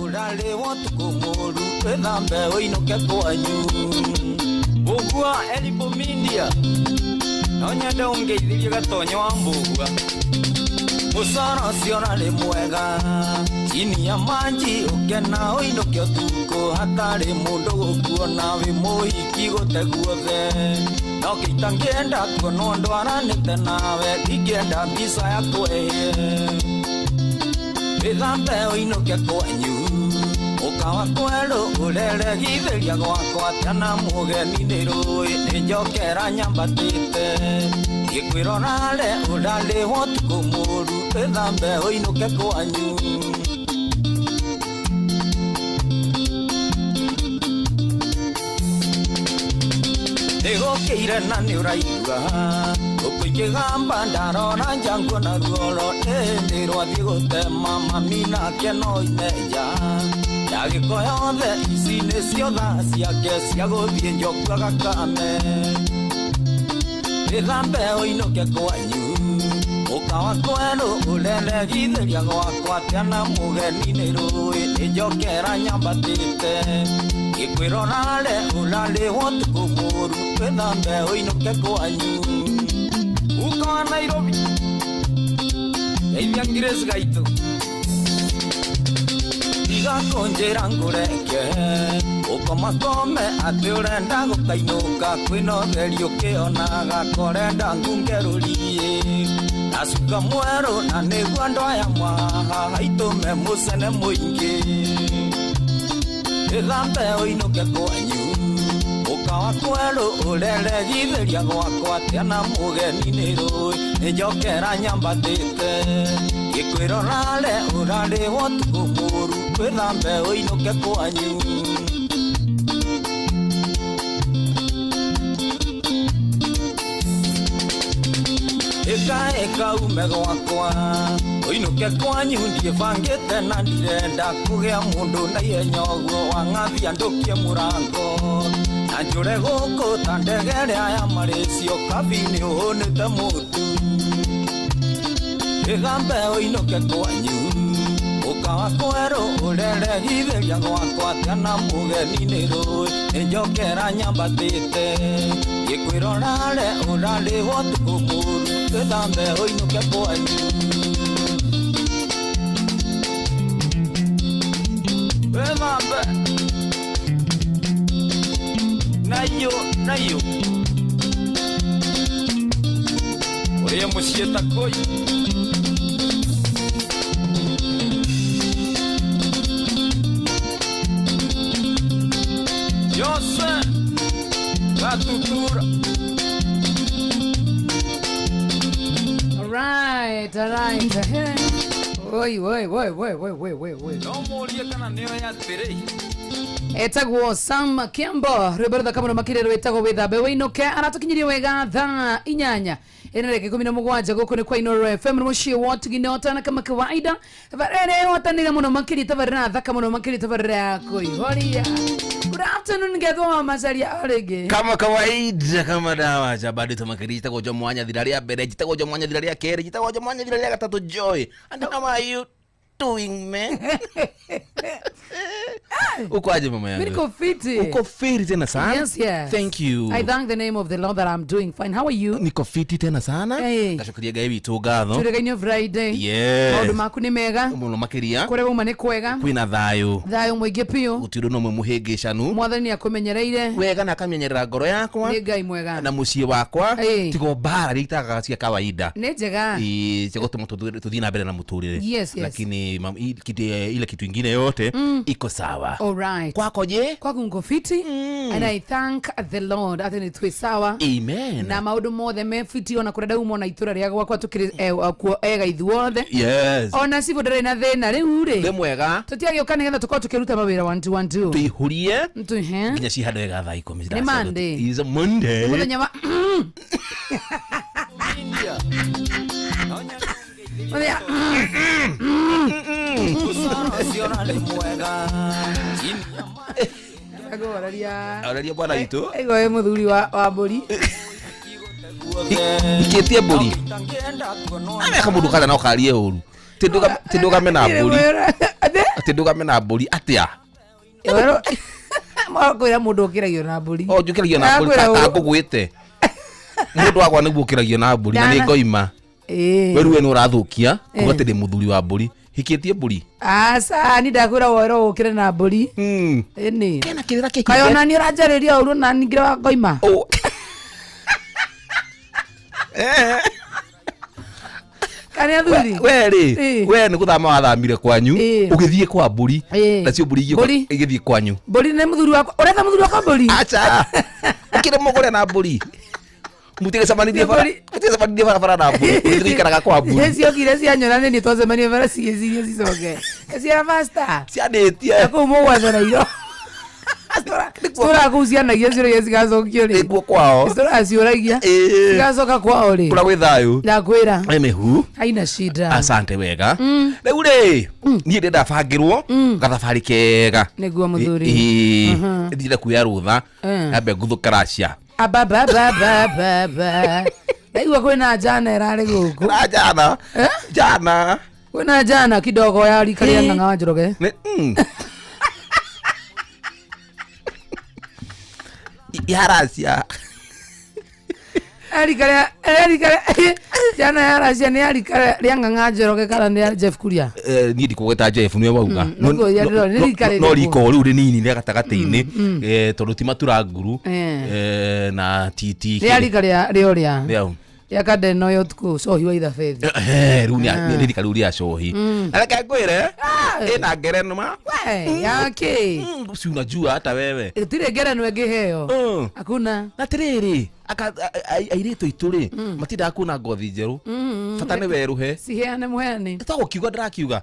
Ũrarĩwo ũtukũ mũru, wĩthambe ũinũke kwanyu. Mbũgua Elipo Media. No nyende ũngeithirie gatonyo wa mbũgua. Mũcoro ũcio ũrarĩ mwega, chini ya maji ũkena ũinũke ũtukũ hatarĩ mũndũ gũkuona wĩ mũhiki gũte guothe. No kĩitangĩenda kuonwo ndwaranĩte nawe, ndingĩenda mbica yakwa ĩhĩe. Wĩthambe ũinũke kwanyu, ũkawa kwerũ ũreregithĩria gwakwa tana mũgeni nĩ rũĩ nĩ njokera nyambatĩte. Ngĩkwĩrorare ũrarĩhwo ũtukũ mũru, wĩthambe ũinũke kwanyu. Nĩgũkĩire na nĩ ũraigua ngũkũ ikĩgamba ndarora nja nguona ruoro ĩndĩ rwathiĩ gũtema mami nake no ime nja ndagĩko yothe ici nĩcio thaa ciake cia gũthiĩ njoku agakame. Wĩthambe ũinũke kwanyu, ũkawa kwerũ ũreregithĩria gwakwa tana mũgeni nĩ rũĩ nĩ njokera nyambatĩte. Ngĩkwĩrorare ũrarĩhwo ũtukũ mũru, wĩthambe ũinũke kwanyu. Uka wa Nairobi. Geithia Grace Gaitũ. Tiga kũnjĩra ngũreke, ũkomakome atĩ ũrenda gũkainũka kwĩna ũtheri ũkĩonaga korenda ngunge rũriĩ. Na cuka mwerũ na nĩguo andũ aya mwahaha haitũme mũcene mũingĩ. Wĩthambe ũinũke kwanyu, ũkawa kwerũ ũreregithĩria gwakwa tana mũgeni nĩ rũĩ nĩ njokera nyambatĩte. Ngĩkwĩrorare ũrarĩhwo ũtukũ mũru, wĩthambe ũinũke kwanyu. Ĩka ĩka ume gwakwa ũinũke kwanyu, ndiĩbangĩte na ndirenda kũgĩa mũndũ na ihenya ũguo wang'athia ndũkie mũrango. Na njũre gũkũ ta ndege ĩrĩa ya Malaysia kabi nĩ ũhũnĩte mũtu. Wĩthambe ũinũke kwanyu, ũkawa kwerũ ũreregithĩria gwakwa tana mũgeni nĩ rũĩ nĩ njokera nyambatĩte. Ngĩkwĩrorare ũrarĩhwo ũtukũ mũru, wĩthambe ũinũke kwanyu. Wĩthambe. Nayo, nayo. Ũrĩe mũciĩ ta kũi. Yose Gatutura. All right, all right. Oi, oi, oi, oi, oi, oi, oi, oi. No mũrie kana nĩoĩ atĩrĩ. Etagwo Sam Kiambo rwĩmbo rũthaka mũno makĩria rwĩtagwo wĩthambe wĩinũke aratukinyirie wega thaa 8 ĩna dakika 17 gũkũ nĩ kwa Inooro FM nĩ mũciĩ wa ũtugi na ũtana kama kawaida tabarĩra ĩhotanĩire mũno makĩria tabarĩra thaka mũno makĩria tabarĩra ya kũihoria. Good afternoon ngethwo wa macaria o rĩngĩ. Kama kawaida kama dawa cha bado tumakiri jitagwo jo mwanya thira ria mbere jitagwo jo mwanya thira ria keri jitagwo jo mwanya thira ria gatatu. Joy, and how are you doing, man? Uko aje mama yangu? Mimi niko fiti. Uko fiti tena sana. Yes. Thank you. I thank the name of the Lord that I'm doing fine. How are you? Niko fiti tena sana. Hey. Ndacokeria Ngai witũ ngatho. Tũrĩgainio Friday. Yes. Maũndũ maku nĩ mega. Mũno makĩria. Kũrĩa wauma nĩ kwega. Kwĩna thayũ. Thayũ mũingĩ biũ. Gũtirĩ ũndũ ũmwe mũhĩngĩcanu. Mwathani nĩ akũmenyereire. Wega na akamenyerera ngoro yakwa. Nĩ Ngai mwega. Na mũciĩ wakwa. Hey. Tigo mbara iria itagaga cia kawaida. Nĩ njega. Ĩ, cia gũtũma tũthiĩ na mbere na mũtũrĩre. Yes. Lakini ile kitu ingine yote iko sawa. All right. Kwako je? Kwaku niko fiti. And I thank the Lord atĩ nĩ twĩ sawa. Amen. Na maũndũ mothe me fiti ona kũrĩa ndauma ona itũra rĩa gwakwa tũkĩrĩ kuo ega ithuothe. Yes. Ona cibũ ndarĩ na thĩna rĩu Nĩ rĩ. mwega. Tũtiagĩũka nĩgetha tũkorwo tũkĩruta mawĩra 1 2 1 2. Tũihũrie Tũhe. nginya cihande wega thaa 10. Nĩ Monday. Is a Monday. Mũthenya wa India. No nyende ũngeithĩrie mũthenya Mũcoro ũcio ũrarĩ mwega, chini ya maji Agũraria. Araria bwana witũ. Aigua wĩ mũthuri wa mbũri. guothe. Ikĩtie mbũri. Itangĩenda kuonwo Ameka mũndũ kana no karie ũru. Ti ndũgame na mbũri. Atĩ? Atĩ ndũgame na mbũri atĩa? Kwĩra mũndũ ũkĩragio na mbũri. O njũkĩragio na mbũri Akwĩra ta ũ- ngũgwĩte. Mũndũ wakwa nĩguo ũkĩragio na mbũri na nĩ Ndana- ngoima. Ĩĩ. We rĩu we nĩ ũrathũkia kuga atĩ ndĩ mũthuri wa mbũri. Hikĩtie mbũri. Aca ni ndakwĩra woerwo ũkĩre na mbũri. Ĩni. Kena kĩrĩra kĩhithe. Kaĩ ona niĩ ũranjarĩria ũru na ningĩ wa ngoima. Oh. Kana athuri. We rĩ, Ĩĩ. we nĩ gũthama wathamire kwanyu, Ĩĩ. ũgĩthiĩ kwa mbũri, Ĩĩ. nacio mbũri igĩũka- Mbũri. igĩthiĩ kwanyu. Mbũri nĩ mũthuri wakwa. Ũretha mũthuri wakwa mbũri? Aca. Ũkĩrĩ mũgũre na mbũri. Mũtigĩcemanirie bara, Mbũri. mũtigĩcemanirie barabara na mbũri. Ũgĩthiĩ gũikaraga kwa mbũri. Ciokire cianyona nĩ niĩ twacemania bara cigĩciria cicoke. Cia pasta. Cianĩtie. Kũu mũgwethere Citũraga kũu cianagia ciũragia cigacokio rĩ. Nĩkuo kwao. Citũraga ciũragia. Ĩĩ. Cigacoka kwao rĩ. Kũrĩa gwĩ thayũ. Ndakwĩra. Ĩmĩhu. Haina shida. Asante wega. Rĩu rĩ, niĩ ndĩ ndabangĩrwo gathabarĩ kega. Nĩguo mũthuri. Ĩĩ. Ndĩrenda kuoya rũtha. Nyambe nguthũke Russia. Abababababa. Ndaigua kwĩna njana ĩrarĩ gũkũ. Na jana. Jana. Kwĩna njana kidogo ya rika rĩa Ng'ang'a wa Njoroge. Ya Russia. Ya rika rĩa ya rika rĩa njana ya Russia nĩ ya rika rĩa Ng'ang'a Njoroge kana nĩ ya Jeff Kuria? Niĩ ndikũgweta Jeff nĩwe wauga. Nĩguo ya ndĩrona, nĩ rika No rĩrĩkũ? riko rĩu rĩnini rĩa gatagatĩ-inĩ, tondũ ti matura nguru, Eh. na ti ti Nĩ ya rika rĩa rĩa ũrĩa? Rĩa ũ? Rĩa Kandeno ya ũtukũ cohi wa ithabethi. Rĩu nĩ rika rĩu rĩa cohi. Na reke ngwĩre, ĩna ngerenwa. We, yake. Si unajua hata wewe. Gũtirĩ ngerenwa ĩngĩheo. Hakuna. Na atĩrĩrĩ, airĩtu aitũ rĩ, matindaga kuona ngothi njerũ. Bata nĩ werũhe. Ciheane mũheani. Tagũkiuga ndĩrakiuga.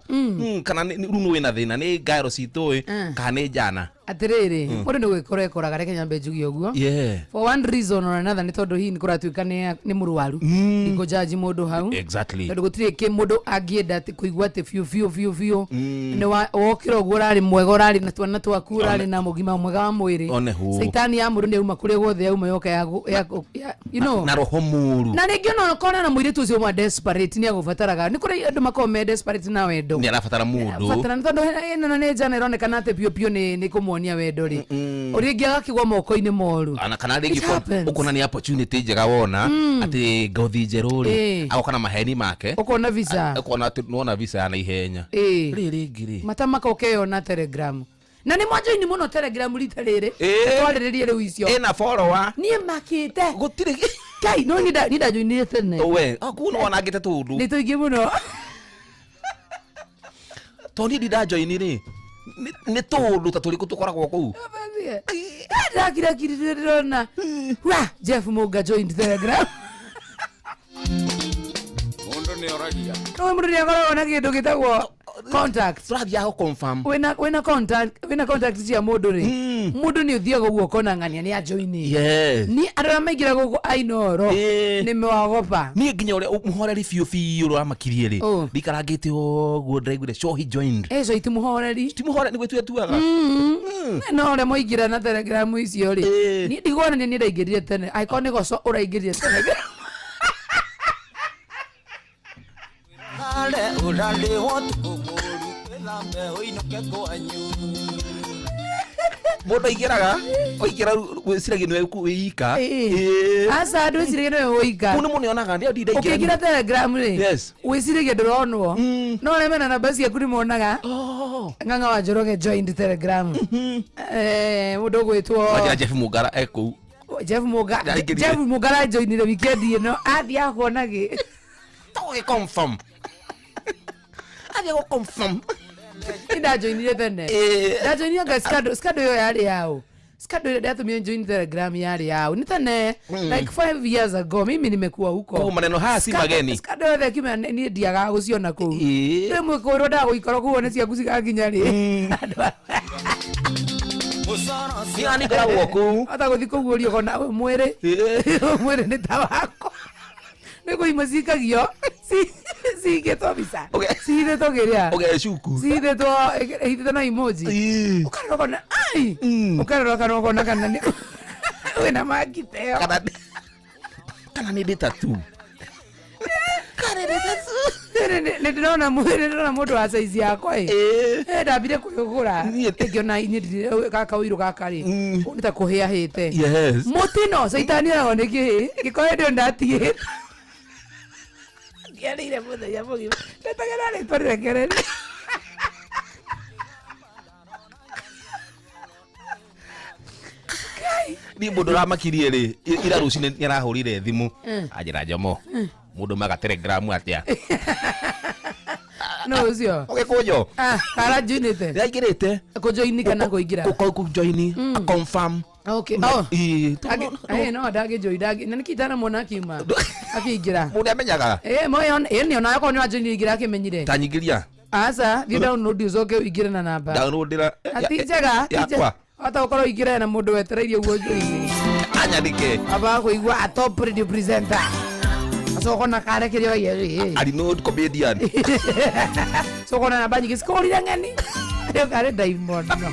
Kana rĩu nĩ wĩna thĩna nĩ ngaero citũ ĩ, kana nĩ njana. Atĩrĩrĩ, mũndũ nĩ gwĩkora ekoraga, reke nyambe njuge ũguo. For one reason or another nĩ tondũ hihi nĩ kũratuĩka nĩ mũrwaru. Ndikũjaji mũndũ hau. Tondũ gũtirĩ kĩ mũndũ angĩenda atĩ kũigua atĩ biũ biũ biũ biũ. Nĩ wokĩra ũguo ũrarĩ mwega, ũrarĩ na twana twaku, ũrarĩ na mũgima mwega wa mwĩrĩ. One hũ. Caitani ya mũndũ nĩ auma kũrĩa guothe yauma yoka ya ya ya, you know. Na roho mũru. Na rĩngĩ ona ũkona na mũirĩtu ũcio ũmwe desperate nĩ agũbataraga. Nĩ kũrĩ andũ makoragwo me desperate na wendo. Nĩ arabatara mũndũ. Batara nĩ tondũ ĩno nĩ njana ĩronekana atĩ biũ biũ nĩ kũmuonia wendo rĩ. Ũrĩa ũngĩ agakĩgwa moko-inĩ moru. Ana kana rĩngĩ It happens. ũkona nĩ opportunity njega wona atĩ ngothi njerũ rĩ, agoka na maheni make. Ũkona visa. Ũkona atĩ nĩwona visa ya naihenya. Rĩ rĩngĩ rĩ. Matamaka ũkeyona Telegram. Na nĩ mwanjoini mũno Telegram rita rĩrĩ. Twarĩrĩrie rĩu icio. Ĩna follower. Niĩ makĩte. Gũtirĩ. Kai, no niĩ ndanjoinire tene. We, kũu nĩ wanangĩte tũndũ. Nĩ tũingĩ mũno. Tondũ niĩ ndindanjoini rĩ, nĩ tũndũ ta tũrĩkũ tũkoragwo kũu? Ndakirakirire ndĩrona. Wa, Jeff Munga joined Telegram. Mũndũ nĩ oragia. No mũndũ nĩ akoragwo na kĩndũ gĩtagwo contact. Tũrathiaga gũ confirm. Wĩna contact, wĩna contact cia mũndũ rĩ. Mũndũ nĩ ũthiaga ũguo ũkona ng'ania nĩ ajoini. Niĩ andũ arĩa maingĩra gũkũ Ainoro nĩ mewagoba. Niĩ nginya ũrĩa mũhoreri biũ biũ ũrĩa wamakirie rĩ, Oh. ndikarangĩte ũguo ndĩraiguire cohi joined. Cohi ti mũhoreri. Ti mũhoreri nĩguo tuetuaga. No ũrĩa mwaingĩra na Telegram icio rĩ. Niĩ ndiguonania niĩ ndaingĩrire tene. Angĩkorwo nĩ goco ũraingĩrire Telegram. Hale ũrarĩ ũtukũ mũru, wĩthambe ũinũke kwanyu. Mũndũ aingĩraga, ũingĩra wĩciragia nĩwe wĩ ika. Aca, andũ wĩciragia nĩwe wĩ ika. Kũu nĩ mũndũ onaga, ndio ndindaingĩra. Ũkĩingĩra Telegram rĩ, wĩciragia ndũronwo. No arĩa mena namba ciaku nĩ monaga. Ng'ang'a wa Njoroge joined Telegram. Mũndũ ũgwĩtwo Wanjĩra Jeff Mungara e kũu. Jeff Munga, Ndaingĩrire. Jeff Mungara joinire weekend ĩno. Athiĩ akuona gĩ. Tũgĩ confirm. Athiĩ gũ confirm. Niĩ ndajoinire tene. Ndajoinire anga scandal ĩyo yarĩ yaũ. Scandal ĩrĩa ndatũmire join Telegram yarĩ yaũ. Nĩ tene, like 5 years ago, mimi nimekuwa huko. Koguo maneno haya si mageni. Scandal yothe kiumia niĩ ndiagaga gũciona kũu. Rĩmwe kwĩrwo ndagũikara kũu one ciaku cigakinya rĩ. Andũ a- Niĩ nĩ ngoragwo kũu. Hata gũthiĩ kũu ũrie ũkona mwĩrĩ. Mwĩrĩ nĩ ta wakwa. Nĩ kũimwe cikagio, cigĩtwo mbica. Cihithĩtwo kĩrĩa. Ũgecuku. Cihithĩtwo, ĩhithĩtwo na emoji. Ũkarora ũkona, ai! Ũkarora ũkarora ũkona kana nĩ wĩna mangite ĩyo. Kana nĩ ndĩ tattoo. Kana nĩ tattoo. Nĩ ndĩrona nĩ ndĩrona mũndũ wa size yakwa ĩ. Eh. Eh, ndambire kwĩgũra Niĩ- ngĩona inyĩ gaka ũirũ gaka rĩ nĩ ta kũhĩa hĩte. Yes. Mũtino caitani oragwo nĩ kĩhĩ gĩkorwo hĩndĩ ĩyo ndatigĩte ndiarĩire mũthenya mũgima ndetagĩra rĩtwa rĩrekererio. Niĩ mũndũ ũramakirie rĩ, ira rũcinĩ nĩ arahũrire thimũ anjĩra, "Njomo, mũndũ maga Telegram atĩa?" No ũcio. Ũgĩkũnjo. Ah, kara joinĩte. Nĩaingĩrĩte. Kũjoini kana kũingĩra? Kũjoini, confirm. Okay. Oh. Ĩ, No ndangĩjoin ndangĩ na nĩkĩ itanamwona akiuma akĩingĩra. Mũndũ amenyaga. Ĩ mo ĩyo nĩ onayo korwo nĩ wajoini ingĩra akĩmenyire. Tanyingĩria. Aca, thiĩ download ũcoke ũingĩre na namba. Downloadĩra. Ti njega, ti njega. Yakwa. Hata ũkorwo ũingĩre na mũndũ wetereirie ũguo joini. Anyandĩke. Aba kũigua a top radio presenter. Acoka na karekerio gaia. Ari no comedian. Coka na namba nyingĩ cikũrire ng'eni. Ĩyo karĩ Diamond no.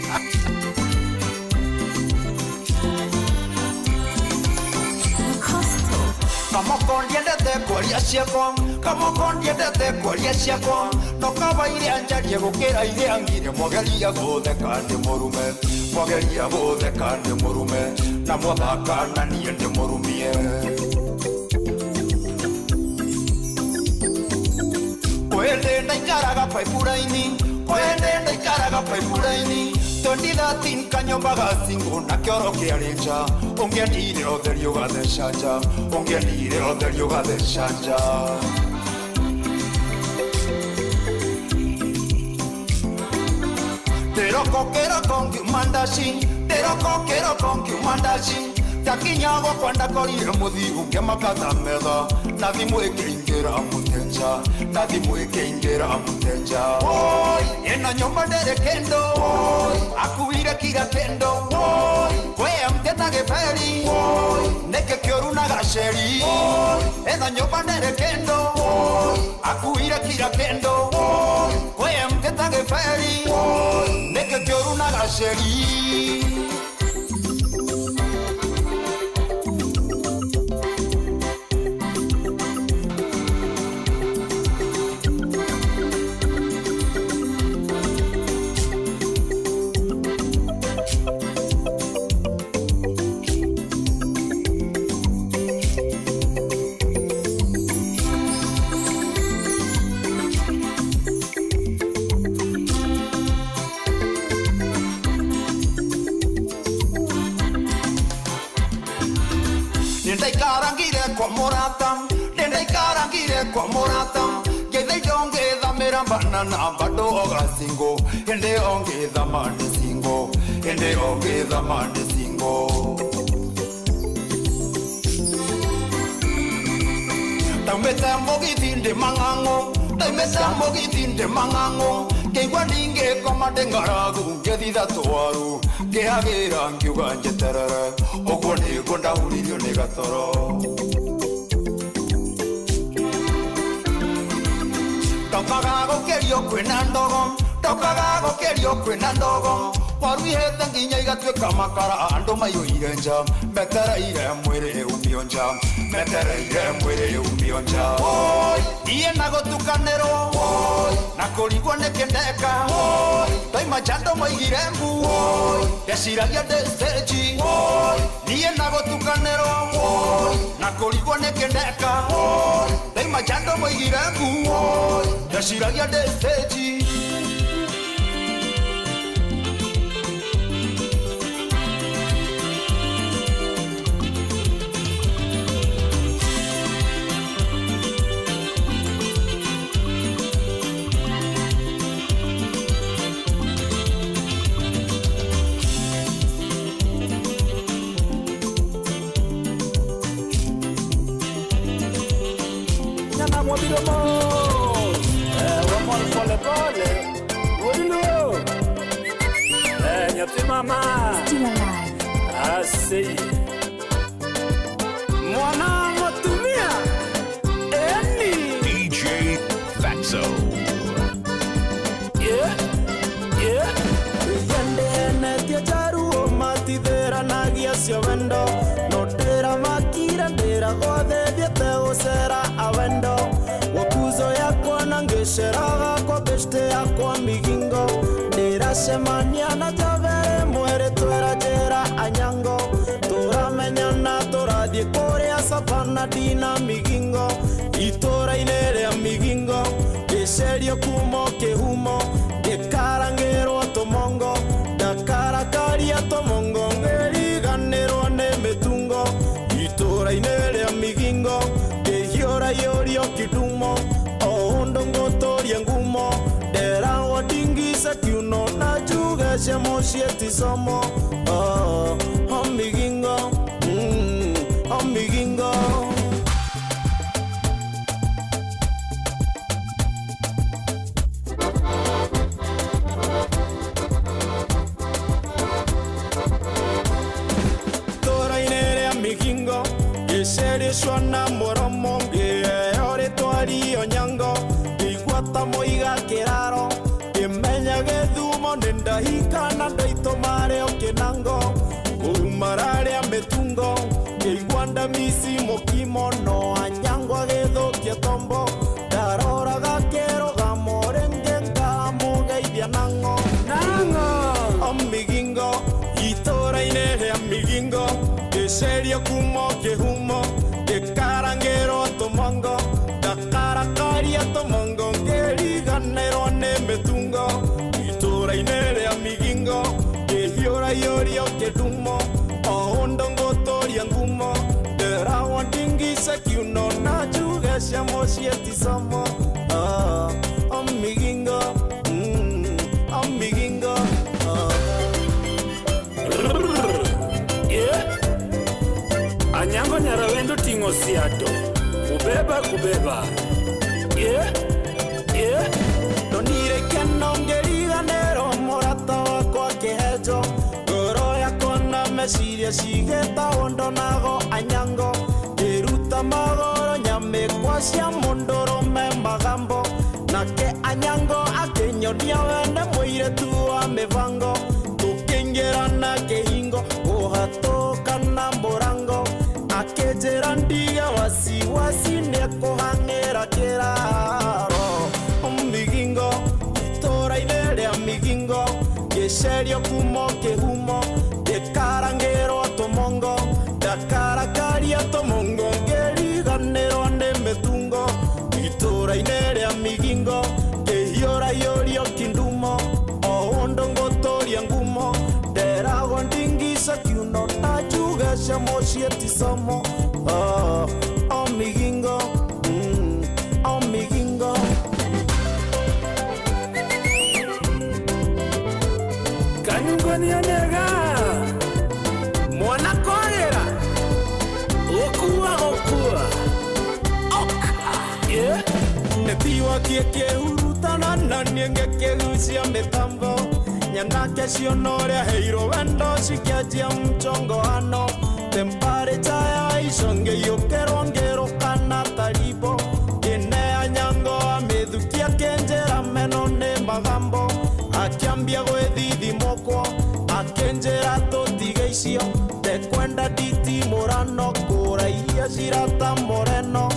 Kamoko ndiendete kwaria ciakwa, kamoko ndiendete kwaria ciakwa, no kaba iria njarie gũkĩra iria ngire. Mwageria gũtheka ndĩ mũrume, mwageria gũtheka ndĩ mũrume, na mwathaka na niĩ ndĩ mũrumie. Kwende ndaikaraga paipuraini, kwende ndaikaraga paipuraini 2013, kanyomba gacingo na kĩoro kĩarĩ nja. Ũngĩendire ũtheri ũgatheca nja, ũngĩendire ũtheri ũgatheca nja. Ndĩroko kĩroko ngiuma ndaci, ndĩroko kĩroko ngiuma ndaci, ndakinya gwakwa ndakorire mũthiu ngĩmakatha metha na thimũ ĩkĩingĩra mũtenja, na thimũ ĩkĩingĩra mũtenja. Woi, ĩno nyũmba ndĩrĩ kĩndũ. Woi, akuire kira kĩndũ. Woi, kwĩ na gĩberi. Woi, nĩkĩ kĩũru na gaceri? Woi, ĩno nyũmba ndĩrĩ kĩndũ. Woi, akuire kira kĩndũ. Woi, kwĩ ta gĩberi. Woi, nĩkĩ kĩũru na gaceri? Nindaikarangire kwa mũrata, nindaikarangire kwa mũrata, ngeitha indo ngĩthamĩra banana bado ogacingo ĩndĩ ongĩthama nĩ singo, ĩndĩ ongĩthama nĩ singo. Ndaumĩte mũgithi ndĩ mang'ang'o, ndaumĩte mũgithi ndĩ mang'ang'o, ngĩigua ndingĩkoma ndĩ ng'aragu, ngĩthitha twaru ngĩhagĩra ngiuga njeterere, ũguo nĩguo ndahuririo nĩ gatoro. Ndokaga gũkĩrio kwĩna ndogo, ndokaga gũkĩrio kwĩna ndogo, waruihĩte nginya igatuĩka makara, andũ maiyũire nja metereire mwĩrĩ umio nja, metereire mwĩrĩ umio nja. Woi, niĩ na gũtukanĩrwo. Woi, na kũrigwo nĩkĩ ndeka. Woi, ndaima nja andũ maigire mbu. Woi, ndeciragia ndĩ stage. Woi, niĩ na gũtukanĩrwo. Woi, na kũrigwo nĩkĩ ndeka. Woi, ndaima nja andũ maigire mbu. Woi, ndeciragia ndĩ stage. Nyana mwabiro mos. Wamor pole pole. Wuodluo. Nyathi mama. Still alive. Asei. Mwana motumia. Eni. DJ Fatso. Yeah. Yeah. Yendenetie jaruo matitheranagia cio wendo, no ndĩramakire ndĩra gwothe thiĩte gũcera awendo gũkuzo yakwa na Ndacemania na Javere mwere twera njera Anyango Tũramenyana tũrathiĩ kũrĩa Savana ndina Migingo Itũra-inĩ rĩa Migingo Ngĩcerio kumo kĩhumo Ngĩkarangĩrwo tũmongo Ndakarakaria tũmongo Ngĩriganĩrwo nĩ mĩtungo Itũra-inĩ rĩa Migingo Ngĩhiũraiũrio kĩdumo O ũndũ ngũtũria ngumo Nderagwo ndingice kiuno na njuge cia mũciĩ ti somo Oh, oh Migingo, oh Migingo. Itũra-inĩ rĩa Migingo ngĩcerio na mũromo ngĩheo rĩtwa Onyango ngĩigua ta mũiga kĩraro ngĩmenya gĩthumo nĩ ndahika na ndaitũ marĩ o kĩnango kũrumara rĩa mĩtungo ngĩigua ndamici mũkimo no Anyango agĩthũkia tombo ndaroraga kĩrũgamo rĩngĩ ngamũgeithia nang'o Nang'o. O Migingo itũra-inĩ rĩa Migingo ngĩcerio kumo kĩhumo ngĩkarangĩrwo tũmongo ndakarakaria tũmongo ngĩriganĩrwo nĩ mĩtungo itũra-inĩ rĩa Migingo ngĩhiũraiũrio kĩndumo o ũndũ ngũtũria ngumo ndĩragwo ndingice kiuno na njuge cia mũciĩ ti somo Oh, oh Migingo, oh Migingo, oh. Yeah. Anyango Nyarawendo ting'o siato. Kubeba kubeba. Yeah. Yeah. Ndonire keno ngĩriganĩrwo mũrata wakwa kĩhenjo ngoro yakwa na meciria cigĩtagwo ndonago Anyango ngĩruta magoro nyamĩkwa cia mũndũrũme magambo nake Anyango akĩnyonia wene mũirĩtu wa mĩbango tũkĩingĩra na kĩhingo kũhatũka na mũrango akĩnjĩra ndige wasiwasi nĩekũhang'ĩra kĩraro Migingo itũra-inĩ rĩa Migingo ngĩcerio kumo kĩhumo ngĩkarangĩrwo tũmongo ndakarakaria tũmongo ngĩriganĩrwo nĩ mĩtungo itũra-inĩ rĩa Migingo ngĩhiũraiũrio kindumo o ũndũ ngũtũria ngumo nderagwo ndingice kiuno na njuge cia mũciĩ ti somo Oh, oh Migingo, oh Migingo. Kanyungoni anega. Mwana korera. Gũkua gũkua. Oka. Yeah. Nĩtiwa kĩkĩhurutana na niĩ ngĩkĩgucia mĩtambo nyanake ciona ũrĩa heirwo wendo cikĩanjia mchongoano temperature ya ico ngĩiyũkĩrwo ngĩrũkana taribo ngĩne Anyango amĩthukia akĩnjĩra meno nĩ magambo akĩambia gwĩthithimũkwo akĩnjĩra tũtige icio ndekwenda nditimũrano kũraihia cirata moreno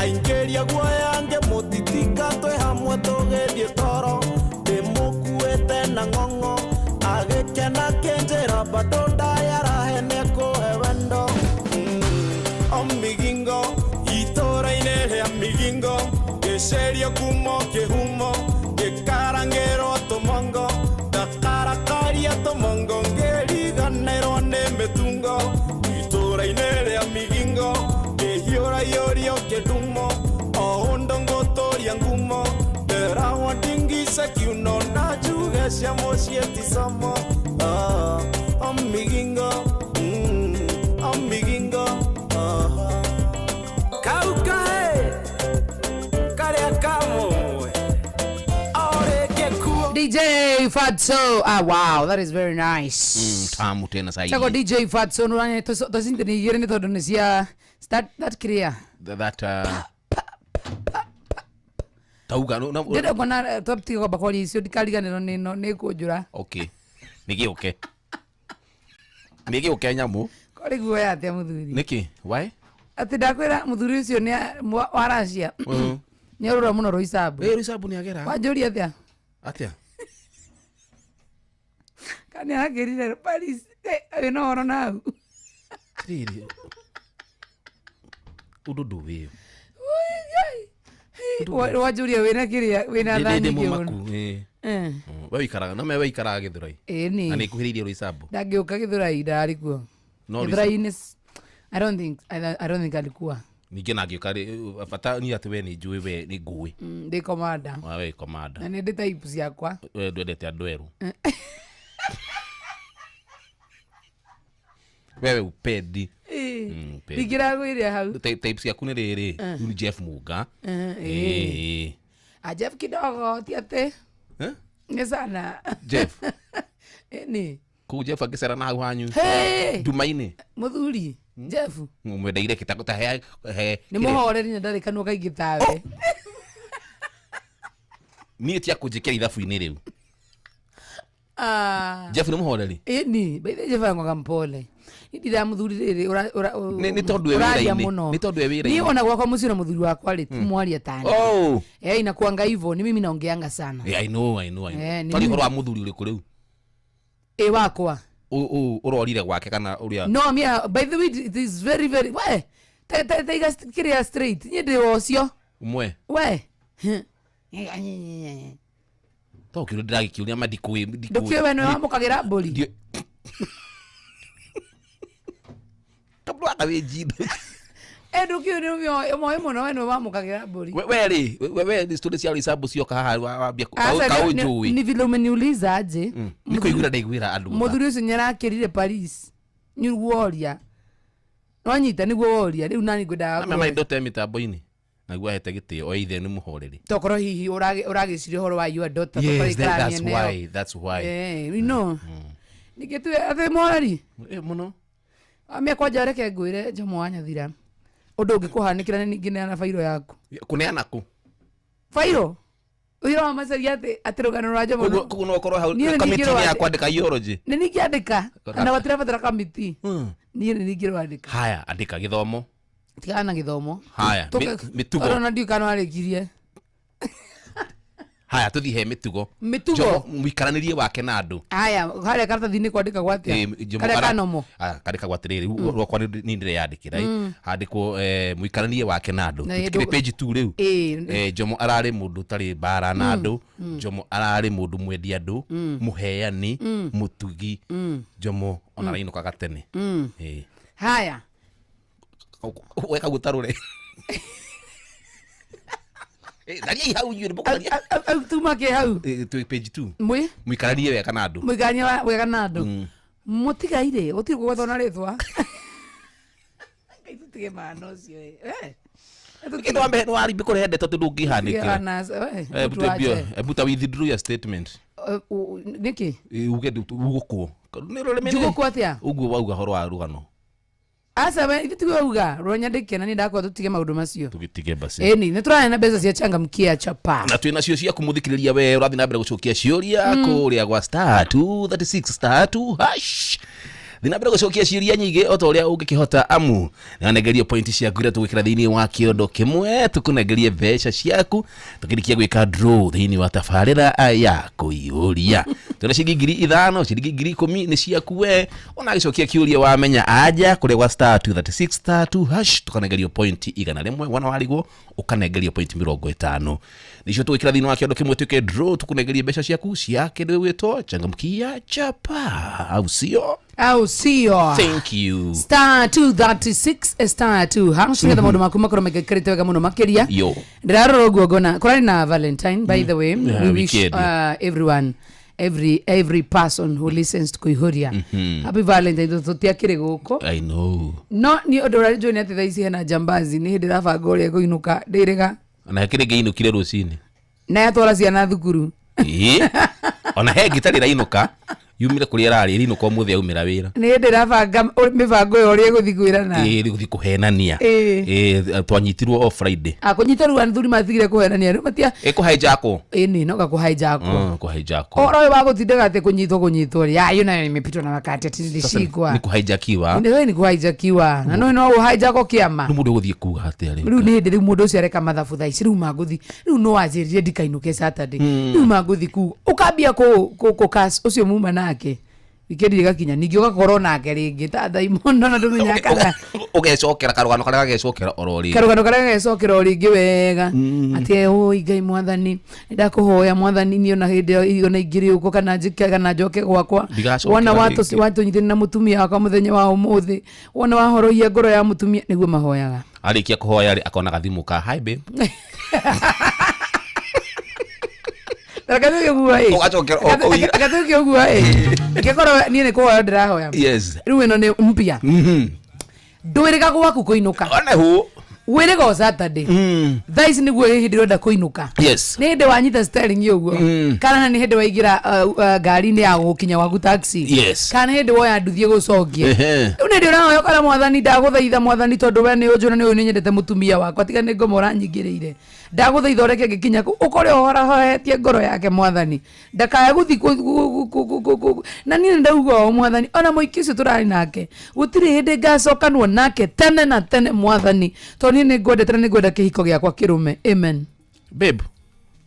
aingĩria guoya ngĩmũtitika twĩ hamwe tũgĩthiĩ toro ndĩmũkuĩte na ng'ong'o agĩkena kĩnjĩra bado ndayarahe nĩekũhe wendo o Migingo itũra-inĩ rĩa Migingo ngĩcerio kumo kĩhumo ngĩkarangĩrwo tũmongo ndakarakaria tũmongo ngĩriganĩrwo nĩ mĩtungo itũra-inĩ rĩa Migingo ngĩhiũraiũrio kĩndumo o ũndũ ngũtũria ngumo nderagwo ndingice kiuno na njuge cia mũciĩ ti somo Oh, oh Migingo, oh Migingo, oh. Kaukae. Karĩa kamũmwe. Orĩke kuo. DJ Fatso. Ah, wow, that is very nice. Tamu tena sahihi. Chako DJ Fatso nuranye tosinte ni igire ni tondu ni cia that clear. That tauga no, no, Ndĩrenda kuona twatiga kwamba kwaria icio ndikariganĩrwo nĩ no nĩ kũnjũra. Okay. Nĩgĩũke. Nĩgĩũke nyamũ. Kũrĩ guoya atĩa mũthuri? Nĩkĩ? Why? Atĩ ndakwĩra mũthuri ũcio nĩ wa Russia. Nĩ orũra mũno Roysambu. Eh, Roysambu nĩ agera. Wanjũria atĩa? Atĩa? Nĩ arakĩrire Paris. Wĩna ũhoro na hau. Rĩrĩ, ũndũ ndũwĩyo. Wanjũria wĩna kĩrĩa, wĩna thaa ndĩ nyingĩ mũno. mũmaku ĩ. Eh. We wĩikaraga no me we wĩikaraga Gĩthũrai Ĩni. na nĩ ikuhĩrĩirie Roysambu. Ndangĩũka Gĩthũrai, ndarĩ kuo. No Gĩthũrai-inĩ I don't think alikuwa. Ningĩ nangĩũka rĩ, bata ni atĩ we nĩ njũĩ, we nĩ ngũĩ. Ndĩ komanda. Wa we komanda. Na nĩ ndĩ type ciakwa. We ndwendete andũ erũ, wewe upendi. Upendi. Ndingĩragwĩria hau. Type ciaku nĩ rĩrĩ, rĩu nĩ Jeff Munga. Eh, Ĩĩ. Ah, Jeff kidogo ti atĩ Eh? nĩ sana. Jeff Ĩni. kũu Jeff angĩcera na hau hanyu Hey! nduma-inĩ. Mũthuri Jeff mwendeire kĩtako ta he he nĩ mũhoreri na ndarĩ kanua kaingĩ tawe. Niĩ tia kũnjĩkĩra ithabu-inĩ rĩu. Ah. Jeff nĩ mũhoreri. Ĩni, by the way, Jeff angwaga mpole. Ndira mũthuri rĩrĩ Nĩ tondũ e ũraria wĩra-inĩ. mũno. Nĩ tondũ e wĩra-inĩ. Niĩ ona gwakwa mũciĩ na mũthuri wakwa rĩ, ti mwaria tani. Oh. Eh, inakuanga hivyo, ni mimi naongeanga sana. Yeah, I know, I know, I know. Eh, nĩ Twari mimi. ũhoro wa mũthuri ũrĩkũ rĩu? Ĩ wakwa. Ũrorire gwake kana ũrĩa? No, mia, by the way, it is very very we. Ta ta ta iga kĩrĩa straight. Niĩ ndĩ wa ũcio. Ũmwe. We. To kĩũria ndĩragĩkĩũria ma ndikũĩ ndikũĩ. Ndũkĩũĩ we nĩwe wamũkagĩra mbũri. Kabla aka wĩ njindo. Eh, ndũkĩũĩ nĩ ũmoĩ mũno we nĩwe wamũkagĩra mbũri. We rĩ, we we story cia Roysambu cioka haha wambia Asa, kaũnjũĩ. ni vile umeniuliza aje. Nĩ kũiguĩra ndaiguĩra andũ. Mũthuri ũcio nĩarakĩrire Paris. Nĩguo woria. Nwanyita nĩguo woria. Rĩu nani ngwendaga Na mama kũrora. indo te mĩtambo-inĩ. Naguo ahete gĩtĩo o ithe nĩ mũhoreri. Tokorwo hihi ũragĩciria ũhoro wa your daughter. Yes, tokorwo ikaraga that's mĩena ĩyo. why, that's why. Eh, you know. Ningĩ tuwe atĩ mũhoreri. Eh, mũno. Amia kwanja reke ngwĩre Jomo wa Nyathira. Ũndũ ũngĩkũhanĩkĩra nĩ ningĩ neana bairo yaku. Kũneana kũ? Bairo? Ũira wa macaria atĩ rũgano rwa Jomo. Koguo no ũkorwo hau Niĩ nĩ kamĩtĩ-inĩ ningĩ ya rwa- kwandĩka eulogy. Nĩ ningĩandĩka. Na gũtirabatara kamĩtĩ. Niĩ nĩ ningĩrwandĩka. Haya, andĩka gĩthomo. Tigana na gĩthomo. Haya, mĩtugo. Ona ndiũĩ kana warĩkirie. Haya, tũthiĩ he mĩtugo. Mĩtugo? Jomo, mũikaranĩrie wake na andũ. Haya, harĩa karatathi-inĩ kwandĩka gwatia. Eh, Jomo Karĩa kanomo. Ah, kandĩkagwo atĩrĩrĩ, rĩu rwakwa nĩ ndĩreyandĩkĩra ĩ. Handĩkwo mũikaranie wake na andũ. Na Tũtikĩrĩ ndũ- page 2 rĩu. Ĩ. Jomo ararĩ mũndũ ũtarĩ mbara na andũ. Jomo ararĩ mũndũ mwendi andũ, mũheani, mũtugi. Jomo ona arainũkaga tene. Eh. Haya. Weka gũtarũre. Eh, thariai hau inyuĩ, nĩ mũkũtharia. Au tuma kĩ hau? Eh, twĩ page 2. Mwĩ? Mũikaranie wega na andũ. Mũikaranie wega na andũ. Mũtigairĩ, gũtirĩ kũgwetwo na rĩtwa. Ngai tũtige maana ũcio ĩ. Eh. Kĩndũ wa mbere nĩ warimbi kũrehe ndeto tondũ ũngĩhanĩkĩra. Tũtige Eh, but withdraw your statement. Nĩkĩ? Eh, uge ugũkwo. Nĩ rũrĩmĩ nĩ- Njugũkwo atĩa? Ũguo wauga horo wa rũgano. Aca we ithuĩ tiwe uga rwanyandĩke na nĩ ndakwa tũtige maũndũ macio. Tũgĩtige basi. Ĩni, nĩ tũraria na mbeca cia changamkia chapa. Na twĩ nacio ciaku mũthikĩrĩria, we ũrathiĩ na mbere gũcokia ciũria kũrĩa gwa star 236 star 2 hash. Thiĩ na mbere gũcokia ciũria nyingĩ o ta ũrĩa ũngĩkĩhota, amu nĩwanengerio pointi ciaku iria tũgwĩkĩra thĩinĩ wa kĩondo kĩmwe, tũkũnengerie mbeca ciaku tũkĩrĩkia gwĩka draw thĩinĩ wa tabarĩra ya kũiyũria. Twĩna ciringi 5,000, ciringi 10,000 nĩ ciaku we ona agĩcokia kĩũria wamenya anja kũrĩa gwa star 236 star 2 hash, tũkanengerio pointi 100. Wona warigwo ũkanengerio pointi 50, nĩcio tũgwĩkĩra thĩinĩ wa kĩondo kĩmwe twĩke draw tũkũnengerie mbeca ciaku cia kĩndũ gĩgwĩtwo changamkia chapa, au sio? Au sio? Thank you. Star 236 star 2 hash nĩgetha maũndũ maku makorwo mekĩrĩte wega mũno makĩria. Yo. Ndĩrarora ũguo ngona kũrarĩ na Valentine, by the way. Yeah, We wish weekend. everyone, every person who listens to Kuihuria happy Valentine. Tũtiakĩrĩ gũkũ. I know. No niĩ ũndũ ũrĩa njũĩ nĩ atĩ thaa ici hena jambazi, nĩ hĩndĩ ĩrabanga ũrĩa ĩkũinũka ndĩrĩga. Na kĩrĩ ngĩinũkire rũcinĩ. Na yatwara ciana thukuru. Ĩĩ. Ona he ngĩ itarĩ ĩrainũka yumire kũrĩa ĩrarĩ ĩrinũka ũmũthĩ aumĩra wĩra. Nĩ hĩndĩ ĩrabanga mĩbango ĩyo ũrĩa ĩgũthiĩ kwĩrana. Ĩĩ, gũthiĩ kũhenania. Ĩĩ. Ĩĩ, twanyitirwo o Friday. Akũnyita rĩu athuri matigire kũhenania rĩu matia. Ĩkũhaijakwo. Ĩni no gakũhaijakwo. Kũhaijakwo. Ũhoro ũyũ wa gũtindaga atĩ kũnyitwo kũnyitwo rĩ yayo nayo imepitwo na wakati ati nilishikwa. Nĩ kũhaijakiwa. Nĩ nĩ kũhaijakiwa na no ũhaijakwo kĩama. Rĩu mũndũ ũgũthiĩ kuga atĩa Rĩu rĩu? nĩ hĩndĩ rĩu mũndũ ũcio areka mathabu thaa ici, rĩu mangũthi rĩu no wanjĩrire ndikainũke Saturday, rĩu mangũthi ku ũkambia kũ ũcio muma nake Wikendi ĩgakinya ningĩ ũgakorwo nake rĩngĩ ta ndaimono na ndũmenyaga kana Ũgecokera karũgano karĩa gagecokera oro rĩngĩ. Karũgano karĩa gagecokera o rĩngĩ wega, atĩ oi Ngai mwathani, nĩndakũhoya mwathani, niĩ ona hĩndĩ ĩyo ona ingĩrĩ ũko kana njĩke kana njoke gwakwa. Ndigacokera Wona rĩngĩ. watũnyitĩrĩra na mũtumia wakwa mũthenya wa ũmũthĩ, wona wahorohia ngoro ya mũtumia, nĩguo mahoyaga. Arĩkia kũhoya rĩ, akona gathimũ ka hi babe. Reke ũguo ĩ. Ũgacokera o kũu ira. Reke tuge ũguo ĩ, ngĩkorwo niĩ nĩ kũhoya ndĩrahoya. Rĩu ĩno nĩ mpya. Ndwĩrĩga gwaku kũinũka. One hu. Wĩrĩga o Saturday. Thaa ici nĩguo hĩndĩ ũrenda kũinũka. Nĩ hĩndĩ wanyita steering ũguo, kana nĩ hĩndĩ waingĩra ngari-inĩ ya gũkinya gwaku taxi, kana nĩ hĩndĩ woya nduthi gũcokie. Rĩu nĩ hĩndĩ ũrahoya ũkora mwathani, ndagũthaitha mwathani, tondũ we nĩ ũnjũĩ na nĩ ũĩ nĩ nyendete mũtumia wakwa, tiga nĩ ngoma ũranyingĩrĩire, ndagũthaitha ũreke ngĩkinya kũu ũkore ũhorahoretie ngoro yake mwathani, ndakae gũthiĩ na niĩ nĩ ndauga ũũ mwathani, ona mũingĩ ũcio tũrarĩ nake gũtirĩ hĩndĩ ngacokanwo nake tene na tene mwathani, tondũ niĩ nĩ ngwendete na nĩ ngwenda kĩhiko gĩakwa kĩrũme, amen. Babe.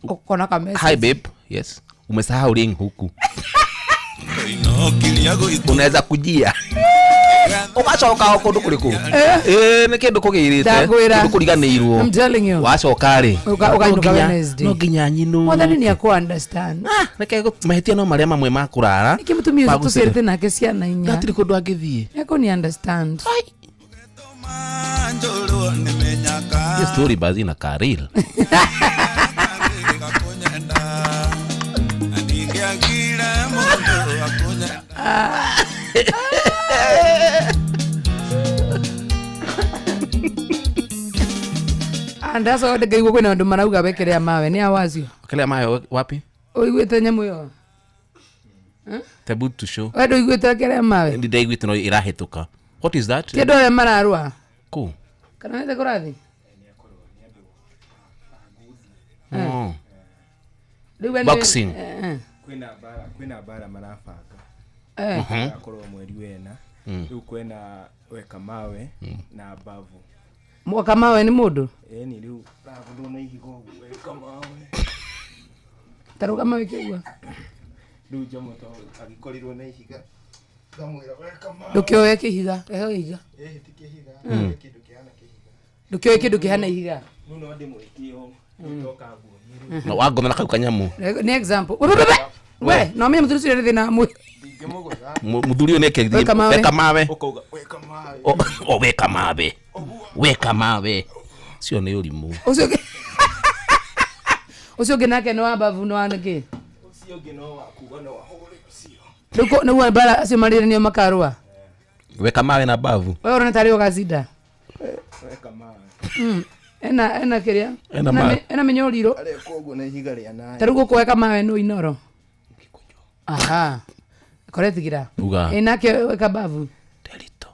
Ũkona ka message. Hi babe, yes, umesahau ring huku, unaweza kujia ugacoka o kundu kuriku nä kä ndå kå gä rä te Ndakwĩra. kä ndå kå riganä I'm telling you. Wacoka rä Ũkainũka Wednesday. no nginya nyinå Mwathani nĩ akũ understand. Reke mahĩtia no marĩa mamwe ma kũrara. Nĩkĩ mũtumia ũcio tũciarĩte nake ciana inya Gatirĩ kũndũ angĩthiĩ. Ekũni understand. Hiyo story basi na karil. Ndacoka ngaigua kwĩna andũ marauga wekerea mawe nĩ awacio. Kelea mayo wapi? Ũiguĩte nyamũ ĩyo? Tebu to show. We ndũiguĩte wekerea mawe? Ndaiguĩte no ĩrahĩtũka. What is that? Ti andũ arĩa mararũa. Kũ? Kana nĩte kũrathi. Oh. Rĩu we nĩ- Boxing. Kwĩna mbara, kwĩna mbara marabanga. Akorwo mweri wena rĩu kwĩna weka mawe na mbavu. Mwaka mawe nĩ mũndũ. Ĩni rĩu ragũthwo na ihiga ũguo weka mawe. Tarũgama wĩke ũguo. Rĩu Jomo to agĩkorirwo na ihiga ngamwĩra weka mawe. Ndũkĩoe kĩhiga, rehe ihiga. Ĩhĩ ti kĩhiga, nĩ kĩndũ kĩhana kĩhiga. Ndũkĩoe kĩndũ kĩhana ihiga. Rĩu no ndĩmwĩkie ũũ ndoka nguonie. Na wangomera kau kanyamu. Nĩ example. We, we, we, we, no amenye mũthuri ũcio nĩ thĩna wa mwĩrĩ. Ndingĩmũgũtha. Muthuri ũyũ nĩke. Weka mawe. Weka mawe. Ũkauga weka mawe. O weka mawe, weka mawe cio nĩ ũrimũ. Ũcio ũngĩ nake nĩ wa mbavu, nĩ wa nĩkĩ? Ũcio ũngĩ no wa kuga no ahũre ũcio. Rĩu nĩguo mbara acio marĩre nĩo makarũa. Weka mawe na mbavu. We ũrona tarĩ ũgacinda. Weka mawe. Ena kĩrĩa? Ena mawe. Ena mĩnyoriro. Areka ũguo na ihiga rĩa naĩ. Ta rĩu gũkũ weka mawe nĩ inoro. Aha. Koretigira. Uga. Ĩ nake weka mbavu. Derito.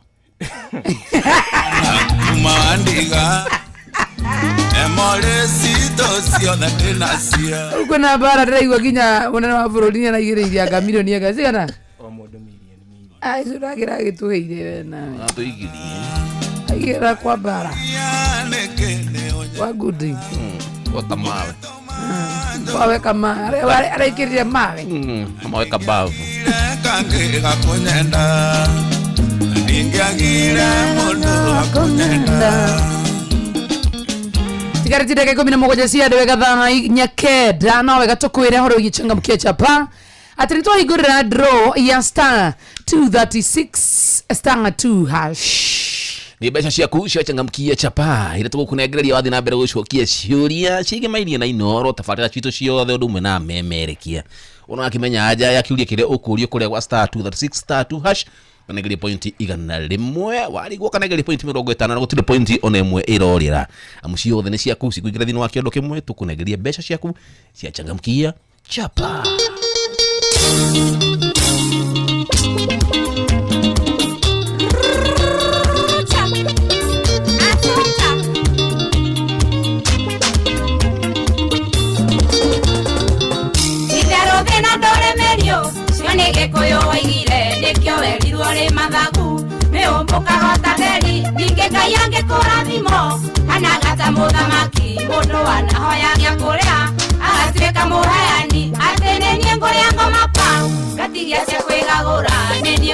Kumandiga emorĩcito ciothe ndĩnacio. Rĩu kwĩna mbara ndĩraigua nginya mũnene wa bũrũri nĩ araigĩrĩirie anga milioni anga cigana? O mũndũ mirioni mirioni. Ai ũragĩra agĩtũheire we nawe. Atũigirie. Aigĩrĩra kwa mbara. Kwa ngundi. Weka mawe. Kwa weka mawe. Araikĩrire mawe. Ama weka mbavu. Kangĩ gakunyenda ndingĩagire mũndũ akũnyenda. Tigarĩti ndagĩka 17 cia andũ wega thaa 9 no wega tũkwĩre horo wĩgiĩ changamkia chapa atĩ nĩ twahingũrĩra draw ya star 236 star 2 hash. Nĩ mbeca ciaku cia changamkia chapa iria tũgũkũnengereria wathiĩ na mbere gũcokia ciũria ciĩgemainie na Inoro tabarĩra citũ ciothe ũndũ ũmwe na memerekia ona akĩmenya anja ya kĩũria kĩrĩa ũkũrio kũrĩa gwa star 236 star 2 hash kanengeria pointi 100 warigwo kanengeria pointi 50 na gũtirĩ pointi ona ĩmwe ĩrorĩra amu ciothe nĩ ciaku cikũingĩra thĩinĩ wa kĩondo kĩmwe tũkũnengeria mbeca ciaku cia changamkia chapa. Itherũ thĩna ndũrĩmĩrio cio nĩ Gĩkũyũ waigire nĩkĩo werirwo rĩ mathagu nĩ ũmbũkaga ta theri ningĩ Ngai angĩkũrathimo kana gata mũthamaki mũndũ wanahoya gĩa kũrĩa agatuĩka mũheani atĩ nĩ niĩ ngũrĩa ngoma pa ngatigia cia kwĩgagũra.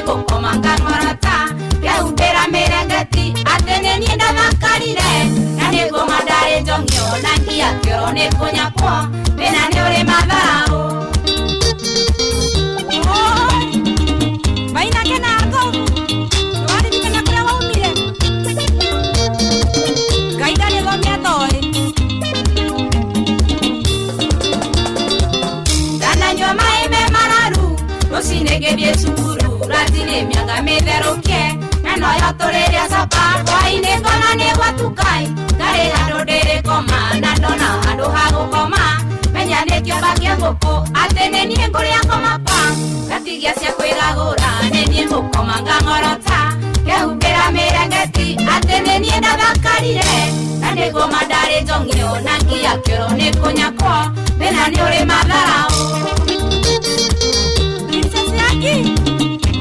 niĩ ngũkoma ngang'orota ngehumbĩra mĩrengeti atĩ nĩ niĩ ndathakarire na nĩ ngoma ndarĩ njong'io na ngia kĩoro nĩ kũnyakwo thĩna nĩ ũrĩ matharaũ. Wainake na thogu nĩwaririkana kũrĩa waumire Ngai ndarĩ thome atoĩ. Ndananyua maĩ me mararu rũcinĩ ngĩthiĩ cukuru ratirĩ mĩanga mĩtherũkie na noyo tũrĩrĩa capa hwaĩ-inĩ ngona nĩ gwatukai ngarĩ handũ ndĩrĩkoma na ndona handũ ha gũkoma menya nĩ kĩũmba kĩa ngũkũ atĩ nĩ niĩ ngũrĩa ngoma pa ngatigia cia kwĩgagũra nĩ niĩ ngũkoma ngang'orota ngehumbĩra mĩrengeti atĩ nĩ niĩ ndathakarire na nĩ ngoma ndarĩ njong'io na ngia kĩoro nĩ kũnyakwo thĩna nĩ ũrĩ matharaũ. Princess Yaki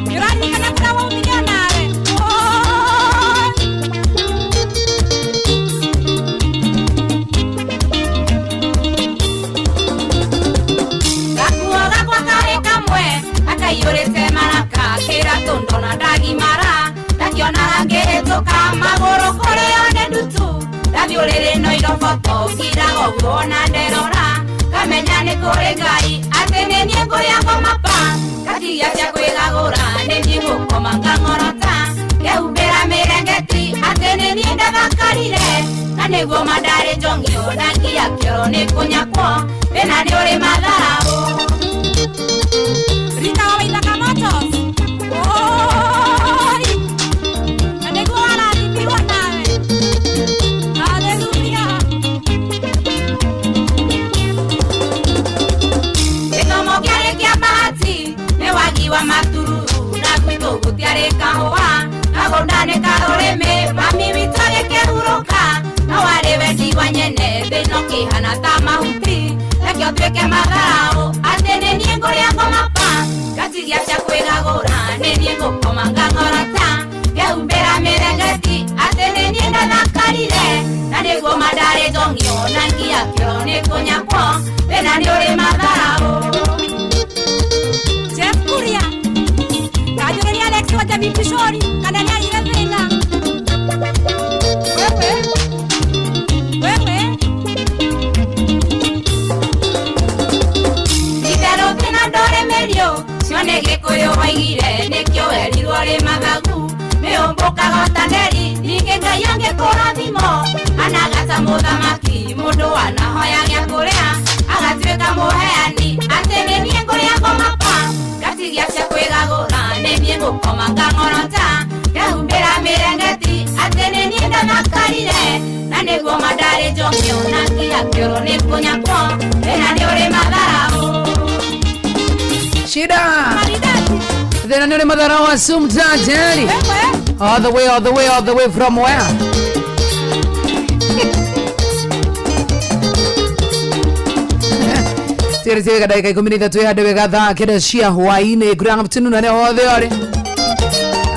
nĩũraririkana kũrĩa waumire onawe? Gakuo gakwa karĩ kamwe gakaiyũrĩte maraka kĩratũ ndona ndagimara ndakĩonaga ngĩhĩtũka magũrũ kũrĩo nĩ ndutu ndathiĩ ũrĩrĩ no iroboto ngiraga ũguo ona nderora ngamenya nĩ kũrĩ Ngai atĩ nĩ niĩ ngũrĩa ngoma pa ngatigia cia kwĩgagũra nĩ niĩ ngũkoma ngang'orota ngehumbĩra mĩrengeti atĩ nĩ niĩ ndathakarire na nĩguo mandarĩ njong'io na ngia kĩoro nĩ kũnyakwo thĩna nĩ ũrĩ matharaũ. Rita wa Waithaka Motors Oi! Na nĩguo warathimirwo nawe. Haleluya. Gĩthomo kĩarĩ kĩa bahati nĩ wagi wa matururu na gwitũ gũtiarĩ kahũa kagũnda nĩ karũrĩmĩ mami witũ agĩkĩhurũka no warĩ wendi wa nyene thĩna ũkĩhana ta mahuti reke ũtuĩke matharaũ atĩ nĩ niĩ ngũrĩa ngoma pa ngatigia cia kwĩgagũra nĩ niĩ ngũkoma ngang'orota ngehumbĩra mĩrengeti atĩ nĩ niĩ ndathakarire na nĩguo mandarĩ njong'io na ngia kĩoro nĩ kũnyakwo thĩna nĩ ũrĩ matharaũ. Jeff Kuria kanjũrĩria Alex wa Jamii Pishori kana nĩagire thĩna. Wewe wewe Itherũ thĩna ndũrĩmĩrio cio nĩ Gĩkũyũ waigire nĩkĩo werirwo rĩ mathagu mĩũmbũkaga ta nderi ningĩ Ngai angĩkũrathimo anagata mũthamaki mũndũ wanahoya gĩa kũrĩa agatuĩka mũheani atĩ nĩ niĩ ngũrĩa ngoma pa ngatigia cia kwĩgagũra nĩ niĩ ngũkoma ngang'orota ngehumbĩra mĩrengeti atĩ nĩ niĩ ndathakarire na nĩguo mandarĩ njong'io na ngia kĩoro nĩ kũnyakwo thĩna nĩ ũrĩ matharaũ. Shida maridadi thĩna nĩ ũrĩ matharaũ asumtajeri wewe all the way all the way all the way from where? Tirĩ wega ndagĩka 13 ihande wega thaa kenda cia hwaĩ-inĩ. Good afternoon arĩa othe orĩ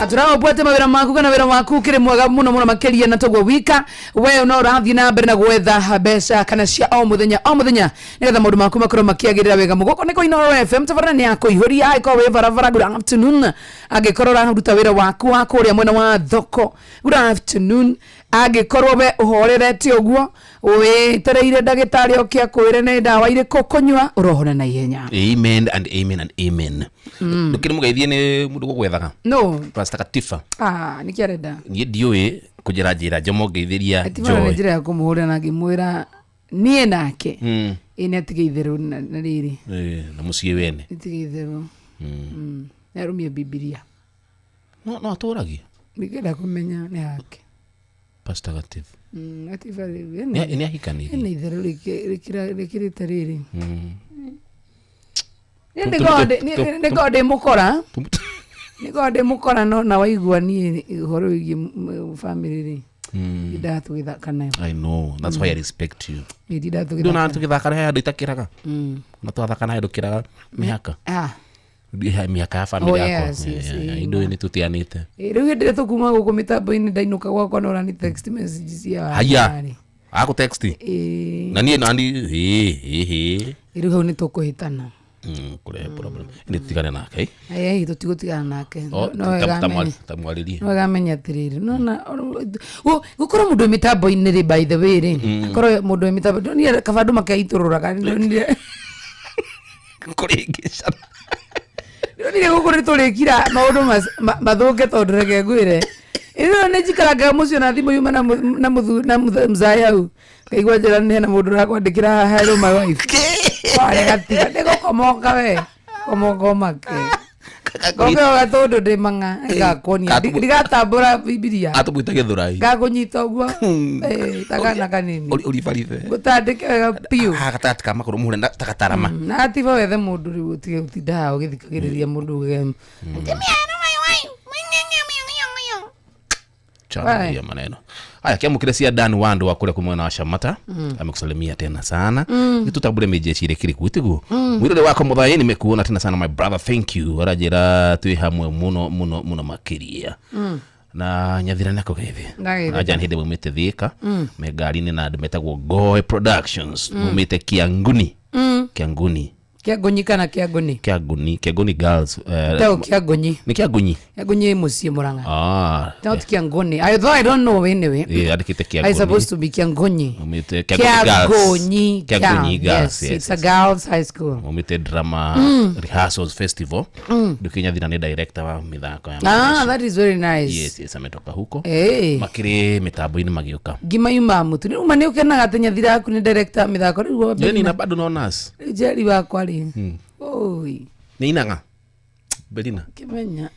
atũraga ũbuate mawĩra maku kana wĩra waku ũkĩrĩ mwega mũno mũno makĩria na toguo wika we no ũrathiĩ na mbere na gwetha mbeca kana cia o mũthenya o mũthenya nĩgetha maũndũ maku makorwo makĩagĩrĩra wega. Mũgoko nĩ kũinoro FM tabarĩra nĩ ya kũihũria angĩkorwo wĩ barabara. Good afternoon angĩkorwo ũraruta wĩra waku wa kũrĩa mwena wa thoko. Good afternoon angĩkorwo we ũhorerete ũguo wĩtereire ndagĩtarĩ oke akwĩre nĩ ndawa irĩkũ ũkũnyua ũrohona na ihenya. Amen and amen and amen. Ndũkĩrĩ mũgeithie nĩ mũndũ gũgwethaga No Pastor Katifa. Ah, nĩkĩ arenda? Niĩ ndiũĩ kũnjĩra njĩra njomo ngeithĩria Atimara nĩ Joy. njĩra ya kũmũhũrĩra na ngĩmwĩra niĩ nake ĩ nĩ atige itherũ na rĩrĩ Na mũciĩ wene nĩ atige itherũ nĩ arũmie Bibilia no atũragie nĩngenda kũmenya nĩ hake. Pastor Katifa Atiba rĩu nĩ ahikanĩrie ena itherũ rĩkĩrĩte rĩrĩ nĩngorwo ndĩ mũkora nĩngorwo ndĩ mũkora no na waigua niĩ ũhoro wĩgiĩ bamĩrĩ rĩ ndindaga tũgĩthaka nayo. I know that's why I respect you. Ndindaga Ndona tũgĩthaka tũgĩthaka na he handũ itakĩraga na twathaka na handũ kĩraga mĩhaka mĩhaka ya Oh, bamĩrĩ yakwa yes, yes, indo nĩ tũtianĩte. Rĩu hĩndĩ ĩrĩa tũkuma gũkũ mĩtambo-inĩ ndainũka gwakwa no ũrani text message cia Haya akũ text Ĩĩ. na niĩ nani ĩ ĩ Rĩu hau nĩ tũkũhĩtana. Kũrehe problem nĩ tigane nake. Ĩĩ, tũtigũtigana nake. Oh, No wega amenye. Tamwarĩrie. No wega amenye atĩrĩrĩ, nona gũkorwo mũndũ wĩ mĩtambo-inĩ rĩ, by the way rĩ, akorwo mũndũ wĩ mĩtambo, ndonire kaba andũ makeitũrũraga, ndonire Kũrĩngĩcana. Ndonire gũkũ nĩ tũrĩkira maũndũ mathũke, tondũ reke ngwĩre, ĩno nĩ njikarangaga mũciĩ na thimũ yuma na na mzaya hau ngaigua njĩra nĩ hena mũndũ ũrakwandĩkĩra haha, "Hello my wife." Warega, tiga nĩ gũkomoka, we komoka ũmake ngoke gatũndũ ndĩ mang'a ngakuonia ndigatambũra Bibilia. Atũmwĩte gĩthũrai. Ngakũnyita ũguo, eh, ta kana kanini. Ũribaribe. Ngũtandĩke wega biũ. Haha gatagatĩ ka magũrũ mũhure ta gatarama. Na atiba wethe mũndũ rĩu, ũtige gũtinda haha ũgĩthikagĩrĩria mũndũ uge Chana maneno haya kiamukire cia Dan Wando wa kule kumwena wa Shamata. Amekusalimia tena sana. Nitutambure mijecire kiri kwitigu mwirore wako muthai, nimekuona tena sana my brother, thank you. Arajira twi hamwe muno muno muno makiria na nyathira nako gethi. Ndageithĩka. Aja hĩndĩ mumĩte Thika me ngari-inĩ na andũ metagwo Goe Productions, mumĩte Kianguni. Kianguni. Kĩangũnyi kana Kĩangũni? Kianguni, Kianguni Girls, eh, Teo Kĩangũnyi. Nĩ Kiangunyi. Kĩangũnyi ĩ mũciĩ Mũrang'a. Ah. Not Kĩangũni. I though I don't know anyway. Eh, andĩkĩte I Kianguni. supposed to be Kĩangũnyi. Mumĩte Kianguni Girls. Kĩangũnyi. Kiangũnyi Girls. Yes, it's a girls high school. Mumĩte drama rehearsals festival. Nduki Nyathira nĩ director wa mĩthako ya Ah, that is very nice. Yes, ametoka huko. Eh. Makĩrĩ mĩtambo-inĩ magĩũka. Ngima yuma mũtu rĩu ma nĩ ũkenaga atĩ Nyathira yaku nĩ director mĩthako rĩu wa Jeni na bado no nas. Rĩu Njeri wakwa rĩ, oi. Nĩ inaga Belina. Kĩmenya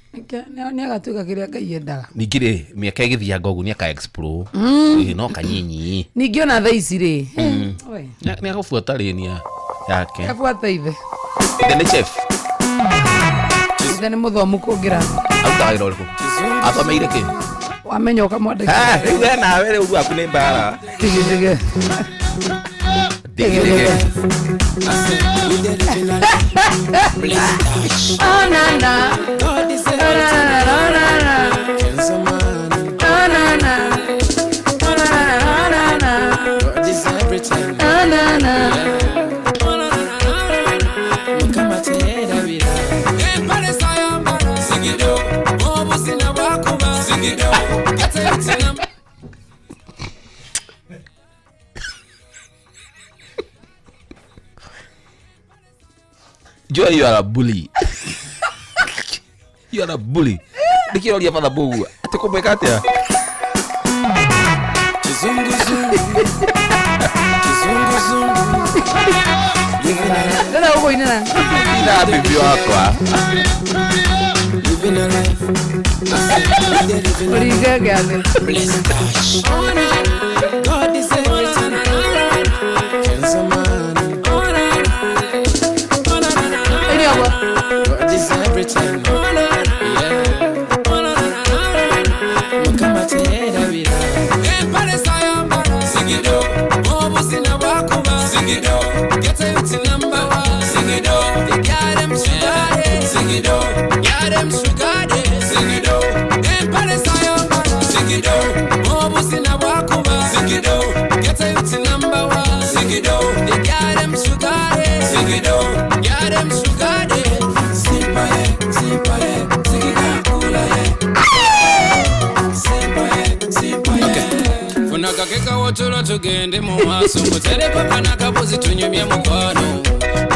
nĩ agatuĩka kĩrĩa Ngai endaga. Ningĩ rĩ, mĩaka ĩgĩthianga ũguo nĩ aka explore. Ĩ, no kanyinyi. Ningĩ ona thaa ici rĩ, oi. Nĩ agũbuata rĩni yake. Abuata ithe. Ithe nĩ chef. Ithe nĩ mũthomu kũngĩra. Arutaga wĩra ũrĩkũ? Athomeire kĩ? Wamenya ũkamwandĩka. Ah, rĩu we nawe rĩu waku nĩ mbara. Tigithige. Tigithige. Oh, na, na. Oh, na, na, na, na, na. Oh, na, na. Oh, na, na, na, na. Oh, na, na. Empale sayambala Sigido obuzina bwakuba Sigido Ate Joy, you are a bully. You are a bully. Ndikĩroria batha mũguo atĩ kũmwĩka atĩa? Kizunguzungu Kizunguzungu Ndĩrenda gũkũinĩra. Ina bibi wakwa. Living a life Ũringe gĩathĩ. God is everything. Ĩrĩ ũguo. God is everything. Empale sayambala Sigido obuzina bwakuba Sigido get a number one Sigido they got them sugar Sigido got them sugar Sigido empale sayambala Sigido obuzina bwakuba Sigido get a number one Sigido they got them sugar Sigido got them sugar Simpa ye simpa ye Sigida kula ye Simpa ye simpa ye Funa kakeka wotulo tugende mu maaso nkutereko kana kabuzi tunyumye mukwano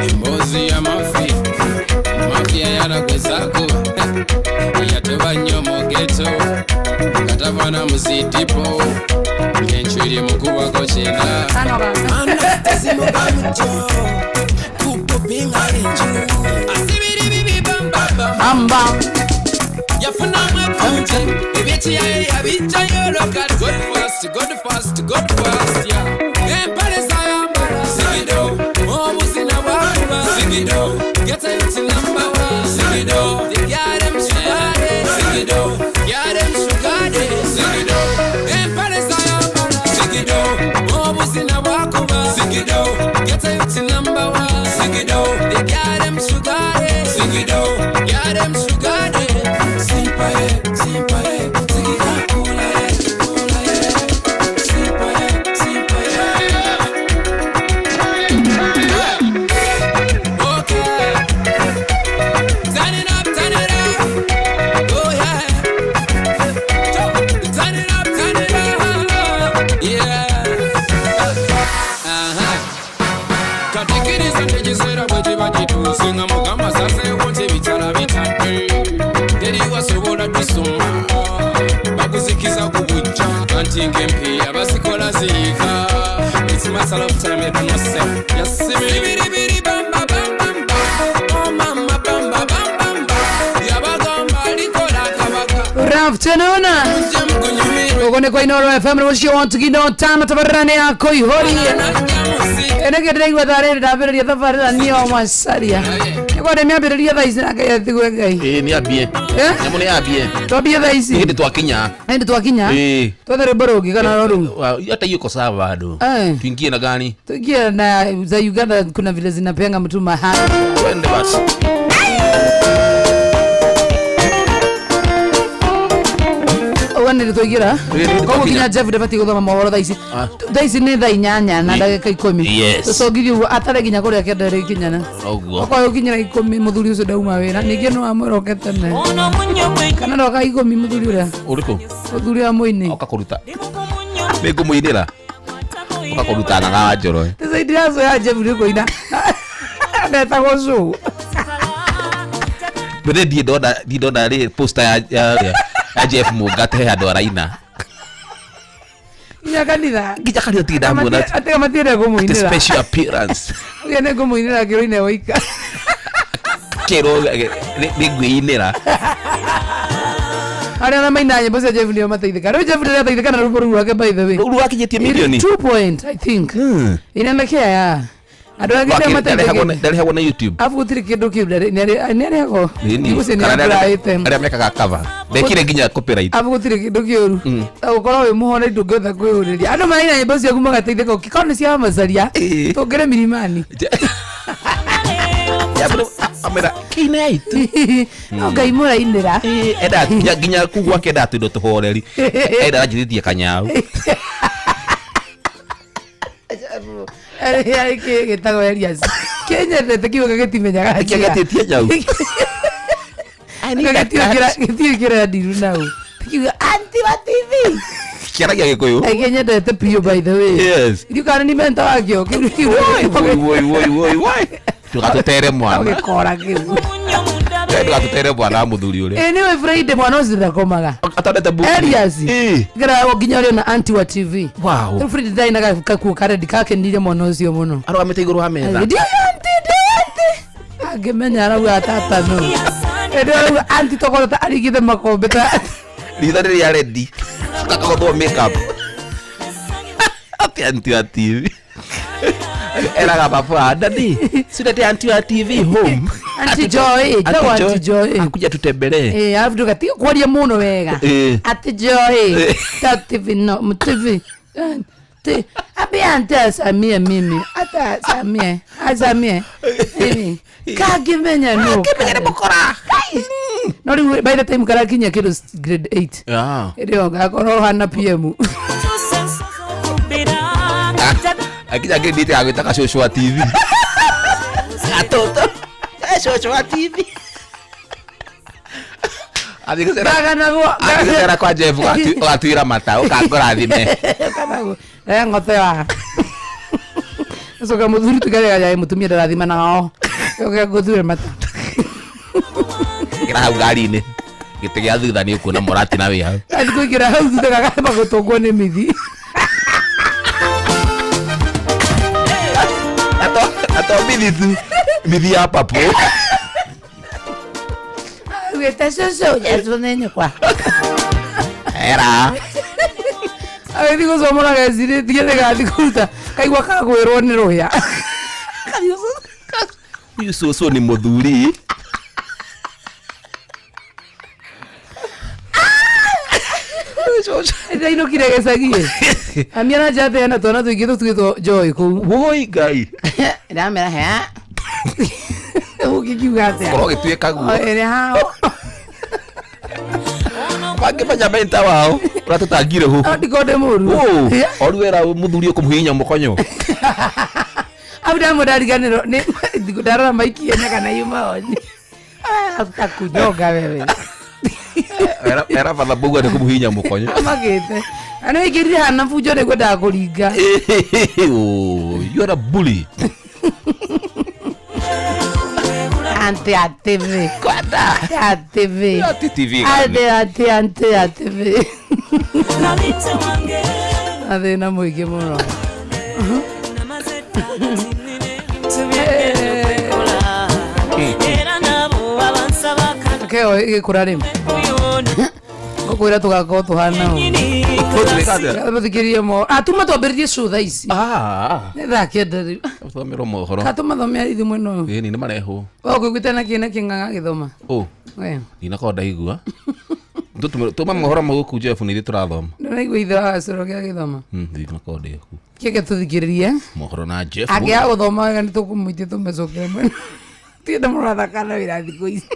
emboozi ya mafi mafia yalagwezako yateba nnyo mu geto katavana muzitipo ngenchwiri mukubako kyenda. Amba. Yafuna mwekunje ebyekiyaye yabijjayo local God first, God first, God first, yeah. Empale sayambala Sigido obuzina bwakuba Sigido get a number one Sigido they got them sugar Sigido got them sugar Sigido empale sayambala Sigido obuzina bwakuba Sigido get a number one Sigido they got them sugar Sigido got them sugar Simpa ye, simpa ye, sigida kula ye, kula ye. Simpa ye, simpa ye. Okay. Teri wasobola tusoma bakuzikiza kubujja anti ng'empiya basikola ziyiika. It's a matter of time, you don't say. Yes, sibiribiri bamba bamba bamba. Oh mama bamba bamba bamba. Yabagamba likola kabaka. Good afternoon. Uko nĩ kwa Inoro FM rũciũ wontugindo tano tabarĩra ya kũihũria ĩnĩkĩ ndĩraigua tharĩrĩ ndambĩrĩria thabarĩra niĩ o macaria nĩkwa ndĩmĩambĩrĩria thaa ici na Ngai atigwe Ngai. Ĩĩ nĩ ambie. Nyamũ nĩ ambie. Twambie thaa ici. Nĩ hĩndĩ twakinya. Hĩndĩ twakinya. Ĩĩ. Twethe rwĩmbo rũngĩ kana no rũu? Hata hiyo iko sawa bado. Tuingie na gani? Tuingie na za Uganda, kuna vile zinapeanga mtu mahali. Twende basi. Wene twaingĩra koguo nginya Jeff ndabatiĩ gũthoma mohoro thaa ici. Thaa ici nĩ thaa 8 na ndagĩka 10. Yes. Tũcongithie ũguo atarĩ nginya kũrĩa kĩanda rĩkinyana. Ũguo. Okorwo ũkinyĩra 10 mũthuri ũcio ndauma wĩra ningĩ no amwĩra oke tene kana ndoka 10 mũthuri ũrĩa. Ũrĩkũ? Mũthuri wa mũini. Oka kũruta. Nĩ ngũmũinĩra. Oka kũruta na wa njoro. Tũcaindiraco ya Jeff nĩ kũina. Ndetagwo cũ. Mbere ndiĩ ndona rĩ poster ya Jeff Mungate he handũ araina. Nginya kanitha. Nginya kanitha tirĩ ndamuona. Atiga matiende kũmũinĩra. Special appearance. Ũgĩa nĩ ngũmũinĩra kĩrũ-inĩ waika. Kĩrũ nĩ ngwĩinĩra. Arĩa na maina nyĩmbo cia Jeff nĩo mateithĩka. Rĩu Jeff ndĩrateithĩka na rwĩmbo rũu rwake by the way. Rũu rwakinyĩtie milioni. 2 point I think. Inaelekea ya. Andũ angĩ nĩo mateithĩkĩte. Ndarĩhagwo na YouTube. Afu gũtirĩ kĩndũ kĩu nĩarĩhagwo. Ũcio nĩ Arĩa mekaga cover. Ndekire nginya copyright. Afu gũtirĩ kĩndũ kĩũru. Gũkorwo wĩ mũhone ndũngĩhota kwĩyũrĩria. Andũ maraina nyĩmbo ciaku magateithĩka ũkĩkorwo nĩ cia macaria. Tũngĩre milimani. Amera kĩina itu. No Ngai mũrainĩra. Enda nginya kuu gwake enda tũindo tũhoreri. Enda anjĩrĩtie kanyau. Arĩ kĩ gĩtagwo Elias. Kĩnyendete kiugo gĩtimenyaga. Kĩgetĩtie nyau. Gĩtirĩ kĩrĩa ndiru nau. Kiugo anti wa TV. Kĩaragia Gĩkũyũ. Kĩnyendete biũ by the way. Yes. Ndiũ kana nĩ menta wakĩo. Woi woi woi woi woi. Ndũgatũtere mwana. Ũgĩkora kĩu. Ndũgatũtere mwana wa mũthuri ũrĩa. Ĩ nĩwe Friday mwana ũcio ndakomaga. Atondete book. Elias. Gara nginya ũrĩa na anti wa TV. Wow. Rĩu Friday ndaina gakuo karedi kakenirie mwana ũcio mũno. Arũgamĩte igũrũ wa metha. Ndio anti, ndio anti. Angĩmenya arauga tata no. Ndio arauga anti tokorwo ta arigĩte makombe ta. Ritho rĩrĩa ready. Gakagothwo makeup. Ati anti wa TV. Eraga baba, daddy, silete anti wa TV home. Auntie Joy, Auntie Joy. Akuja tutembelee. Alafu tukatiga kwaria muno wega. Auntie Joy, ta TV no, TV. Ti, abi auntie asamie mimi. Ata asamie, asamie. Mimi. Kagimenya no. Kagimenya ni mukora. No riu by the time karakinya kindu grade 8. Ah. Ndio gakorwo hana PM. Akinya grade 8 agwĩta cũcũ wa TV. Atoto. Cũcũ wa TV. Athiĩ kwa Jeff ũgatuĩra mata ũkangũrathime. Ng'ote wa. Coka mũthuri tukarega jae mũtumia ndarathima nao. Ũke ngũthuĩre mata. Ingĩra hau ngari-inĩ. Gĩtĩ gĩa thutha nĩ ũkuona mũrati na wĩ hau. Athiĩ kũingĩra hau thutha gakamba gũtũngwo nĩ mithi. Ato mithi tu. Mithi ya papo. Wĩte cũcũ Jesũ nĩ nyũkwa. Era. Agĩthiĩ gũcomora gecirĩtie nĩgathiĩ kũruta kaigua kagwĩrwo nĩ rũhĩa. Ũyũ cũcũ nĩ mũthuri. Ndainũkire gĩcagi. Ami aranjĩra ena twana tũingĩ tũtuĩtwo Joy kũu. Woi Ngai. Ndamera he. Ũngĩkiuga atĩa? Korwo gĩtuĩka guo. Ĩrĩ hao. Mangĩmenya menta wao ũrĩa tũtangire gũkũ. Ndikorwo ndĩ mũru. Oru wera mũthuri ũkũmũhihinya mũkonyo. Abu ndamwe ndariganĩrwo nĩ ndarora maiki ene kana yuma oni. Atakunyonga wewe. Era batha mbauga nĩ kũmũhihinya mũkonyo. Amagĩte. Ana wĩkĩrire hana bunjo nĩguo ndakũringa. Oh, you are a bully. Ante a TV. Kwata. A TV. Ati TV. Ate ate ante a TV. Athina mũingĩ mũno. Keo ĩgĩkũra rĩ ngũkwĩra tũgakorwo tũhana ũũ. Thikĩrĩrie mo atuma twambĩrĩrie show thaa ici. Ah. Nĩ thaa kenda rĩu. Thomerwo mohoro. Katũmathomea ithuĩ mwena ũyũ. Ĩni nĩ marehwo. Ũkũiguĩte na kĩ na kĩ ng'ang'a agĩthoma? Ũ. We. Ndinakorwo ndaigua. Tũma mohoro mau gũkũ Jeff nĩ ithuĩ tũrathoma. Ndũraigua ithe wa gacoro gĩa gĩthoma. Ndinakorwo ndĩ ku. Kĩke tũthikĩrĩrie. Mohoro na Jeff. Angĩaga gũthoma wega nĩ tũkũmũitia tũmũcokere mwena. Tienda mũrathaka na wĩra thikũ ici.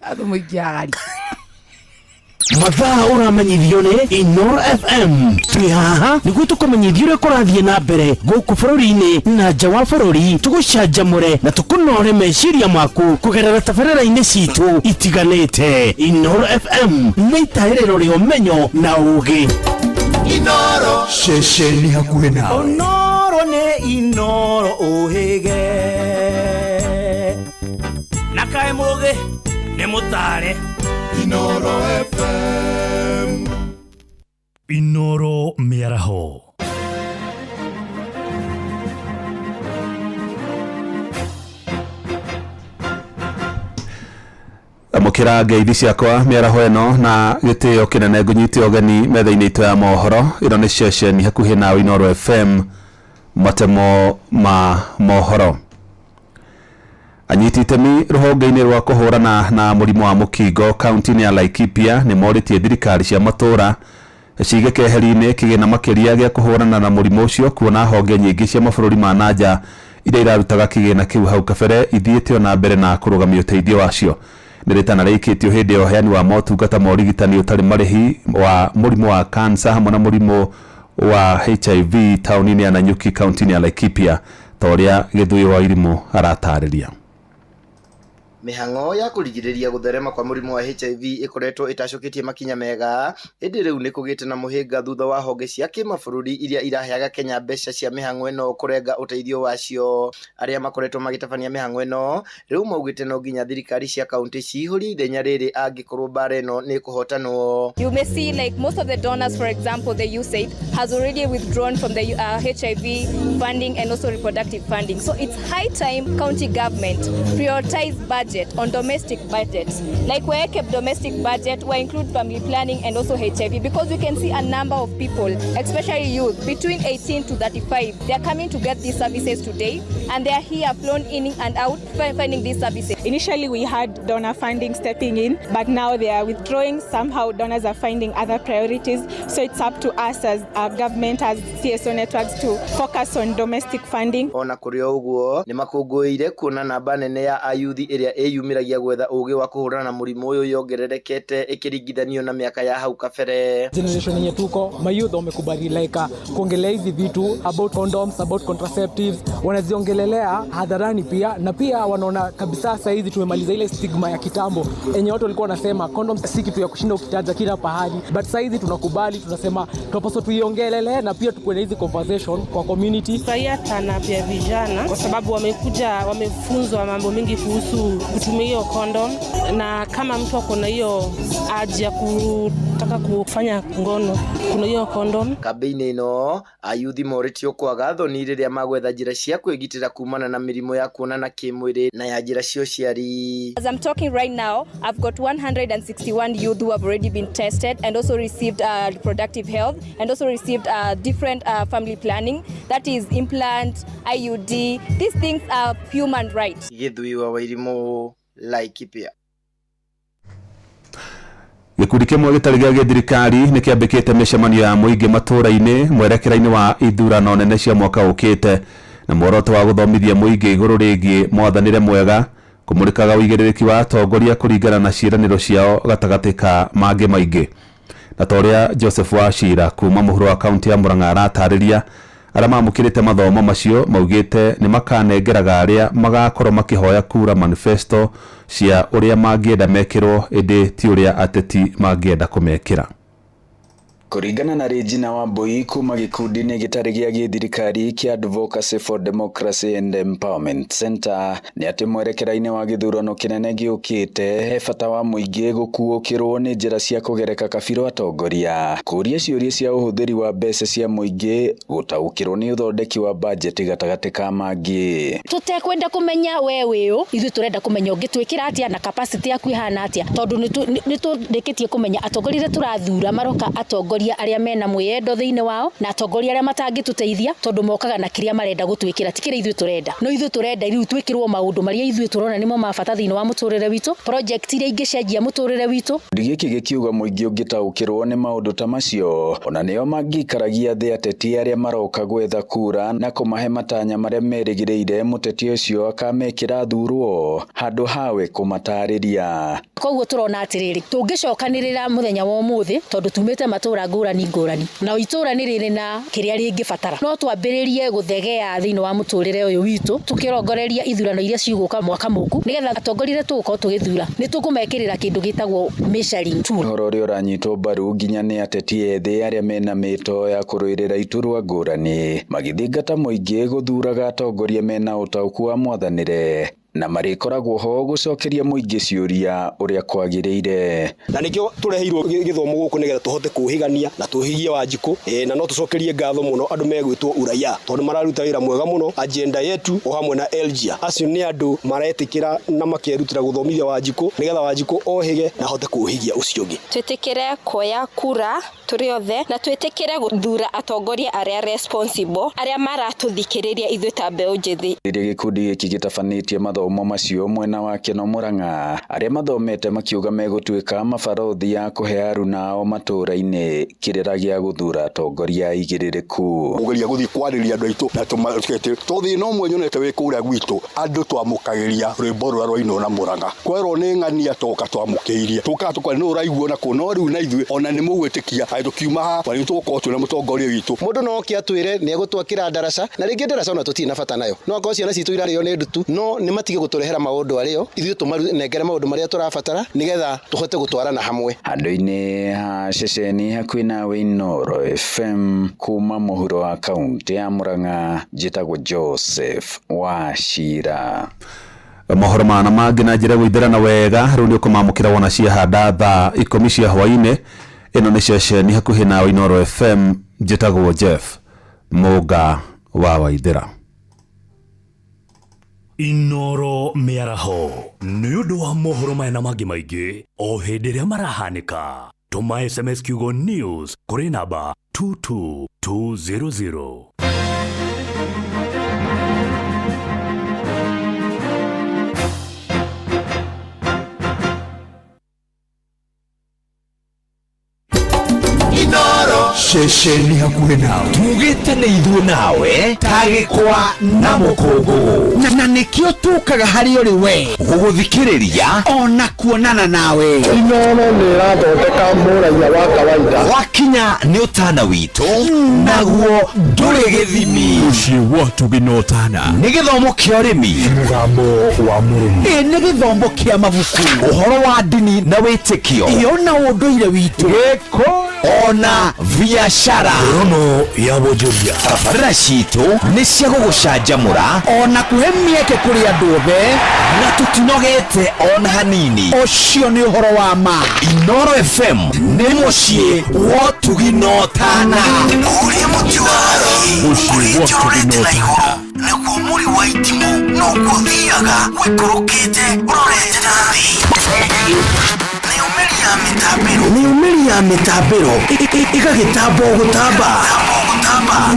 Atũmũikia gari. Mathaa ũramenyithio nĩ Inoro FM. Twĩ haha nĩguo tũkũmenyithie ũrĩa kũrathiĩ na mbere gũkũ bũrũri-inĩ na nja wa bũrũri, tũgũcanjamũre na tũkũnore meciria maku kũgerera tabarĩra-inĩ citũ itiganĩte. Inoro FM nĩ itaĩrĩro rĩa ũmenyo na ũgĩ. Inoro ceceni hakuhĩ nawe. Onoro nĩ Inoro ũhĩge na kaĩ mũgĩ nĩ mũtare. Inoro FM. Inoro mĩaraho. Amũkĩra ngeithi ciakwa mĩaraho ĩno na gĩtĩo kĩnene ngũnyite ũgeni metha-inĩ itũ ya mohoro. Ĩno nĩ ceceni hakuhĩ nawe Inoro FM, matemo ma mohoro. Anyiti itemi rũhonge-inĩ rwa kũhũrana na mũrimũ wa mũkingo kaunti-inĩ ya Laikipia nĩ morĩtie thirikari cia matũũra cige keheri-inĩ kĩgĩna makĩria gĩa kũhũrana na mũrimũ ũcio, kuona honge nyingĩ cia mabũrũri ma nanja iria irarutaga kĩgĩna kĩu hau kabere ithiĩte ona mbere na kũrũgamia ũteithio wacio. Nĩ rĩtana rĩikĩtio hĩndĩ ya ũheani wa motungata ma ũrigitani ũtarĩ marĩhi wa mũrimũ wa kansa hamwe na mũrimũ wa HIV taũni-inĩ ya Nanyuki kaunti-inĩ ya Laikipia, ta ũrĩa Gĩthũi wa Irimũ aratarĩria. Mĩhang'o ya kũrigĩrĩria gũtherema kwa mũrimũ wa HIV ĩkoretwo ĩtacũkĩtie makinya mega, ĩndĩ rĩu nĩ kũgĩte na mũhĩnga thutha wa honge cia kĩmabũrũri iria iraheaga Kenya mbeca cia mĩhang'o ĩno kũrenga ũteithio wacio. Arĩa makoretwo magĩtabania mĩhang'o ĩno rĩu maugĩte no nginya thirikari cia kaunti cihũrie ithenya rĩrĩ angĩkorwo mbara ĩno nĩ ĩkũhotanwo. You may see like most of the donors, for example, the USAID has already withdrawn from the HIV funding and also reproductive funding. So it's high time county government prioritize budget on domestic budgets. Like where kept domestic budget, we include family planning and also HIV, because we can see a number of people, especially youth, between 18 to 35, they are coming to get these services today, and they are here flown in and out finding these services. Initially we had donor funding stepping in, but now they are withdrawing. Somehow donors are finding other priorities, so it's up to us as our government, as CSO networks, to focus on domestic funding. Ona kũrĩ o ũguo nĩ makũngũĩire kuona namba nene ya ayuthi ĩrĩa ĩyumĩragia gwetha ũgĩ wa kũhũrana na mũrimũ ũyũ yongererekete ĩkĩringithanio na miaka ya hau kabere. Generation yenye tuko mayouth wamekubali like kuongelea hizi vitu about condoms, about contraceptives, wanaziongelelea hadharani pia, na pia wanaona kabisa sasa hizi tumemaliza ile stigma ya kitambo enye watu walikuwa wanasema condoms si kitu ya kushinda ukitaja kila pahali, but sasa hizi tunakubali, tunasema tunapaswa tuiongelelee na pia tukuwe na hizi conversation kwa community. Furahia sana pia vijana kwa sababu wamekuja wamefunzwa mambo mingi kuhusu kutumia hiyo condom, na kama mtu ako na hiyo haja ya kutaka kufanya ngono kuna hiyo condom. Kambĩinĩ ĩno ayuthi morĩtio kwaga thoni rĩrĩa magwetha njĩra cia kwĩgitĩra kumana na mĩrimũ ya kuonana kĩmwĩrĩ na ya njĩra cia ũciari. As I'm talking right now, I've got 161 youth who have already been tested and also received reproductive health and also received different family planning, that is implant, IUD. These things are human rights. Gĩthui wa Wairimũ, Laikipia. Gĩkundi kĩmwe gĩtarĩ gĩa gĩthirikari nĩ kĩambĩkĩte mĩcemanio ya mũingĩ matũũra-inĩ mwerekera-inĩ wa ithurano nene cia mwaka ũkĩte, na muoroto wa gũthomithia mũingĩ igũrũ rĩgiĩ mwathanĩre mwega, kũmũrĩkaga ũigĩrĩrĩki wa atongoria kũringana na ciĩranĩro ciao gatagatĩ ka mangĩ maingĩ. Na ta ũrĩa Joseph Wachira kuma mũhuro wa kaunti ya Murang'a aratarĩria, arĩa mamũkĩrĩte mathomo macio maugĩte nĩ makanengeraga arĩa magakorwo makĩhoya kura manifesto cia ũrĩa mangĩenda mekĩrwo, ĩndĩ ti ũrĩa ateti mangĩenda kũmekĩra. Kũringana na Regina Wambui kuma gĩkundi-inĩ gĩtarĩ gĩa gĩthirikari kĩa Advocacy for Democracy and Empowerment Center nĩ atĩ mwerekera-inĩ wa gĩthurano kĩnene gĩũkĩte he bata wa mũingĩ gũkuũkĩrwo nĩ njĩra cia kũgereka kabirũ atongoria, kũũria ciũria cia ũhũthĩri wa mbeca cia mũingĩ, gũtaũkĩrwo nĩ ũthondeki wa bajeti gatagatĩ ka mangĩ. Tũtekwenda kũmenya we wĩũ, ithuĩ tũrenda kũmenya ũngĩtwĩkĩra atĩa na capacity yaku ĩhana atĩa, tondũ nĩ tũrĩkĩtie kũmenya atongoria arĩa tũrathura maroka atongoria arĩa mena mwĩyendo thĩinĩ wao na atongoria arĩa matangĩtũteithia, tondũ mokaga na kĩrĩa marenda gũtwĩkĩra ti kĩrĩa ithuĩ tũrenda. No ithuĩ tũrenda rĩu twĩkĩrwo maũndũ marĩa ithuĩ tũrona nĩmo ma bata thĩinĩ wa mũtũrĩre witũ, project iria ingĩcenjia mũtũrĩre witũ. Gĩkundi gĩkĩ gĩkiuga mũingĩ ũngĩtaũkĩrwo nĩ maũndũ ta macio ona nĩo mangĩikaragia thĩ ateti arĩa maroka gwetha kura na kũmahe matanya marĩa merĩgĩrĩire mũteti ũcio akamekĩra thurwo handũ hawe kũmatarĩria. Koguo tũrona atĩrĩrĩ, tũngĩcokanĩrĩra mũthenya wa ũmũthĩ tondũ tumĩte matũra ngũrani ngũrani na itũra nĩ rĩrĩ na kĩrĩa rĩngĩbatara, no twambĩrĩrie gũthegea thĩinĩ wa mũtũrĩre ũyũ witũ tũkĩrongoreria ithurano iria cigũka mwaka mũku, nĩgetha atongoria arĩa tũgũkorwo tũgĩthura nĩ tũkũmekĩrĩra kĩndũ gĩtagwo measuring tool. Ũhoro ũrĩa ũranyitwo mbaru nginya nĩ ateti ethĩ arĩa mena mĩto ya kũrũĩrĩra iturwa ngũrani magĩthingata mũingĩ gũthuraga atongoria mena ũtaũku wa mwathanĩre na marĩkoragwo ho gũcokeria mũingĩ ciũria ũrĩa kwagĩrĩire. Na nĩkĩo tũreheirwo gĩthomo gũkũ nĩgetha tũhote kũhĩgania na tũhigie Wanjikũ, na no tũcokerie ngatho mũno andũ megwĩtwo Uraia tondũ mararuta wĩra mwega mũno. Agenda yetu o hamwe na Elgia, acio nĩ andũ maretĩkĩra na makerutĩra gũthomithia Wanjikũ nĩgetha Wanjikũ ohĩge na ahote kũũhigia ũcio ũngĩ. Twĩtĩkĩre kuoya kura tũrĩ othe na twĩtĩkĩre gũthura atongoria arĩa responsible, arĩa maratũthikĩrĩria ithuĩ ta mbeũ njĩthĩ. Rĩrĩa gĩkundi gĩkĩ gĩtabanĩtie mathomo macio mwena wa Keno Murang'a, arĩa mathomete makiuga megũtuĩka mabarothi ya kũhe aruna ao matũũra-inĩ kĩrĩra gĩa gũthura atongoria aigĩrĩrĩku. Kũgeria gũthiĩ kwarĩria andũ aitũ na tũmakete to thĩna ũmwe nyonete wĩ kũrĩa gwitũ, andũ twamũkagĩria rwĩmbo rũrĩa rwainwo na Murang'a, kwerwo nĩ ng'ania toka twamũkĩirie tũkaga tũkwa nĩ ũraiguo na kũ, no rĩu na ithuĩ ona nĩ mũgwĩtĩkia atĩ tũkiuma haha nĩ tũgũkorwo twĩna mũtongoria witũ. Mũndũ no oke atwĩre nĩ egũtwakĩra ndaraca, na rĩngĩ ndaraca ona tũtirĩ na bata nayo, no akorwo ciana citũ irarĩo nĩ ndutu, no nĩ matige gũtũrehera maũndũ arĩo, ithuĩ tũmanengere maũndũ marĩa tũrabatara nĩgetha tũhote gũtwarana hamwe. Handũ-inĩ ha ceceni hakuhĩ nawe Inooro FM kuma mũhuro wa kaunti ya Murang'a, njĩtagwo Joseph Wachira. Mohoro mana mangĩ na njĩra gũithĩrana wega rĩu nĩ ũkũmamũkĩra wona ciahanda thaa 10 cia hwaĩ-inĩ. Ĩno nĩ ceceni hakuhĩ nawe Inooro FM, njĩtagwo Jeff Mũnga wa Waithĩra. Inooro mĩaraho nĩ ũndũ wa mohoro maya na mangĩ maingĩ o hĩndĩ ĩrĩa marahanĩka. Tũma SMS kiugo news kũrĩ namba 22200. Ceceni hakuhĩ nawe tugĩte nĩ ithuĩ nawe ta gĩkwa na mũkũngũgũ, na nĩkĩo tũkaga harĩ ũrĩ we gũgũthikĩrĩria ona kuonana nawe. Inooro nĩ ĩrathondeka mũraiya wa kawaida, wakinya nĩ ũtana witũ naguo ndũrĩ gĩthimi. Mũciĩ wa ũtugi na ũtana nĩ gĩthomo kĩa ũrĩmi, mũgambo wa mũrĩmi, ĩ nĩ gĩthomo kĩa mabuku, ũhoro wa ndini na wĩtĩkio, ĩyo na ũndũire witũ, ona biashara, rono ya wonjoria. Tabarĩra citũ nĩ cia gũgũcanjamũra ona kũhe mĩeke kũrĩ andũ othe, na tũtinogete ona hanini. Ũcio nĩ ũhoro wa ma. Inooro FM nĩ mũciĩ wa ũtugi na ũtana. Ũrĩa mũtĩ wa Mũciĩ wa ũtugi na ũtana naguo mũri wa itimũ noguo ũthiaga wĩkũrũkĩte ũrorete na thĩ. Mĩumĩri ya mĩtambĩro ĩgagĩtamba o gũtamba,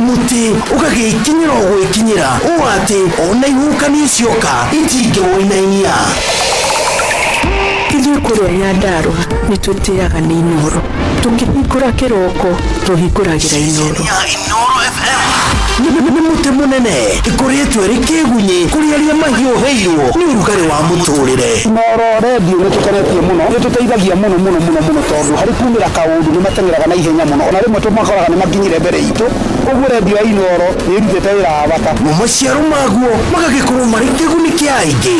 mũtĩ ũgagĩkinyĩra o gwĩkinyĩra, ũũ atĩ ona ihuhũkanio cioka itingĩwũinainia. Ithuĩ kũrĩa Nyandarũa nĩ tũtĩaga nĩ Inooro, tũkĩhingũra kĩroko tũhingũragĩra Inooro. Nĩ mũtĩ mũnene ĩkoretwo ĩrĩ kĩgunyĩ kũrĩ arĩa mahiũhĩirwo nĩ ũrugarĩ wa mũtũrĩre. Inooro redio nĩ tũkenetie mũno, nĩ tũteithagia mũno mũno mũno mũno, tondũ harĩ kumĩra kaũndũ nĩ mateng'eraga na ihenya mũno, ona rĩmwe tũmakoraga nĩ makinyire mbere itũ. Ũguo redio ya Inooro nĩ ĩrutĩte wĩra wa bata. Mo maciaro maguo magagĩkorwo marĩ kĩguni kĩa aingĩ.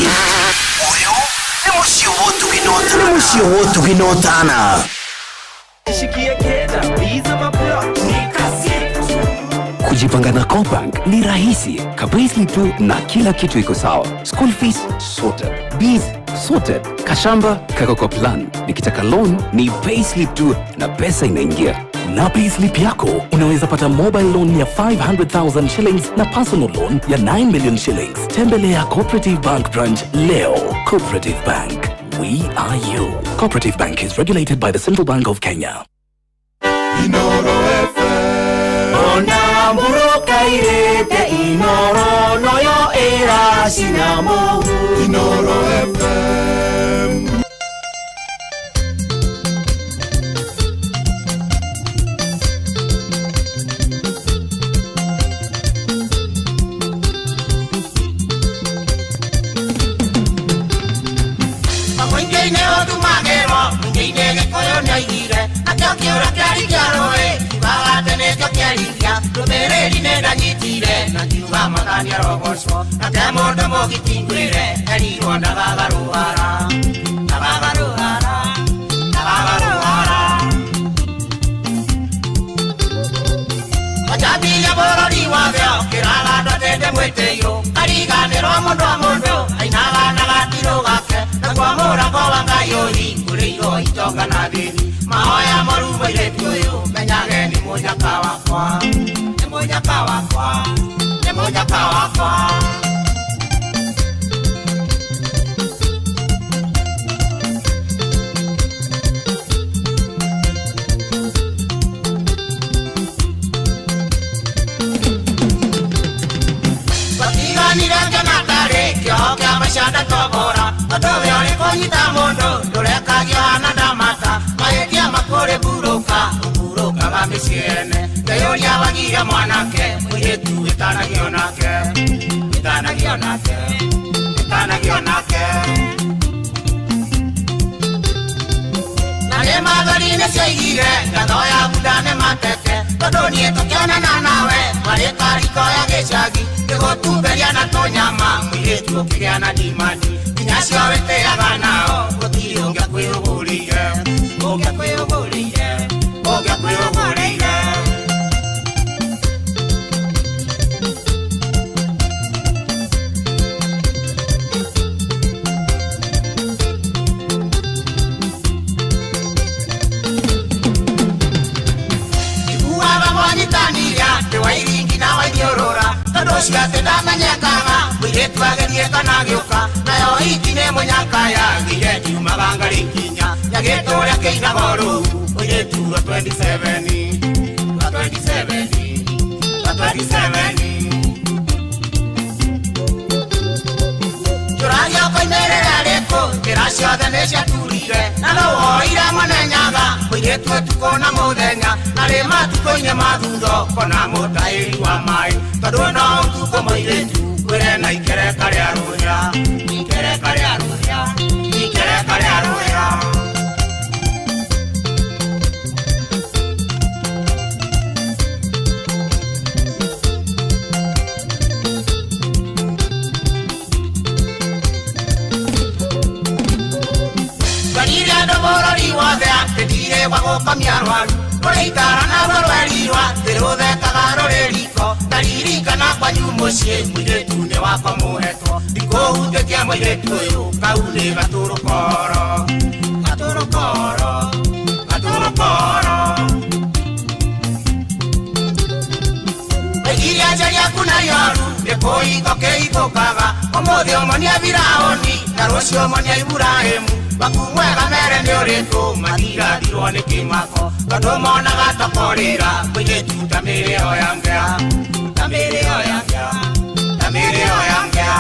Ũyũ nĩ mũciĩ wa ũtugi na ũtana. Nĩ mũciĩ wa ũtugi na ũtana. Ishikie kenda. Kujipanga na CoBank ni rahisi kabisa tu na kila kitu iko sawa. School fees sorted, bills sorted, kashamba kako kwa plan. Nikitaka loan ni payslip tu na pesa inaingia. Na payslip yako unaweza pata mobile loan ya 500,000 shillings na personal loan ya 9 million shillings. Tembelea Cooperative Bank branch leo. Cooperative Bank, we are you. Cooperative Bank is regulated by the Central Bank of Kenya. Ona mburuka irĩte Inoro noyo ĩracina mũhu Inoro FM. Mũingĩ-inĩ ũndumagĩrwo, mũingĩ-inĩ Gĩkũyũ nĩoigire, nakĩo kĩũra kĩari kĩa rũĩ, kiugaga atĩ nĩkĩo kĩariria, ndũmĩrĩri nĩ ndanyitire, na ngiuga Mwathani arogocwo, nake mũndũ mũgiti ngwĩre, erirwo ndagagarũhara, ndagagarũhara, ndagagarũhara. Majambiria bũrũri wothe ũkĩraga ndwatĩte mwĩtĩio, kariganĩrwo mũndũ o mũndũ, ainaga na gatirũ gake, naguo mũrango wa Ngai ũhingũrĩirwo itonga na thĩni, mahoya moru mũirĩtu ũyũ, menyage nĩ mũnyaka wakwa, nĩ mũnyaka wakwa, nĩ mũnyaka wakwa. Twatiganire ngĩona ndarĩ kĩoho kĩa maica ndatobora, ũndũ ũyũ ũrĩ kũnyita mũndũ ndũrekagio hana ndamata, mahĩtia makũrĩ mburũka, ũmburũkaga mĩciĩ ene, ngeyũria wagire mwanake, mũirĩtu wĩtanagio nake, wĩtanagio nake, wĩtanagio nake. Na nĩ mathori-inĩ cioigire ngatho ya Buddha nĩ matete, tondũ niĩ tũkĩonana nawe warĩ kariko ya gĩcagi, ngĩgũtumberia na tũnyama, mũirĩtu ũkĩgĩa na ndimandi, nginya acio wĩtĩaga nao gũtirĩ ũngĩakwĩrũgũrĩire, ũngĩakwĩrũgũrĩire, ũngĩakwĩrũgũrĩire. Iguaga mwanyitanire atĩ wairingi na waithiũrũra, tondũ ũcio atĩ ndamenyekaga, mũirĩtu agerie kana agĩũka, nayo hiti nĩ mũnyaka yagĩire ngiumaga ngarĩ ikinya, yagĩtũũra kĩinaga rũu, mũirĩtu wa 27, wa 27, wa 27. Njũragia ũkoimĩrĩra rĩkũ, njĩra ciothe nĩciaturire, na no woire mũnenyaga, mũirĩtu ũtukũ na mũthenya, na rĩ matukũ-inĩ ma thutha ũkona mũtahĩri wa maĩ, tondũ no ũtukũ mũirĩtu kwĩre na ikereka rĩa rũhĩa, ikereka rĩa rũhĩa, ikereka rĩa rũhĩa. Twarire andũ bũrũri wothe atĩ ndirĩ gwa gũkomia arwaru, rũrĩ itara naruo rwerirwo atĩ rũthekaga rũrĩ riko, ndaririkana kwanyu mũciĩ mũirĩtu nĩ wakwa mũhetwo, ndikũhutĩtie mũirĩtu ũyũ kau nĩ gatũrũkoro, gatũrũkoro, gatũrũkoro. Waigirie njaria aku na yoru nĩ kũhingo kĩhingũkaga, ũmũthĩ ũmonia Firaũni na rũciũ ũmonia Iburahĩmu, waku mwega mere nĩ ũrĩkũ, matirathirwo nĩ kĩmako, tondũ monaga ta kũrĩra, mũirĩtu ta mĩrĩo ya ngĩa, ta mĩrĩo ya ngĩa, ta mĩrĩo ya ngĩa.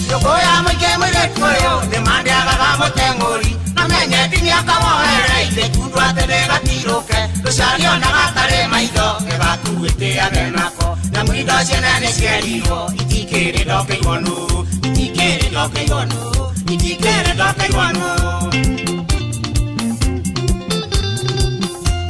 Nyũngũ ya mũingĩ mũirĩtu ũyũ nĩmandĩagaga mũteng'ũri, na menyeti nĩakawoere ithĩkundu atĩ nĩgatirũke, rũcario na gatarĩ maitho gĩgakuĩtĩage nako, nyamũ indo ciene nĩcierirwo itikĩrĩ ndokeirwo nũ, itikĩrĩ ndokeirwo nũ, itikĩrĩ ndokeirwo nũ.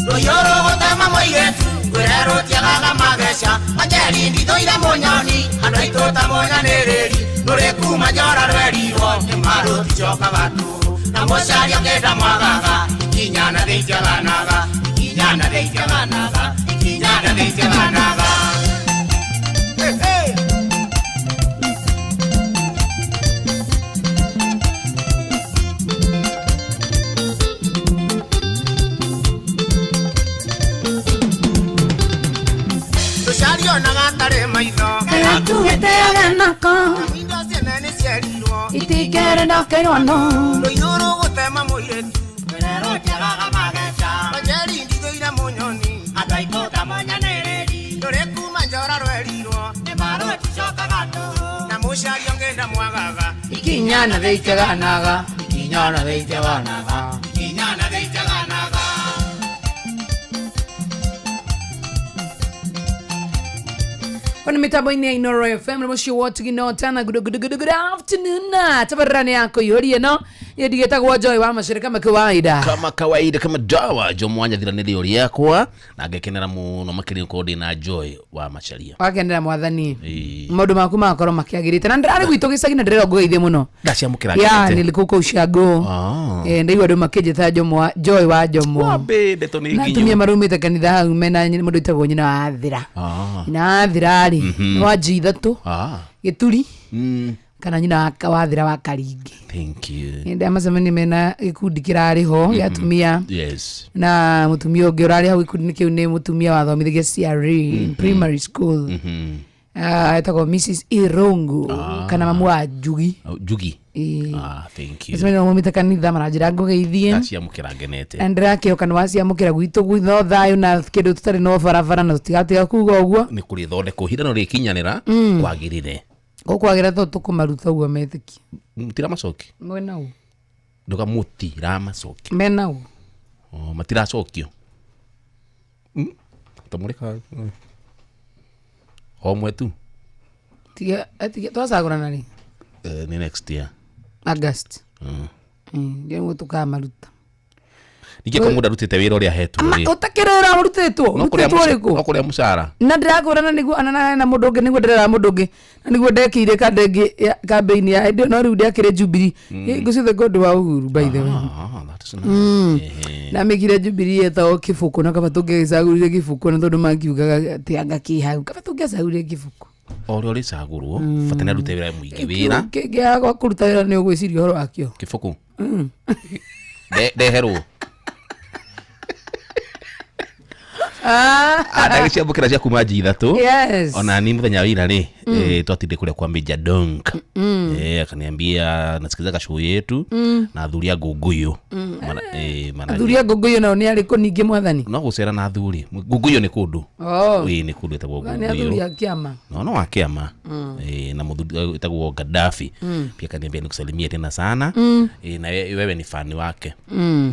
Rũhiũ rũgũtema mũirĩtu Ngwĩrerwo tiagaga mageca Wanjeri ndithũire mũnyoni andũ aitũ ta mũnyanĩrĩri rũrĩ kuma njora rwerirwo nĩ marũticokaga tu na mũcaria kĩnda mwagaga ikinya na thĩ itiaganaga ikinya na thĩ itiaganaga ikinya na thĩ itiaganaga. Hey, hey. Ikinyana thĩitiaganaga ikinyana thĩitiaganaga ikinyana thĩitiaganaga. Kwani mitambo-inĩ ya Inoro FM nĩ wotu tana good good good good afternoon tabarani yako yorie no yedigetagwo Joy wa mashirika makawaida kama kawaida kama dawa jo mwanya thiranĩrio rĩakwa na ngekenera mũno makĩria gũkorwo ndĩ na Joy wa Macharia wakenera mwathani maũndũ maku magakorwo makĩagĩrĩte na ndĩrarĩ gwitũ gĩcagi na ndĩrera ngũgeithie mũno ndaciamũkĩra ya nilikuwa huko ushago ndaigua andũ makĩnjĩta Jomo Joy wa Jomo wambe ndeto nĩ na atumia marumĩte kanitha hau mena mũndũ wĩtagwo nyina wa Athira nyina wa Athira rĩ nĩ wa G ithatũ gĩturi kana nyina wa Athira wa Karingi. Thank you. Ndamacemania mena gĩkundi kĩrarĩ ho gĩa atumia. Yes. Na mũtumia ũngĩ ũrarĩ hau gĩkundi-inĩ kĩu nĩ mũtumia wathomithagia CRE in primary school. Etagwo Mrs. Irungu kana mamu wa Njugi. Njugi. Thank you. Nĩcemania maumĩte kanitha maranjĩra ngũgeithie. Ndaciamũkĩra ngenete. Na ndĩrakĩhoka nĩ waciamũkĩra gwitũ gwitho thayũ na kĩndũ tũtarĩ na barabara na tũtigatiga kuga ũguo. Nĩ kũrĩ thondekwo ihinda no rĩkinyanĩra kwagĩrĩre. Gũkwagĩra tondũ tũkũmaruta ũguo metĩkie. Mũtiramacoki? Mwena ũ? Nduga mũtiramacoki. Mena ũ? Oh, matiracokio. Tamũrĩka. O mwetu. Tiga twacagũrana rĩ? Nĩ next year. August. Ndio tũkamaruta. Ningĩ ko mũndũ arutĩte wĩra ũrĩa ahetwo rĩ. Ũtakĩrĩ wĩra ũrutĩtwo? Ũrutĩtwo ũrĩkũ? No kũrĩa mũcara. Na ndĩrakũrana nĩguo na mũndũ ũngĩ nĩguo ndĩrera mũndũ ũngĩ na nĩguo ndekĩire kanda ĩngĩ kambĩini ya hĩndĩ ĩyo no rĩu ndĩakĩrĩ Jubilee. Ngũciothe ngũndũ wa Uhuru by the way. That is nice. Na mĩkire Jubilee ĩtagwo kĩbũkũ na kaba tũngĩgĩcagũrire kĩbũkũ na tondũ makiugaga atĩ anga kĩ hau kaba tũngĩacagũrire kĩbũkũ. O ũrĩa ũrĩcagũrwo bata nĩ arute wĩra mũingĩ wĩra. Kĩngĩaga kũruta wĩra nĩ ũgwĩciria ũhoro wakĩo. Kĩbũkũ. Ndeherwo. Ndagĩciamũkĩra cia kuma G ithatũ. Yes. Ona ni mũthenya wa ira rĩ twatinde kũrĩa kwa Major Donk. Akaniambia nasikizaga show yetu na athuri a Ngũngũyũ. Athuri a Ngũngũyũ nao nĩ arĩkũ ningĩ mwathani? No gũcera na athuri. Ngũngũyũ nĩ kũndũ. Nĩ kũndũ ĩtagwo Ngũngũyũ. Nĩ athuri a kĩama. No wa kĩama. Na mũthuri ĩtagwo Gaddafi. Pia akaniambia nikusalimie tena sana. Na wewe ni fani wake.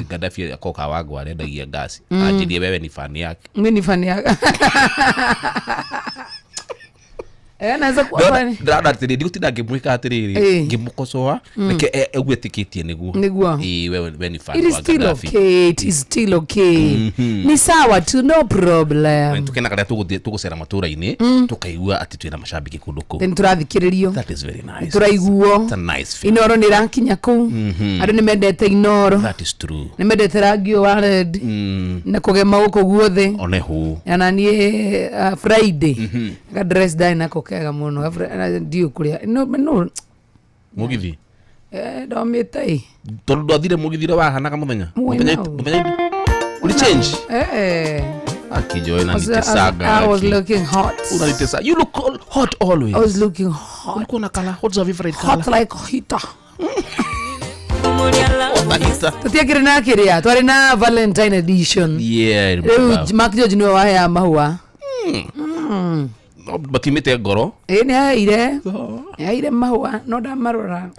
Gaddafi akoka wangu arendagia gasi. Anjirie wewe ni fani yake. Mimi ni fani yake. Naweza kuwa fani. Ndĩrona atĩrĩrĩ ndigũtinda ngĩmwĩka atĩrĩrĩ ngĩmũkocoa reke egwĩtĩkĩtie nĩguo. Nĩguo. Wewe ni fani It is wa still Gaddafi. okay. It is still okay. Ni sawa tu, no problem. Tukenaga rĩrĩa tũgũthiĩ tũgũcera matũra-inĩ tũkaigua atĩ twĩna macambĩki kũndũ kũu. Nĩ tũrathikĩrĩrio. That is very nice. Tũraiguo. It's a nice feeling. Inoro nĩ ĩrakinya kũu. Andũ nĩ mendete Inoro. That is true. Nĩ mendete rangi ũyũ wa red. Na kũgema gũkũ guothe. Onehu. Na niĩ Friday. Ga dress ndarĩ nako kega mũno. Ndiũ kũrĩa. No Mũgithi. Ndomĩte ĩ. Tondũ ndwathire mũgithi ũrĩa wahanaga mũthenya. Mũthenya. Uli change. Akijoy na nitesaga. I was looking hot. Unanitesa. You look hot always. I was looking hot. Ulikuwa na color. What's your favorite color? Hot like heater. Tutiakire na kiria. Twari na Valentine edition. Yeah. Rĩu Mark George niwe waheaga mahũa. Batimĩte ngoro. Nĩ aheire. Nĩ aheire mahũa no ndamarora.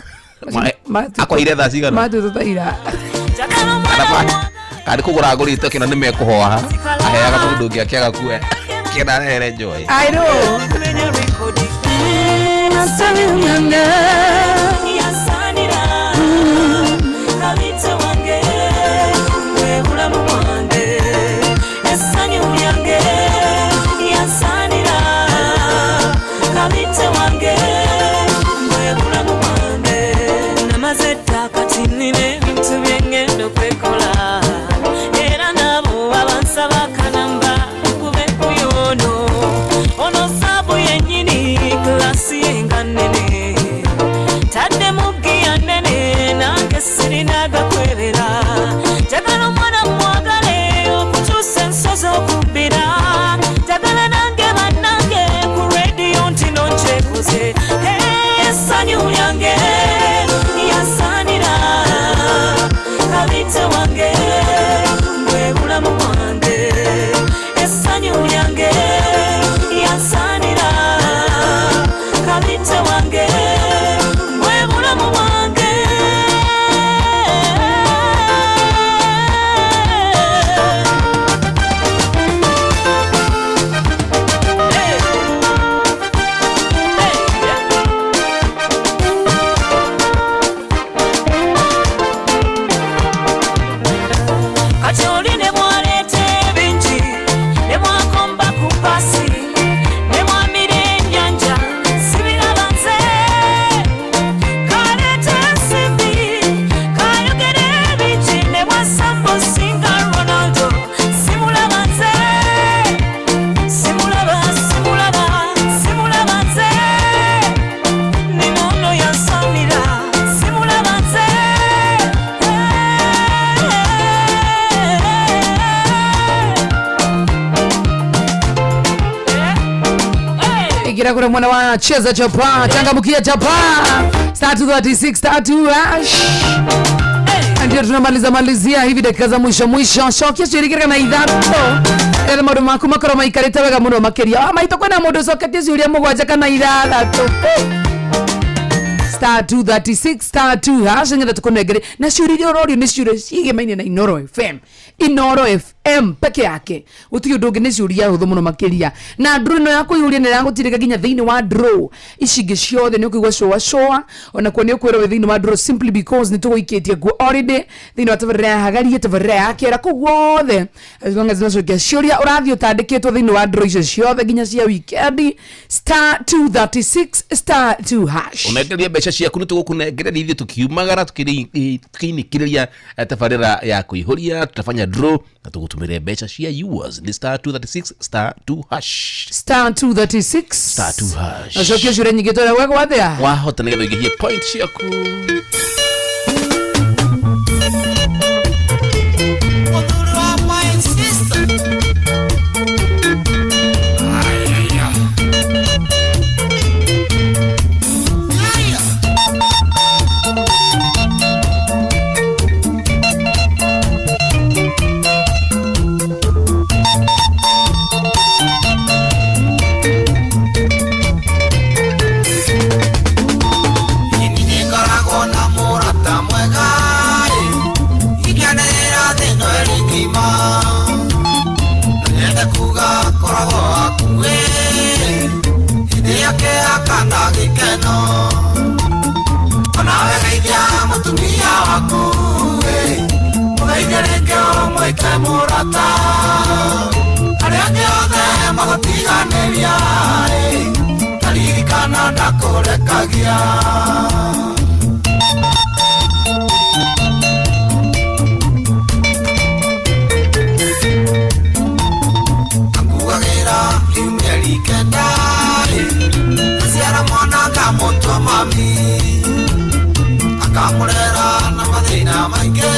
Akwaire thaa cigana? Matuĩte ta ira. Kana kũgũra ngũrĩte kĩna nĩ mekũhoa. Aheaga mũndũ ũngĩ akĩaga kuoya. Kĩna arehere Joy. I know. Kati oli ne bwaleeta ebingi ne bwakomba ku pasi ne bwamira ennyanja sibiraba nze kaleeta ensimbi kayogera ebingi ne bwasamba osinga Ronaldo simulaba nze simulaba simulaba simulaba nze ninono yansamira simulaba nze. Igira kule mwana wa cheza chapa changamkia chapa star 236 star 2 hash. Ndio tunamaliza malizia hivi dakika za mwisho mwisho cokia ciũria na ithatũ etha maũndũ maku makorwo maikarĩte wega mũno makĩria maitũ kwĩna mũndũ ũcoketie ciũria mũgwanja kana ithathatũ star 236 star 2 hash ngetha tũkũnengere na ciũria iria ũrorio nĩ ciũria ciĩgemaine na Inoro FM. Inoro FM peke yake gũtirĩ ũndũ ũngĩ nĩ ciũria hũthũ mũno makĩria na draw ĩno ya kũihũria nĩ ĩragũtirĩka nginya thĩinĩ wa draw ici ingĩ ciothe nĩ ũkũigua cũa cũa onakuo nĩ ũkwĩrwo wĩ thĩinĩ wa draw simply because nĩ tũgũikĩtie kuo already thĩinĩ wa tabarĩra ya hagarie tabarĩra ya kĩera kũu guothe as long as nĩwacokia ciũria ũrathiĩ ũtandĩkĩtwo thĩinĩ wa draw icio ciothe nginya cia weekend star 236 star 2 hash. Unengeria mbeca ciaku nĩ tũgũkũnengereria ithuĩ tũkiumagara tũkĩinĩkĩrĩria tabarĩra ya kũihũria tutafanya draw na tũgũtũmĩre mbeca cia yours nĩ star 236 star 2 hash star 236 star 2 hash. Acokia ciũria nyingĩ tũrĩa gwekwo atĩa wahota nĩgetha ũingĩhie point ciaku. Nĩngoragwo na mũrata mwega ingĩanĩrĩra thĩ ĩno ĩrĩ ng'ima no nyende kuga koragwo hakuhĩ hĩndĩ ya kĩeha kana gĩkeno onawe geithia mũtumia waku mũgeithie rĩngĩ ũmwĩte mũrata arĩa angĩ othe magũtiganĩria taririkana ndakũrekagia. Anguagĩra rĩu mĩeri kenda aciara mwana akamũtua mami akamũrera na mathĩna maingĩ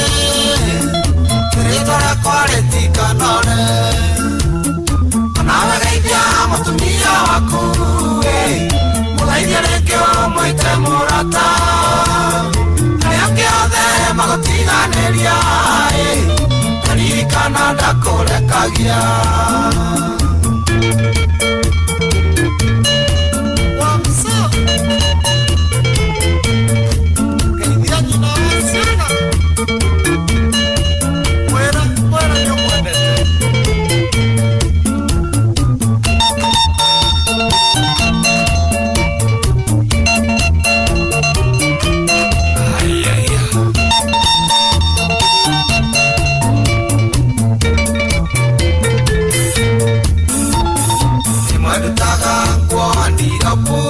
rĩtwa rĩakwa rĩtikanore onawe geithia mũtumia waku mũgeithie rĩngĩ ũmwĩte mũrata arĩa angĩ othe magũtiganĩria taririkana ndakũrekagia. Geithia nyina wa ciana mwĩra mwĩra nĩũmwendete. Nĩmwendutaga nguo ndirabu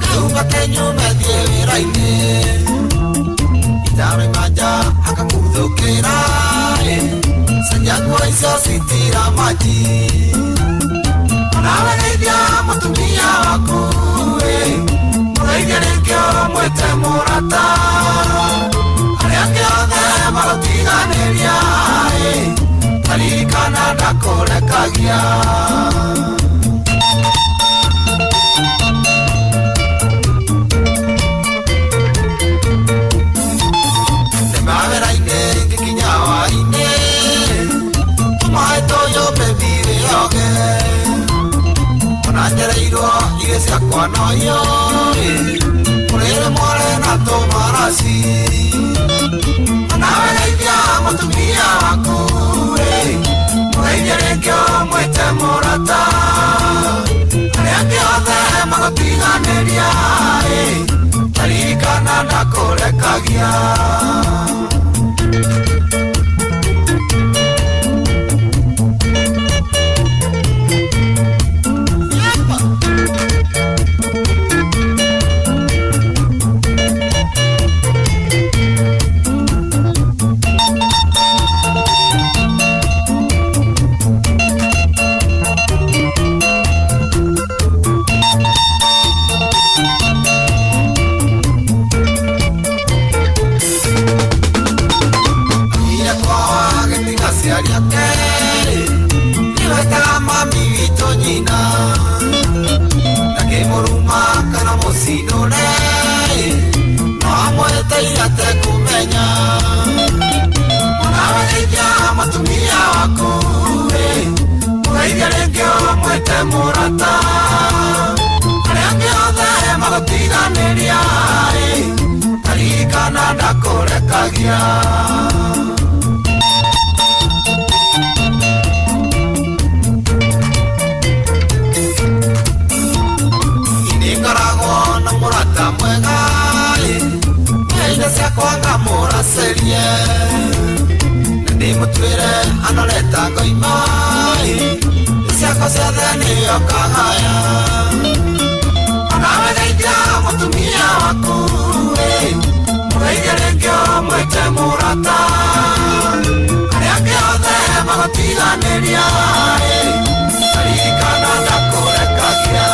kahumba kenyume thiĩ wĩra-inĩ itaraima nja akakuthũkĩra cenjia nguo icio citira maji onawe geithia mũtumia waku mũgeithie rĩngĩ ũmwĩte mũrata arĩa angĩ othe magũtiganĩria taririkana ndakũrekagia. Mawĩra-inĩ ngĩkinya hwaĩ-inĩ tũmaĩ tũyũ baby wĩyoge ona njereirwo irio ciakwa no irio kũrĩrĩ mware na tũmaraci onawe geithia mũtumia waku mũgeithie rĩngĩ ũmwĩte mũrata arĩa angĩ othe magũtiganĩria taririkana ndakũrekagia. Mũikari ake nĩwetaga mami witũ nyina ndakĩmũruma kana mũcindũre no amwĩte atekũmenya onawe geithia mũtumia waku mũgeithia rĩngĩ ũmwĩte mũrata arĩa angĩ othe magũtiganĩria taririkana ndakũrekagia. Nĩngoragwo na mũrata mwega indo ciakwa ngamũracerie na ndĩmũtuĩre anoreta ngoima ciakwa ciothe nĩyo kagaya onawe geithia mũtumia waku mũgeithie rĩngĩ ũmwĩte mũrata arĩa angĩ othe magũtiganĩria taririkana ndakũrekagia.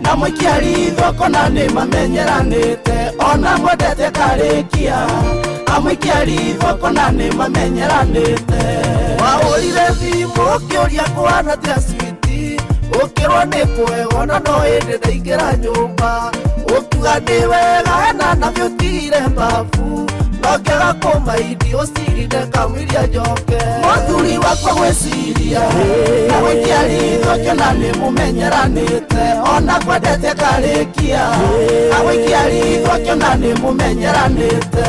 Na mũikia ritho kona nĩ mamenyeranĩte ona mwendete karĩkia amũikia ritho kona nĩ mamenyeranĩte wahũrire thimũ ũkĩũria kũhana atĩa switi ũkĩrwo nĩ kwega ona no hĩndĩ ndaingĩra nyũmba ũkiuga nĩ wega hena na nĩũtigire mbabu no ngĩaga kũmaindi ũcirinde kamũiria njoke mũthuri wakwa gwĩciria na gũikia ritho kĩona nĩ mũmenyeranĩte ona kwendete karĩkia agũikia ritho kĩona nĩ mũmenyeranĩte.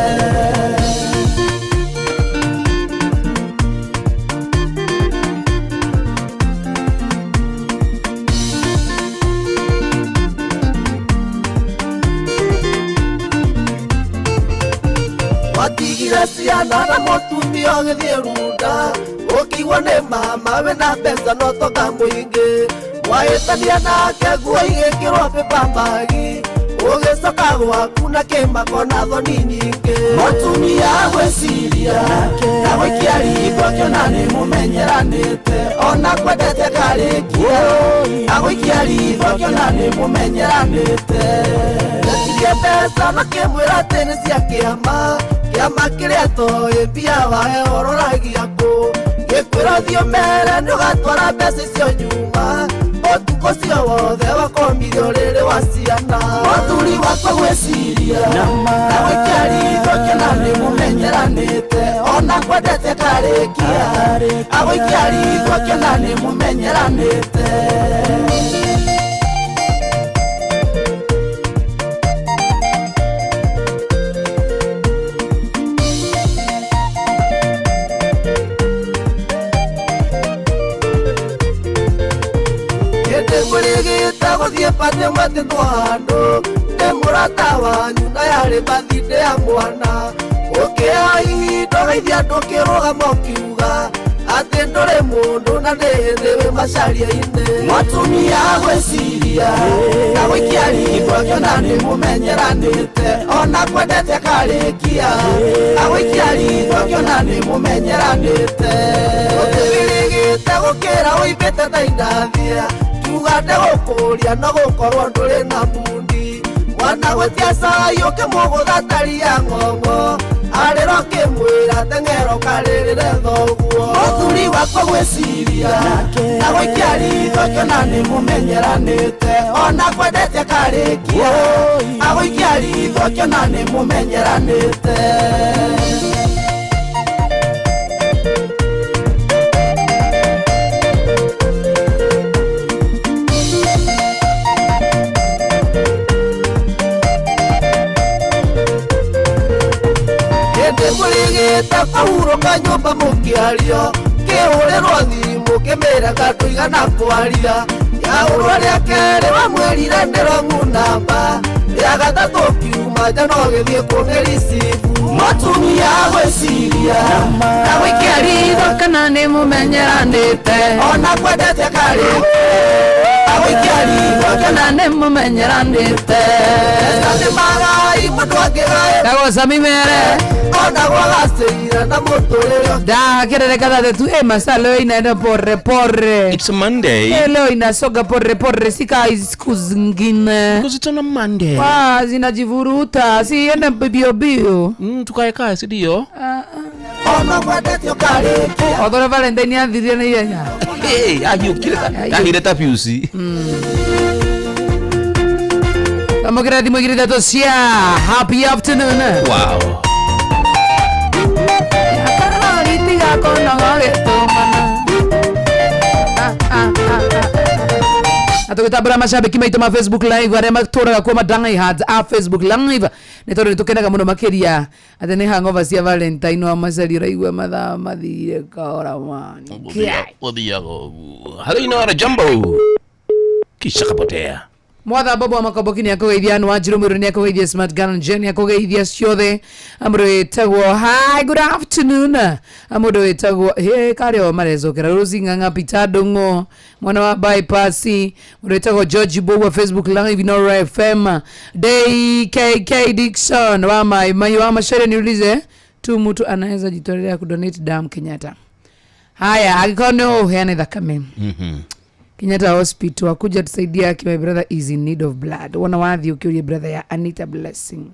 Watigire ciana na mũtumia ũgĩthiĩ runda ũkĩigua nĩ mama wĩna mbeca no toka mũingĩ wahĩtania nake nguo igĩkĩrwo paper bag ũgĩcoka gwaku na kĩmako na thoni nyingĩ mũtumia gwĩciria na gũikia ritho kĩona nĩ mũmenyeranĩte ona kwendete karĩkia agũikia ritho kĩona nĩ mũmenyeranĩte etirie mbeca makĩmwĩra atĩ nĩ cia kĩama kĩama kĩrĩa toĩ mbia wahe ũroragia kũ gĩkwĩra ũthiĩ ũmere nĩũgatwara mbeca icio nyuma ũtukũ ũcio wothe wakomire ũrĩrĩ wa ciana mũthuri wakwa gwĩciria na gũikia ritho kĩona nĩ mũmenyeranĩte ona kwendete karĩkia agũikia ritho kĩona nĩ mũmenyeranĩte. Mũrigita gũthiĩ batĩ mwetĩtwo handũ nĩ mũrata wanyu na yarĩ bathindĩ ya mwana ũkĩoya ihinda ũgeithia andũ ũkĩrũgama ũkiuga Atĩ ndũrĩ mũndũ na nĩ hĩndĩ wĩ macaria-inĩ. Mũtumia gwĩciria na gũikia ritho akĩona nĩ mũmenyeranĩte ona kwendete akarĩkia agũikia ritho akĩona nĩ mũmenyeranĩte. Ũtĩbirigĩte gũkĩra ũimbĩte ta indathia kiuga ndegũkũria no gũkorwo ndũrĩ na mundi. Mwana gwĩtia cai ũkĩmũgũtha taria ng'ong'o arĩro kĩmwĩra teng'ero karĩrĩre thoguo. Mũthuri wakwa gwĩciria na gũikia ritho akĩona nĩ mũmenyeranĩte ona kwendete akarĩkia agũikia ritho akĩona nĩ mũmenyeranĩte. Hĩndĩ mũrĩgĩte kũhurũka nyũmba mũkĩario kĩhũrĩrwo thimũ kĩmĩraga tũigana kwaria yaũrwo rĩa kerĩ wamwĩrire nĩ namba rĩa gatatũ kiuma nja no gĩthiĩ kũmĩricibu. Mũtumia gwĩciria na gũikia ritho kana nĩ mũmenyeranĩte ona kwendete akarĩkia agũikia ritho kana nĩ mũmenyeranĩte. Nĩ magai mũndũ angĩgaĩ Kagoca mimere ona gwagacĩira na mũtũrĩre da kerere kadha tu masaa leo inaenda porre porre. It's a Monday. Leo inasonga porre porre, si kaa hizi siku zingine. Because it's on a Monday. Wa zinajivuruta, si ende bio bio. Tukae kae si ndio? Ona kwendete ũkarĩkia. Othore Valentine athirie na ihenya. Hey, ahiũkire ahire ta piusi. Amũkĩra thimũ igĩrĩ ithatũ cia happy afternoon. Wow. Atũgĩtambũra macambĩki maitũ ma Facebook live arĩa matũraga kuo madiehards a Facebook live nĩ tondũ nĩtũkenaga mũno makĩria atĩ nĩ hangover cia Valentine wa macari ũraigua mathaa mathire kahora mani. Ũthiaga ũguo. Hello Inoro, jambo. Kisha kapotea. Mwatha Bobo wa Makomboki nĩ akũgeithia Ann Wanjiru Mwiru nĩ akũgeithia Smart Girl Jen nĩ akũgeithia ciothe. Mũndũ wĩtagwo hi good afternoon. Mũndũ wĩtagwo he karĩ o marecokera Rosie Ng'ang'a Peter Ndung'u mwana wa bypass. Mũndũ wĩtagwo George Bobo wa Facebook Live Inoro FM. DKK Dixon wa Mai Mai wa Mashere niulize tu mtu anaweza jitolea kudonate damu Kenyatta. Haya angĩkorwo nĩ ũheane thakame. Kenyatta Hospital akuja tusaidia aki my brother is in need of blood. Wana wathi ukiurie brother ya Anita Blessing.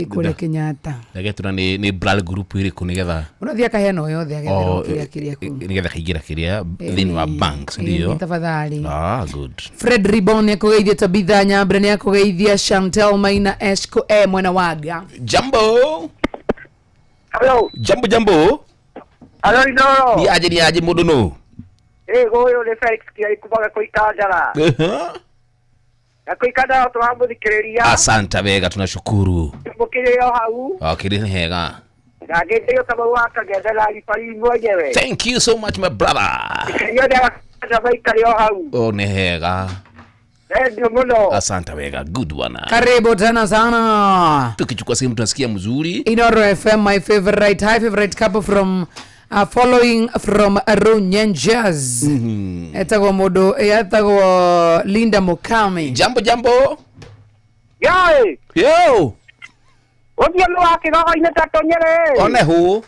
Kule Kenyatta. Ndagetura ni blood group iriku nigetha. Unathi akaheana o yothe agethera kiria kiria ku. Nigetha kaingira kiria thini wa banks ndio. Tafadhali. Ah good. Fred Ribon ni akugeithia Tabitha Nyambre ni akugeithia Chantel Maina Esco mwana waga. Jambo. Hello. Jambo jambo. Hello Inoro. Ni aje mundu no. Ũyũ nĩ Felix Kĩai kuma Gakũikanjara. Gakũikanjara tũramũthikĩrĩria. Asante wega tunashukuru. Mũkĩrĩ o hau. Okĩrĩ nĩ hega. Na ngĩtĩo Kamau wa Kang'ethe na Ribari mwenyewe. Thank you so much my brother. Maikare o hau. O nĩ hega. Ndio muno. Asante wega, good one. Karibu tena sana. Tukichukua simu tunasikia mzuri. Inoro FM my favorite, high favorite couple from following from Runyenjes. Etagwo mundu etagwo Linda Mukami. Jambo jambo. Yo. Yo. Othio no akigogo-inĩ ta tũnyĩrĩ. One hu.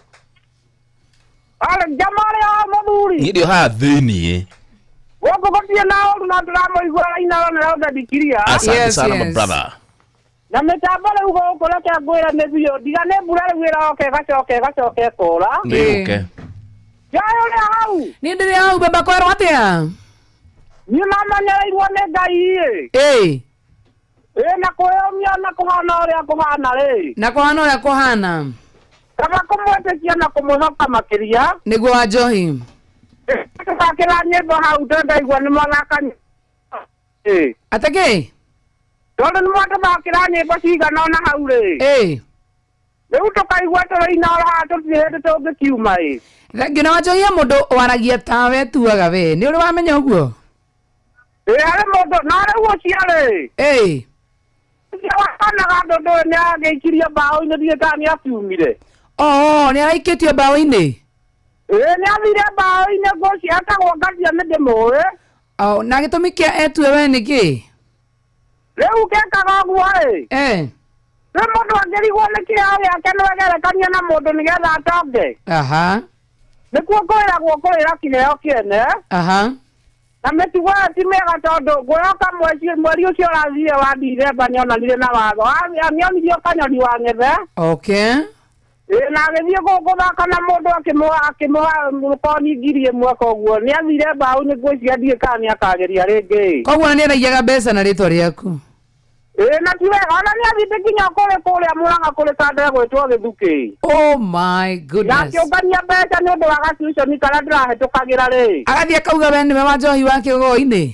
Ale jamare a muthuri. Ni ndio haha thĩiniĩ. Gũkũ gũtirĩ na ũru na ndĩramũigua Inoro nĩ raũthandikiria. Asante sana my brother. Na mĩtambo rĩu gũkũ reke ngwĩre nĩ biũ ndiga nĩ mbura rĩu ĩroka ĩgacoka ĩgacoka ĩkũra. Nĩ Jayo ũrĩa hau. Nĩ ndĩrĩ hau baba kwerwo atĩa? Niĩ mamenyereirwo nĩ Ngai ĩ. Ĩ. Ĩ na kwĩyũmia na kũhana ũrĩa kũhana rĩ. Na kũhana ũrĩa kũhana. Kaba kũmwĩtĩkia na kũmwĩhoka makĩria. Nĩguo wa njohi. Tũthakĩra nyĩmbo hau ndaigua nĩ mwathaka. Ĩ. Atĩ kĩ? Tondũ nĩ mwatũthakĩra nyĩmbo cigana ũna hau rĩ. Ĩ. Rĩu tũkaigua tũrĩ Inoro haha tũtirĩ hĩndĩ tũngĩkiuma ĩ. Thengiũ na wanjohi he mũndũ waragia tawe tuaga we. Nĩ ũrĩ wamenya ũguo? Ĩ harĩ mũndũ na rĩu ũcio rĩ. Ĩ. Ũcio wakanaga andũ ndũĩ nĩ agĩikirie mbaũ-inĩ ndiũĩ kana nĩ akiumire. Oo nĩ araikĩtio mbaũ-inĩ? Ĩĩ nĩ athire mbaũ-inĩ ngũci etagwo Ngatia nĩ ndĩmũĩ. Oh, na gĩtũmi kĩa etue we nĩ kĩ? Rĩu kekaga ũguo ĩ. Eh. Rĩu mũndũ angĩrigwo nĩ kĩheo gĩake no egerekanie na mũndũ nĩgetha atonge. Aha. Nĩkuo kwĩragwo kũrĩra kĩheo kĩene. Aha. Na mĩtugo ĩyo ti mĩega tondũ ngwĩhoka mweri ũcio ũrathire wa Dithemba nĩonanire na watho. Nĩonirio kanyoni wa ng'ethe. Okay. Ĩĩ na agĩthiĩ gũthaka na mũndũ akĩmũha mũkoni 1000 koguo nĩathire mbaũ-inĩ ngwĩciria ndiũĩ kana nĩakageria rĩngĩ. Koguo nĩ araiyaga mbeca na rĩtwa rĩaku. Ĩĩ na ti wega ona nĩathiĩte nginya kũrĩ kũrĩa Mũrang'a kũrĩ kanda ĩgwĩtwo Gĩthukĩ. Oh my Na goodness. akĩũngania mbeca nĩ ũndũ wa gatuconi karĩa ndĩrahĩtũkagĩra rĩ. Agathiĩ akauga we nĩwe wa njohi wa kĩgoi-inĩ.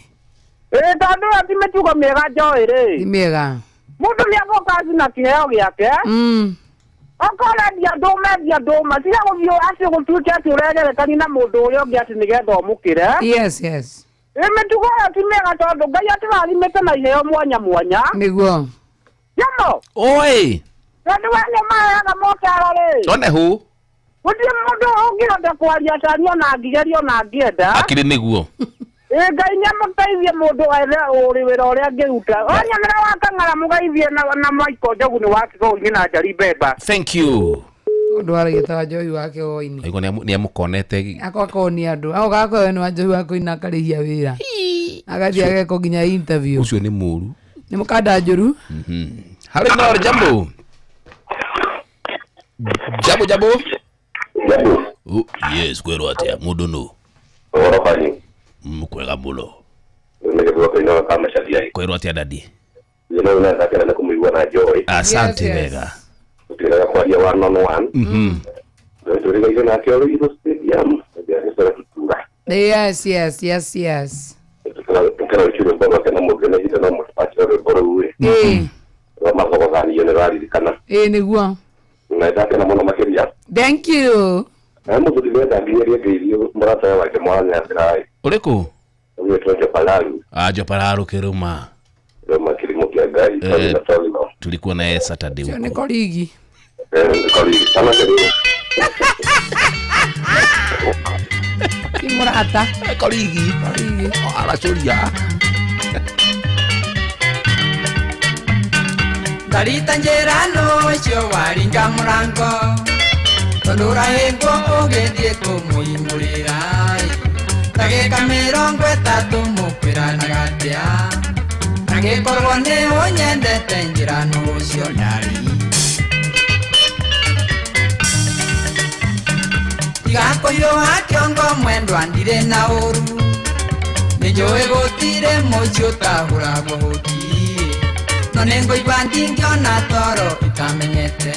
Ĩĩ tondũ ĩyo ti mĩtugo mĩega njoĩ rĩ. Ti mĩega. Mũndũ nĩabokaci na kĩheo gĩake. Okorwo ũrendia ndũma endia ndũma tiga gũthiĩ atĩ gũtuĩke atĩ ũregerekania na mũndũ ũrĩa ũngĩ atĩ nĩgetha ũmũkĩre. Yes, yes. Ĩĩ mĩtugo ĩyo ti mĩega tondũ Ngai atũrathimĩte na iheo mwanya mwanya. Nĩguo. Jomo. Oi. Tondũ we nĩũmaheaga motaro rĩ. One hu. Gũtirĩ mũndũ ũngĩhota kwaria tani ona angĩgeria ona angĩenda. Akĩrĩ nĩguo. Ĩĩ Ngai nĩamũteithie mũndũ ethe ũrĩ wĩra ũrĩa angĩruta. Wanyonera wa Kang'ara mũgeithie na Michael Njogu nĩ wa Kĩgũi-inĩ na Njeri Mbemba. Thank you. Mũndũ aragia ta wa njohi wa kĩgoi-inĩ. Aigua nĩamũkonete. Akwa akonia andũ. Agoka akoya nĩ wa njohi wa kĩgoi-inĩ akarĩhia wĩra. Agathiĩ agekwo nginya interview. Ũcio nĩ mũru. Nĩ mũkanda njũru. Harĩ Nor jambo. Jambo jambo. Jambo. Oh, yes kwĩrwo atĩa mũndũ nũ? Ũhoro kwanyu? Kwega mũno. Nĩ kaina ka macaria. Kwĩrwo atĩa dadi? Nĩ na ndakena nĩ kũmũigua na joy. Asante wega. Tũtiraga kwaria one on one. Tũrigaire nake Ruiru Stadium. Ndĩagĩcora tutura. Yes, yes, yes, yes. Tũkera rwĩmbo rwake na mũngeneire no mũtubacĩre rwĩmbo rũu ĩ. Ĩĩ. Rwa mathogothanio nĩ rwaririkana. Ĩĩ nĩguo. Na ndakena mũno makĩria. Thank you. Na mũthuri nĩenda nginyerie ngeithio mũrata wake Mwanyathira ĩ. Ũrĩkũ? Ũgwĩtwo Jopalaru. Ah, Jopalaru Kĩrũma. Kĩrũma kĩrĩmo kĩa Ngai. Tulikuwa naye Saturday huko. Nĩ korigi. Nĩ korigi. Sana kĩrĩmo. Ti mũrata. Korigi. Korigi. Aracũria. Ndarita njĩra nũcio waringa mũrango tondũ ũrahĩngwo ũgĩthiĩ kũmũhingũrĩra ndagĩka 30 mũkwĩranaga atĩa angĩkorwo nĩ ũnyendete njĩra nũcio ndari tiga kũhiũha kĩongo mwendwa ndirĩ na ũru nĩnjũĩ gũtirĩ mũciĩ ũtahũragwo hũti no nĩngũigua ndingĩona toro itamenyete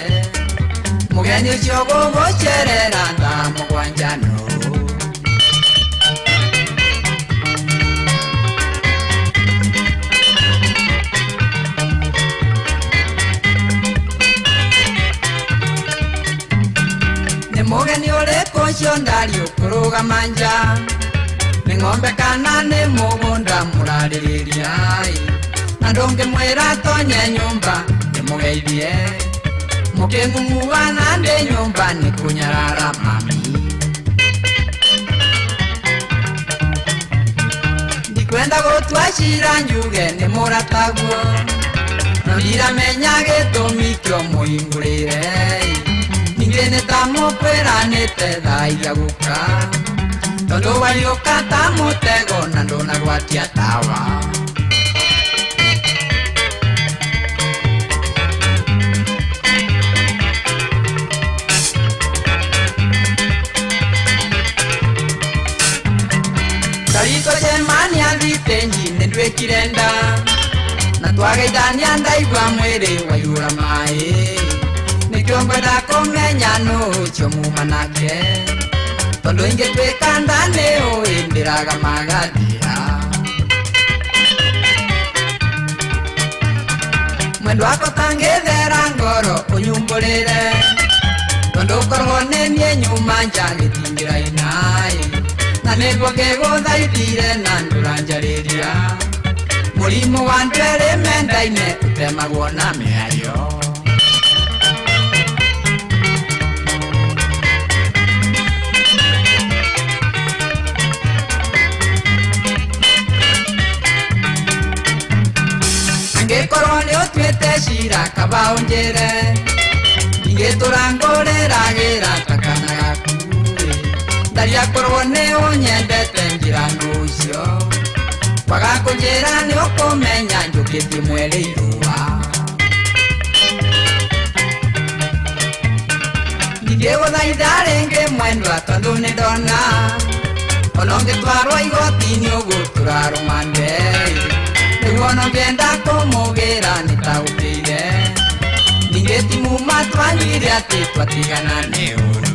mũgeni ũcio gũgũcerera thaa mũgwanja nũ nĩ mũgeni ũrĩkũ ũcio ndari ũkũrũgama nja nĩ ng'ombe kana nĩ mũgũnda mũrarĩrĩria na ndũngĩmwĩra tonye nyũmba ndĩmũgeithie mũkĩng'ung'uana ndĩ nyũmba nĩ kũnyarara mami ndikwenda gũtua cira njuge nĩ mũrataguo no ndiramenya gĩtũmi kĩo mũhingũrĩre ningĩ nĩ ta mũkwĩranĩte thaa iria gũka tondũ wariũka ta mũtego na ndũnagwatia tawa. Ndarikũcemania thitĩnji nĩ nduĩkire nda na twageithania ndaigua mwĩrĩ waiyũra maĩ nĩkĩo ngwenda kũmenya nũ ũcio muma nake tondũ ingĩtuĩka nda nĩ ũĩ ndĩraga magathira mwendwa wakwa tangĩthera ngoro ũnyumbũrĩre tondũ korwo nĩ niĩ nyuma nja gĩtingĩraina na nĩguo ngĩgũthaithire na ndũranjarĩria mũrimũ wa andũ erĩ mendaine ũtemagwo na mĩario. ũtuĩte cira kaba ũnjĩre ingĩtũra ngũrĩragĩra ta kana gaku ndaria korwo nĩ ũnyendete njĩra nũcio kwaga kũnjĩra nĩ ũkũmenya njũkĩtie mweri irũa ndingĩgũthaitha rĩngĩ mwendwa tondũ nĩ ndona ona ũngĩtwarwo igoti-inĩ ũgũtũra rũmande rĩu ona ũngĩenda kũmũgĩra nĩtaũkĩire ningĩ ti muma twanyuire atĩ twatigana nĩ ũru.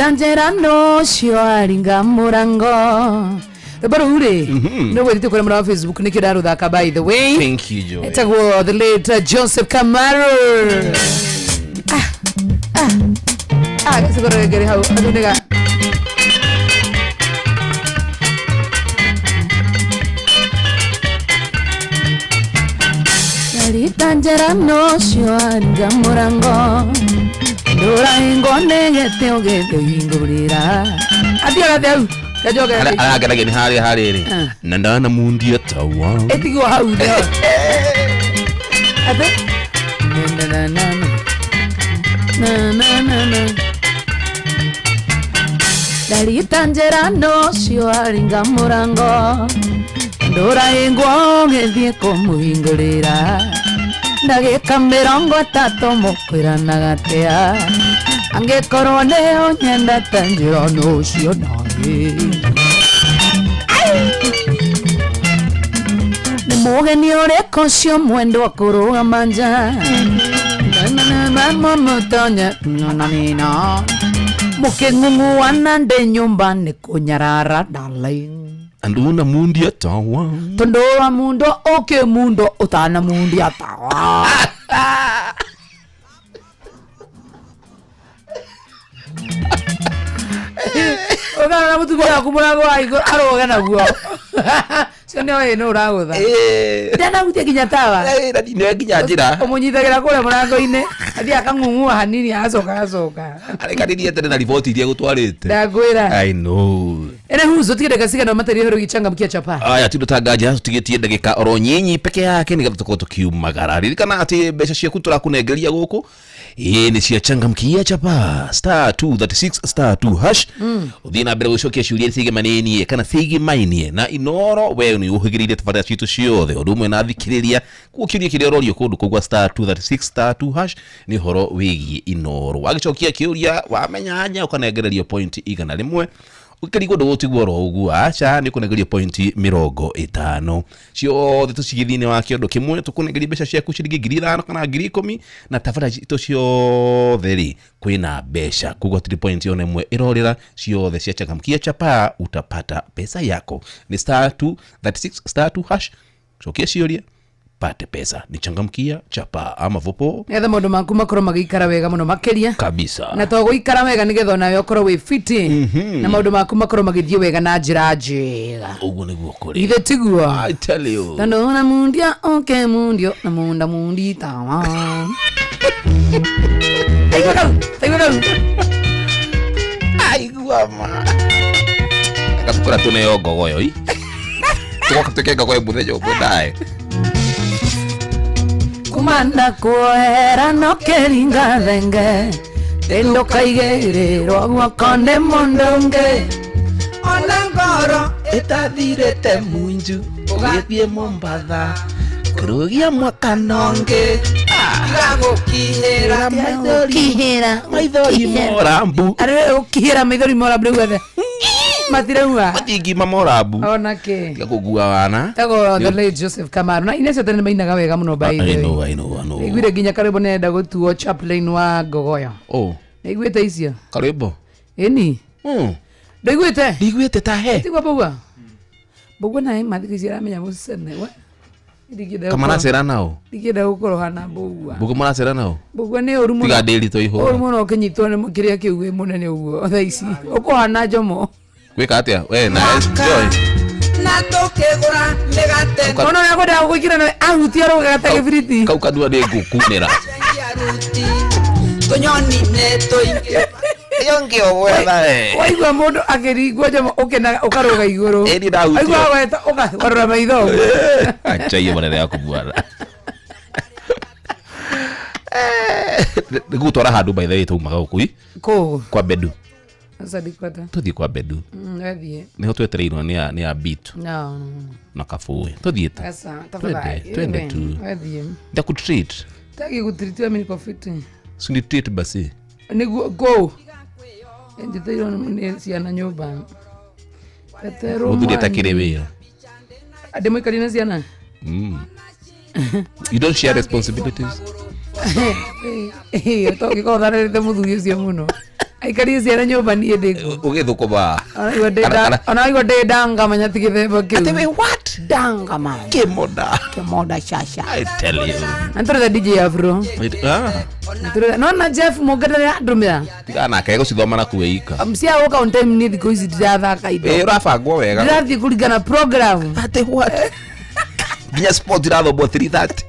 Tanjera nocio aringa murango rwĩmbo rũu rĩ nĩ gwĩtĩte kũrĩa mũra wa Facebook nĩkĩo ndarũthaka by the way. Thank you, Joy. Etagwo the late Joseph Kamaru. Gacigoro gĩkĩrĩ hau athundĩka Naritanjera nocio aringa murango ndũraingwo nĩ gĩtĩ ũgĩthĩhingũrĩra athiaga thĩ hau gajoke Arageragia nĩ harĩa harĩrĩ na ndana mundia tawa ĩtigwo hau nĩho atĩ na na na na na na na Ndarita njĩra nocio aringa mũrango ndũraingwo ũgĩthiĩ kũmũhingũrĩra ndagĩka 30 mũkwĩranaga atĩa angĩkorwo nĩ ũnyendete njĩra nocio nangĩ nĩ mũgeni ũrĩkũ ũcio mwendwa kũrũgama nja mamũtonye nonanina mũkĩng'ung'uana ndĩ nyũmba nĩ kũnyarara darling anduna mundia tawa tondu wa mundo oke mundo utana mundia tawa. Ogana mutumia waku mũrango wa igũrũ arũge naguo cio nĩ oĩ nũ ũragũtha ndanahutia nginya tawa nĩwe nginya njĩra ũmũnyitagĩra kũrĩa mũrango-inĩ athiĩ akang'ung'ua hanini agacoka agacoka arekanĩrie tene na riboti iria gũtwarĩte ndakwĩra I know ene huzo tigä ndagä cigana materia hero gichangamkia chapa aya tindo tangaja tutigitie ndagika oro nyinyi peke yake nigetha tukorwo tukiumagara ririkana ati mbeca ciaku turakunengeria guku ii ni cia changamkia chapa star 236 star 2 hash uthie na mbere gucokia ciuria ciigemaninie kana ciigemainie na Inoro we ni uhigiriire tabarĩra citũ ciothe ũndũ ũmwe na thikĩrĩria kuo kĩũria kĩrĩa ũrorio kũndũ kũu gwa star 236 star 2 hash nĩ ũhoro wĩgiĩ Inoro wagĩcokia kĩũria wamenya anya ũkanengererio point 100 ũkĩrigwo ndũgũtigwo oro ũguo aca nĩ ũkũnengerio point 50 ciothe tũcigithie thĩinĩ wa kĩondo kĩmwe tũkũnengeria mbeca ciaku ciringi 5,000 kana 10,000 na tabarĩra citũ ciothe rĩ kwĩna mbeca koguo hatirĩ point ona ĩmwe ĩrorĩra ciothe cia changamkia chapa utapata pesa yako ni star 236 star 2 hash cokia ciũria pate pesa ni changamkia chapa ama vopo nĩgetha maũndũ maku makorwo magĩikara wega mũno makĩria kabisa na to gũikara wega nĩgetha onawe ũkorwo wĩ fiti na maũndũ maku makorwo magĩthiĩ wega na njĩra njega ũguo nĩguo kũrĩ ithe tiguo I tell you tondũ na mundia oke mundio na munda mundi tawa taigua kau taigua kau aigua ma agatukora tuneo ngogoyo i tugoka tuke ngogoyo muthenya ũmwe nae kumanda kuohera no kĩringa thenge tendo kaigĩrĩrwo guoko nĩ mũndũ ũngĩ ona ngoro Ĩtathirĩte munju ũgĩthiĩ Mombatha kũrũgia mwaka nongĩ. Gũkihĩra Gũkihĩra. Maithori morambu. Arĩ gũkihĩra maithori morambu rĩu ethe matirauma matingima morambu. Ona kĩ Tiga kũgua wana. Tagwo the late Joseph Kamaru na Inesi tene mainaga wega mũno by the I way. know, I know, I know. Nĩiguire nginya karwĩmbo nĩarenda gũtuo chaplain wa Ngogoyo. Oh, Nĩiguĩte icio? karwĩmbo. Ĩni. Ndũiguĩte? Ndiguĩte ta he. Tigwa Mbugua. Mbugua naye mathikũ ici aramenya mũcene we. Ndingĩenda Kama maracera nao. Ndingĩenda gũkorwo hana Mbugua. Mbugua maracera nao. Mbugua nĩ ũru mũno. Tiga ndĩri tũihũra. Ũru mũno ũkĩnyitwo nĩ kĩrĩa kĩu wĩ mũnene ũguo thaa ici. Ũkũhana njomo. Gwĩka atĩa? We na Joy. Na tũkĩgũra mĩgate. Ona ũrĩa kwendaga gũgũikĩra nawe ahutia rũgaga ta gĩbiriti. Kau kanua nĩ ngũkunĩra. Tũnyoni nĩ tũingĩ. Ĩyo ngĩ ogwetha we. Waigua mũndũ akĩringwo njomo ũkenaga ũkarũga igũrũ. Ĩni ndahutio. Waigua weta ũkagarũra maitho ũguo. Acha hiyo maneno yako bwana. Nĩgũtwara handũ by the way taumaga gũkũ i Kũ? kwa Bedu. Sasa ndikwenda. Tũthiĩ kwa Bedu. Wethiĩ. Nĩho twetereirwo nĩ a nĩ a Bitu No. na Kabũĩ. Tũthiĩ tu. Sasa Twende, tafadhali. twende tu. Wethiĩ. Ndakutreat. Taki gũtiritiwa mimi niko fiti. Si ni treat basi. Nĩguo go. Njĩtĩirwo nĩ ciana nyũmba. Eterwo. Mũthuri atakĩrĩ wĩra. Ndĩmũikarie na ciana. You don't share responsibilities. Tũngĩkorwo tharĩrĩte mũthuri ũcio mũno. Aikarie ciana nyũmba niĩ ndĩkuo. Ũgĩthũkũma. Ona waigua ndĩ ndangamanya ti gĩthemba kĩu. Atĩ we what? Dangaman. Kĩmoda. Kĩmoda caca. I tell you. Na nĩtũretha DJ Afro. Ah, Nĩtũretha- Nona Jeff Mũngethere andũmĩra. tiga nake gũcithoma na kuĩika. Mcia gũka on time niĩ thikũ ici ndirathaka indo. Ĩ ũrabangwo wega. Ndirathiĩ kũringana program. Atĩ what? Nginya sport irathomwo 3:30.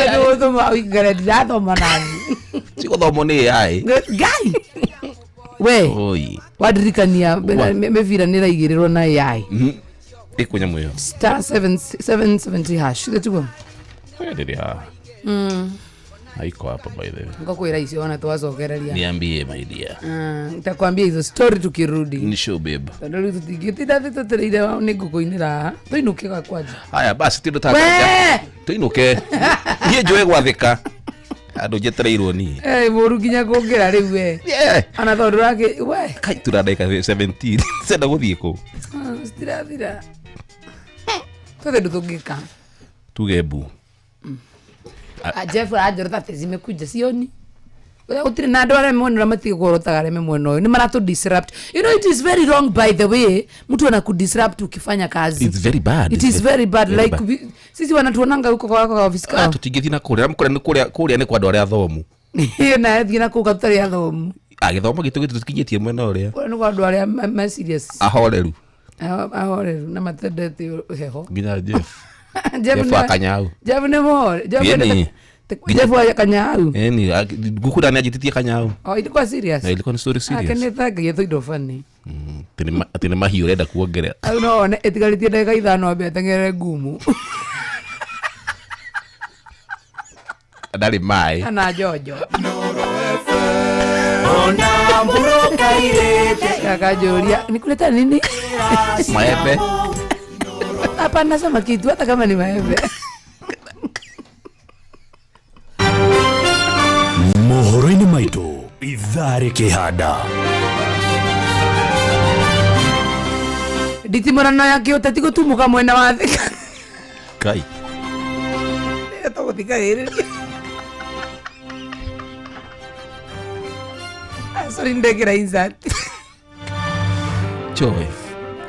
Ndũgũtũma ũikare ndirathoma nani. Cigũthomwo nĩ AI. Ngai. We. Oi. Wandirikania mĩbira nĩ ĩraigĩrĩrwo na AI. Ĩkũ nyamũ ĩyo. Star 770 hash. Gĩtiguo? Ndĩrĩ haha. Haiko hapa by the way. Ngakwĩra icio ona twacokereria. Niambie my dear. Nitakwambia hizo story tukirudi. Ni show babe. Tondũ rĩu tũtingĩtinda thĩ tũtereire nĩ ngũkũ-inĩ haha. Tũinũke kwanja. Haya basi tindo We! ta tuinuke. Niĩ njũĩ gwathĩka. Andũ njetereirwo niĩ. Eh, mũru nginya kũngĩra rĩu we. Ona tondũ ũrakĩ we. Kai tura ndagĩka 17. Senda gũthiĩ kũ. Citirathira. Twethe ũndũ tũngĩka. Tuge mbu. Jeff aranjora ta zimekuja sioni. Gũtirĩ na andũ arĩa mwena ũrĩa matige kũrotaga arĩa me mwena ũyũ nĩ maratũ disrupt. You know it is very wrong by the way, mtu anakudisrupt ukifanya kazi. It's very bad. It is very bad Very like bad. sisi wanatuonanga huko kwa office Ah, kao. tũtingĩthiĩ na kũrĩa kũrĩa kũrĩa kũrĩa nĩ kwa andũ arĩa athomu. Na thiĩ na kũu tũtarĩ athomu. Ah, gĩthomo gitũ gĩtũkinyĩtie mwena ũrĩa. Kũrĩa nĩ kwa andũ arĩa me serious. Ahoreru. Ahoreru na matendete heho. Nginya Jeff. Jeff Jeff nĩ- wa Kanyau. Jeff nĩ mũhore. Jeff Yeni. Jeff wa Kanyau. Eni, ngũkũ ndani anjĩtĩtie Kanyau. Oh, ilikuwa serious. Na ilikuwa ni story serious. Akenethangagia tũindo funny. Atĩ nĩ mahiũ ũrenda kuongerera. Au no one ĩtigarĩtie ndagĩka ithano ambe ateng'ere ngumu. Ndarĩ maĩ. Kana njonjo. Ona mburuka irĩte. Akanjũria nikuleta nini? Maembe. Hapana sema kitu hata kama ni maembe. Mohoro-inĩ maitũ ithaa rĩkĩhanda. Nditimũrano ya kĩũteti gũtumũka mwena wa Thika. Kai. Tũgũthikagĩrĩria. Sorry ndekĩra insert. Joy.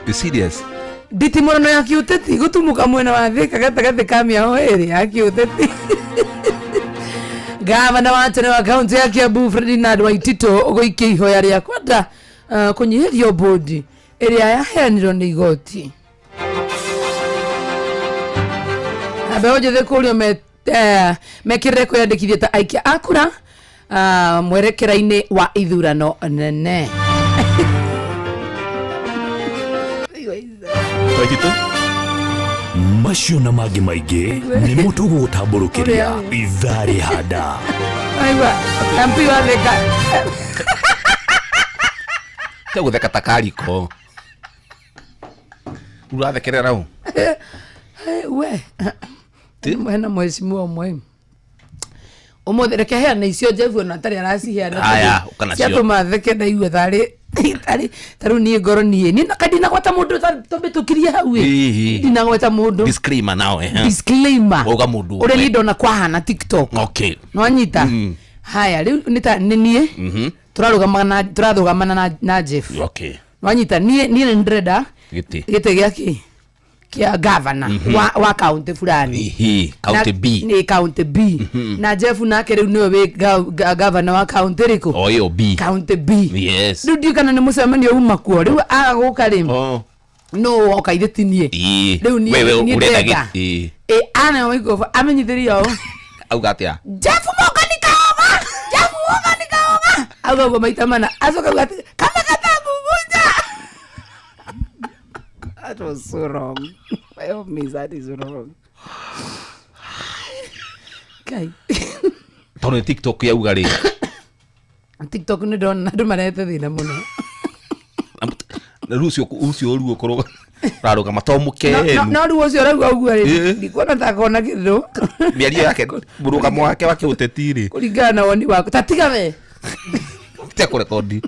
Be serious. Nditimũrano ya kĩũteti gũtumũka mwena wa Thika gatagatĩ ka mĩaho ĩrĩ ya kĩũteti. Gavana wa tene wa kaunti ya Kiambu Ferdinand Waitito gũikia ihoya rĩa kwenda kũnyihĩrio bodi ĩrĩa yaheanirwo nĩ igoti. Na mbeũ njĩthĩ kũrio mekĩrĩre kwĩyandĩkithia ta aikia a kura mwerekera-inĩ wa ithurano nene. Waitito? Macio na mangĩ maingĩ nĩmo tũgũgũtambũrũkĩria ithaa rĩhanda. Aigua, MP wa Thika. Te gũtheka ta kariko. Ũrathekerera ũ? We hena mheshimiwa ũmwe ũmũthĩ reke heana icio Jeff ona atarĩ araciheana. Aya, ũka nacio. Ciatũma theke ndaigue tarĩ tarĩ tarĩu niĩ ngoro niĩ niĩ ndinagweta mũndũ tũmbĩtũkirie hau ĩ. Hihi. Ndinagweta mũndũ. Disclaimer nao, eh. Disclaimer. Wauga mũndũ ũrĩa ũmwe. niĩ ndona kwahana TikTok. Okay. Nwanyita haya rĩu nĩ ta nĩ niĩ tũrarũgamana na Jeff. Okay. Nwanyita niĩ nĩ ndĩrenda Gĩtĩ. gĩtĩ gĩa kĩ kĩa gavana wa kaunti fulani. Hihi, county Na- B. Nĩ county B. Na Jeff nake rĩu nĩwe wĩ gavana wa kaunti ĩrĩkũ? O ĩyo B. County B. Yes. Rĩu ndiũĩ kana nĩ mũcemanio uma kuo rĩu aga gũka rĩ Oh. nũ woka ithe ti niĩ. Ĩĩ. Rĩu niĩ Wewe niĩ ũrenda ndĩrenda. gĩtĩ. Ĩ ana waikoba amenyithĩrie ũũ. Auga atĩa? Jeff moka ni kaoga. Jeff moka ni kaoga. Auga ũguo maita mana acoka auga atĩ kama katakuvunja. That was so wrong. By all means, that is wrong. Kai. Tondũ nĩ TikTok yauga rĩ. TikTok nĩ ndona andũ marehete thĩna mũno. Na rĩu ũcio ũruo ũkorwo ũrarũgama to mũkenu. No rĩu ũcio ũrauga ũguo rĩ, Ĩ. ndikuona ta akona kĩndũ. Mĩario yake mũrũgamo wake wa kĩũteti rĩ. Kũringana na woni waku. Ta tiga we. Tiga kũrekondi.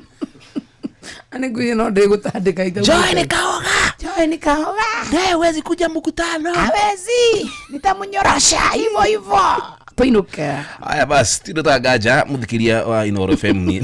Ani ngwĩciria no ndĩgũtandĩka ita. Joy ni kaoga. Joy ni kaoga. Naye huwezi kuja mkutano. Hawezi. Nitamnyorosha hivyo hivyo. Tuinuke. Aya basi tindo ta nganja mũthikĩria wa Inooro FM ni.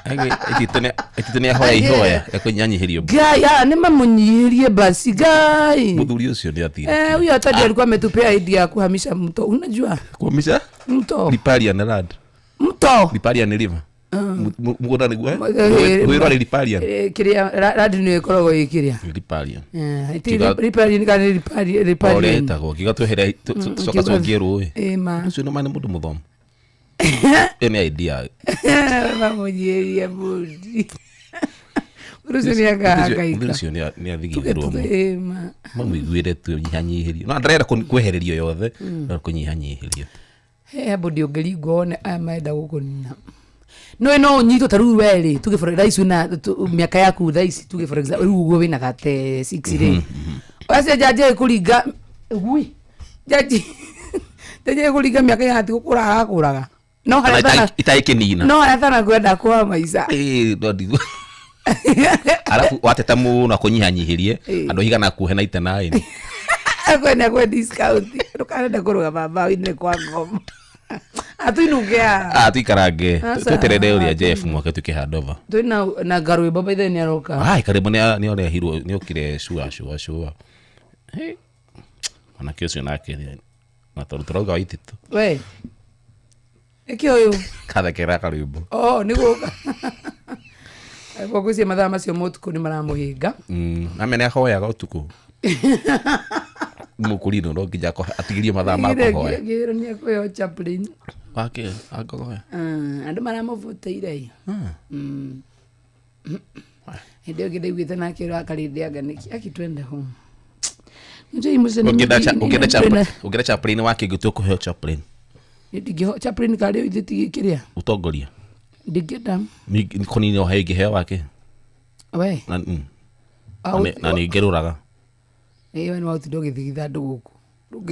Ĩtĩte nĩ ahoya ihoya ya kũnyanyihĩrio. Ngai, nĩ mamũnyihĩrie basi Ngai. Mũthuri ũcio nĩ athire. Eh, huyo hata ndiye alikuwa ametupea idea ya kuhamisha mto. Unajua? Kuhamisha? Mto. Riparian land. Mto. Riparian river. Mũgũnda nĩguo? Rũĩ rwarĩ Riparian. Kĩrĩa radi nĩyo ĩkoragwo ĩ kĩrĩa. Riparian. Riparian kana nĩ Riparian. Ũrĩa ĩtagwo kiuga twehere tũcoka tũngie rũĩ. Ĩ ma. Ũcio nĩ ma nĩ mũndũ mũthomu. Ĩyo nĩ idea. Mamũnyihĩrie mũndi. Mũndũ ũcio nĩ akahangaika. Mũthuri ũcio nĩ athigithirwo mũno. Ĩ ma. Mamũiguĩre tu nyihanyihĩrio. No ndarenda kwehererio yothe, no kũnyihanyihĩrio. He bodi ũngĩringwo wone aya marenda gũkũnina. No no ũnyitwo ta rĩu we rĩ, tuge for thaa ici wĩna mĩaka yaku thaa ici tuge for example rĩu ũguo wĩna 36 rĩ. Acio jaji ĩkũringa gui. Jaji jaji ĩkũringa mĩaka ya ati gũkũra agakũraga. No harĩa Kana itaikĩnina. No harĩa tana kwenda kwa maica. Ĩĩ no ndigu. Arabu wateta mũno akũnyihanyihĩrie andũ aigana kuohe na itana ĩno. Akwenda kwe discount. Ndũkarenda kũrũgama mbaũ-inĩ kwa ngoma. Atuinuke haha. Ah, tuikarange. Asa. Tweterere ũrĩa Jeff mwake tuke handover. Twĩna na ngarwĩmbo by the way nĩaroka. Ai karibu nĩ orehirwo nĩ okire cua cua cua. Hey. Mwanake ũcio nake na tondũ tũrauga waitĩtũ. We. Ĩkĩ ũyũ? Kathekera karwĩmbo. Oh, nĩ gũka. Ngwĩciria mathaa macio ma ũtukũ nĩ maramũhĩnga. Na mene ahoyaga ũtukũ. Mũkũrinũ no nginya atigĩrie mathaa ma kũhoya. Ngĩrwo nĩ ekũheo chaplain. Wake akũhoya. Andũ maramũbũtĩire. Hĩndĩ ĩyo ĩngĩ ndaiguĩte nake akarĩndĩanga nĩkĩ aki twende home. Ũngĩenda chaplain wake ngĩtua kũheo chaplain. Ndingĩho chaplain karĩ ithe ti kĩrĩa. Ũtongoria. Ndingĩenda. Ni kũnini o haingĩheo wake. We. Na na nĩ ngĩrũraga. Ĩĩ we nĩ waũtinda ũgĩthigitha andũ gũkũ.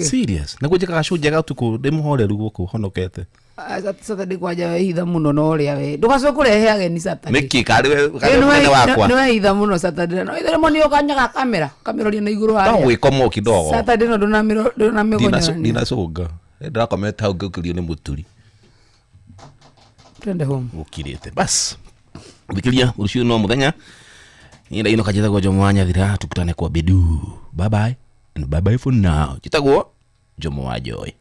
Serious. Na gwĩjĩkaga show njega ũtukũ ndĩ mũhoreru gũkũ honokete. Saturday kwanja wehitha mũno na ũrĩa we. Ndũgacoke kũrehe ageni Saturday. Nĩkĩ karĩ we karĩ mũnene wakwa. Nĩ wehitha mũno Saturday. No ithe rĩmwe nĩ ũkanyaga kamera. Kamera na igũrũ harĩa. No gwĩkomo kidogo. Saturday no ndũnamĩgonyora. Ndinacũnga. Ndĩrakomete hau ngĩũkĩrio nĩ mũturi. Twende home. Gũkirĩte. Bas. Thikiria rũciũ no mũthenya. Niĩ ndainũka njĩtagwo Jomo wa Nyathira, tukutane kwa Bedu. Bye bye and bye bye for now. Njĩtagwo Jomo wa Joy.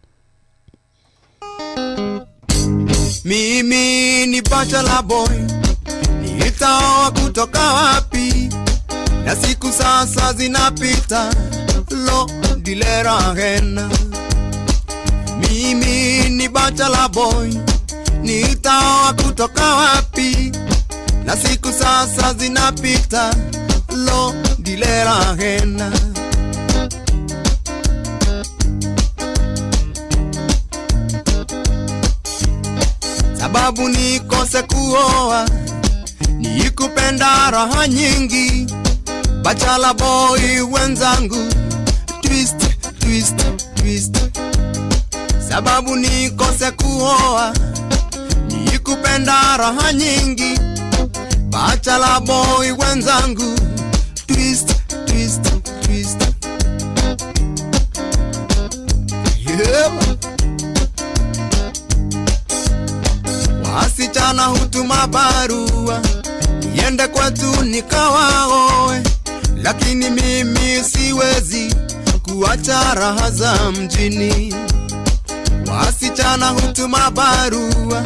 Mimi ni bachelor boy, nitaoa kutoka wapi? Na siku sasa zinapita, lo dilera hena. Mimi ni bachelor boy, nitaoa kutoka wapi? Na siku sasa zinapita, lo dilera hena. Sababu nikose kuoa ni kupenda raha nyingi. Bachelor boy wenzangu, twist twist twist. Sababu nikose kuoa ni kupenda raha nyingi. Bachelor boy wenzangu, twist twist twist. Yeah. Wasichana hutuma barua niende kwetu nikawaoe, lakini mimi siwezi kuacha raha za mjini. Wasichana hutuma barua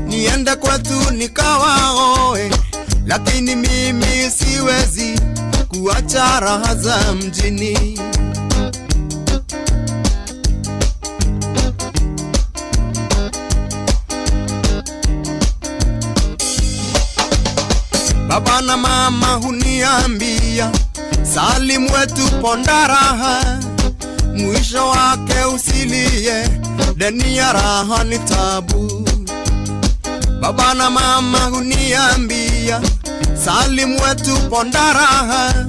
niende kwetu nikawaoe, lakini mimi siwezi kuacha raha za mjini. Baba na mama huniambia, Salim wetu ponda raha, mwisho wake usilie, deni ya raha ni tabu. Baba na mama huniambia, Salim wetu ponda raha,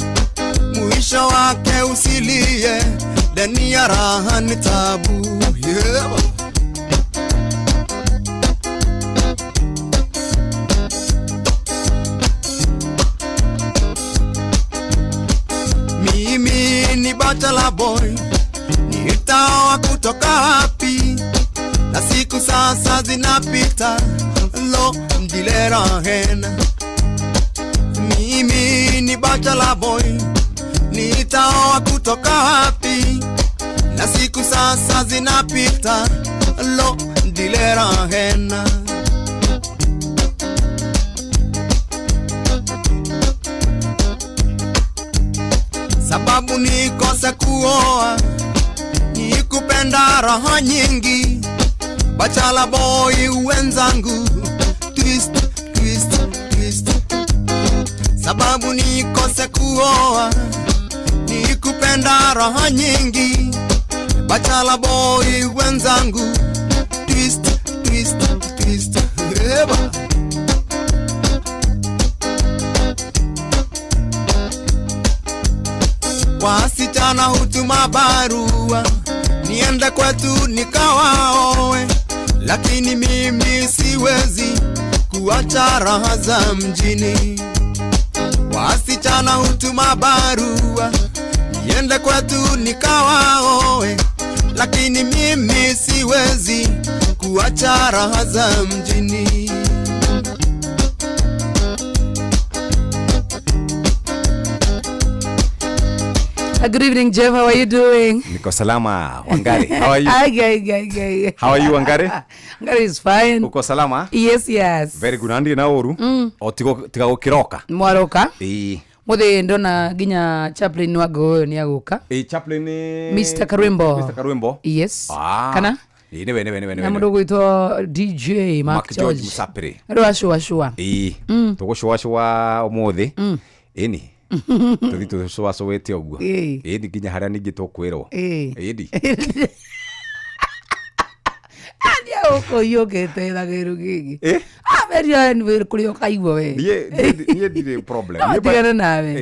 mwisho wake usilie, deni ya raha ni tabu. Yeah. Mimi ni bachelor boy, nitaoa kutoka wapi? Na siku sasa zinapita, lo ndilera hena. Mimi ni bachelor boy, nitaoa kutoka wapi? Na siku sasa zinapita, lo ndilera hena. Sababu nikose kuoa ni kupenda raha nyingi. Bachelor boy wenzangu, twist twist twist. Sababu nikose kuoa ni kupenda raha nyingi. Bachelor boy wenzangu, twist twist twist. Eba. Wasichana hutuma barua niende kwetu nikawaoe, lakini mimi siwezi kuacha raha za mjini. Wasichana hutuma barua niende kwetu nikawaoe, lakini mimi siwezi kuacha raha za mjini. Good evening, Jeff. How are you doing? Niko salama, Wangari. How are you? Ay. How are you, Wangari? Wangari is fine. Uko salama? Yes, yes. Very good. Andi na oru. O tiga gukiroka. Mwaroka. Ii. Muthe ndona ginya chaplain wago ni aguka. Chaplain ni Mr. Karwimbo. Mr. Karwimbo. Yes. Ah. Kana? Ii, niwe. Na mundu gwitwo DJ Mark George Musapiri. Rwa shua shua. Ii. Tugushua shua umuthi. Ini. Tuthi tucwacwete ũguo. Ĩni nginya harĩa ningĩ tũkwĩrwo. Ĩni. Aria ũkũiyũkĩte na kĩndũ gĩkĩ. Ameria nĩ kũrĩa ũkaigua we. Niĩ ndirĩ problem. No tigane nawe.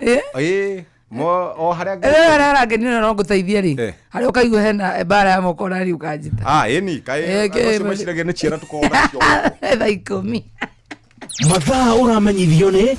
Ĩĩ. Mo o harĩa harĩa harangenire no ngũteithie rĩ. Harĩa ũkaigua hena mbara ya moko na rĩ ũkanjĩta. Ah, ĩni kaĩ acio meciragia nĩ ciana tũkoragwo nacio. Thaa 10. Mathaa ũramenyithio nĩ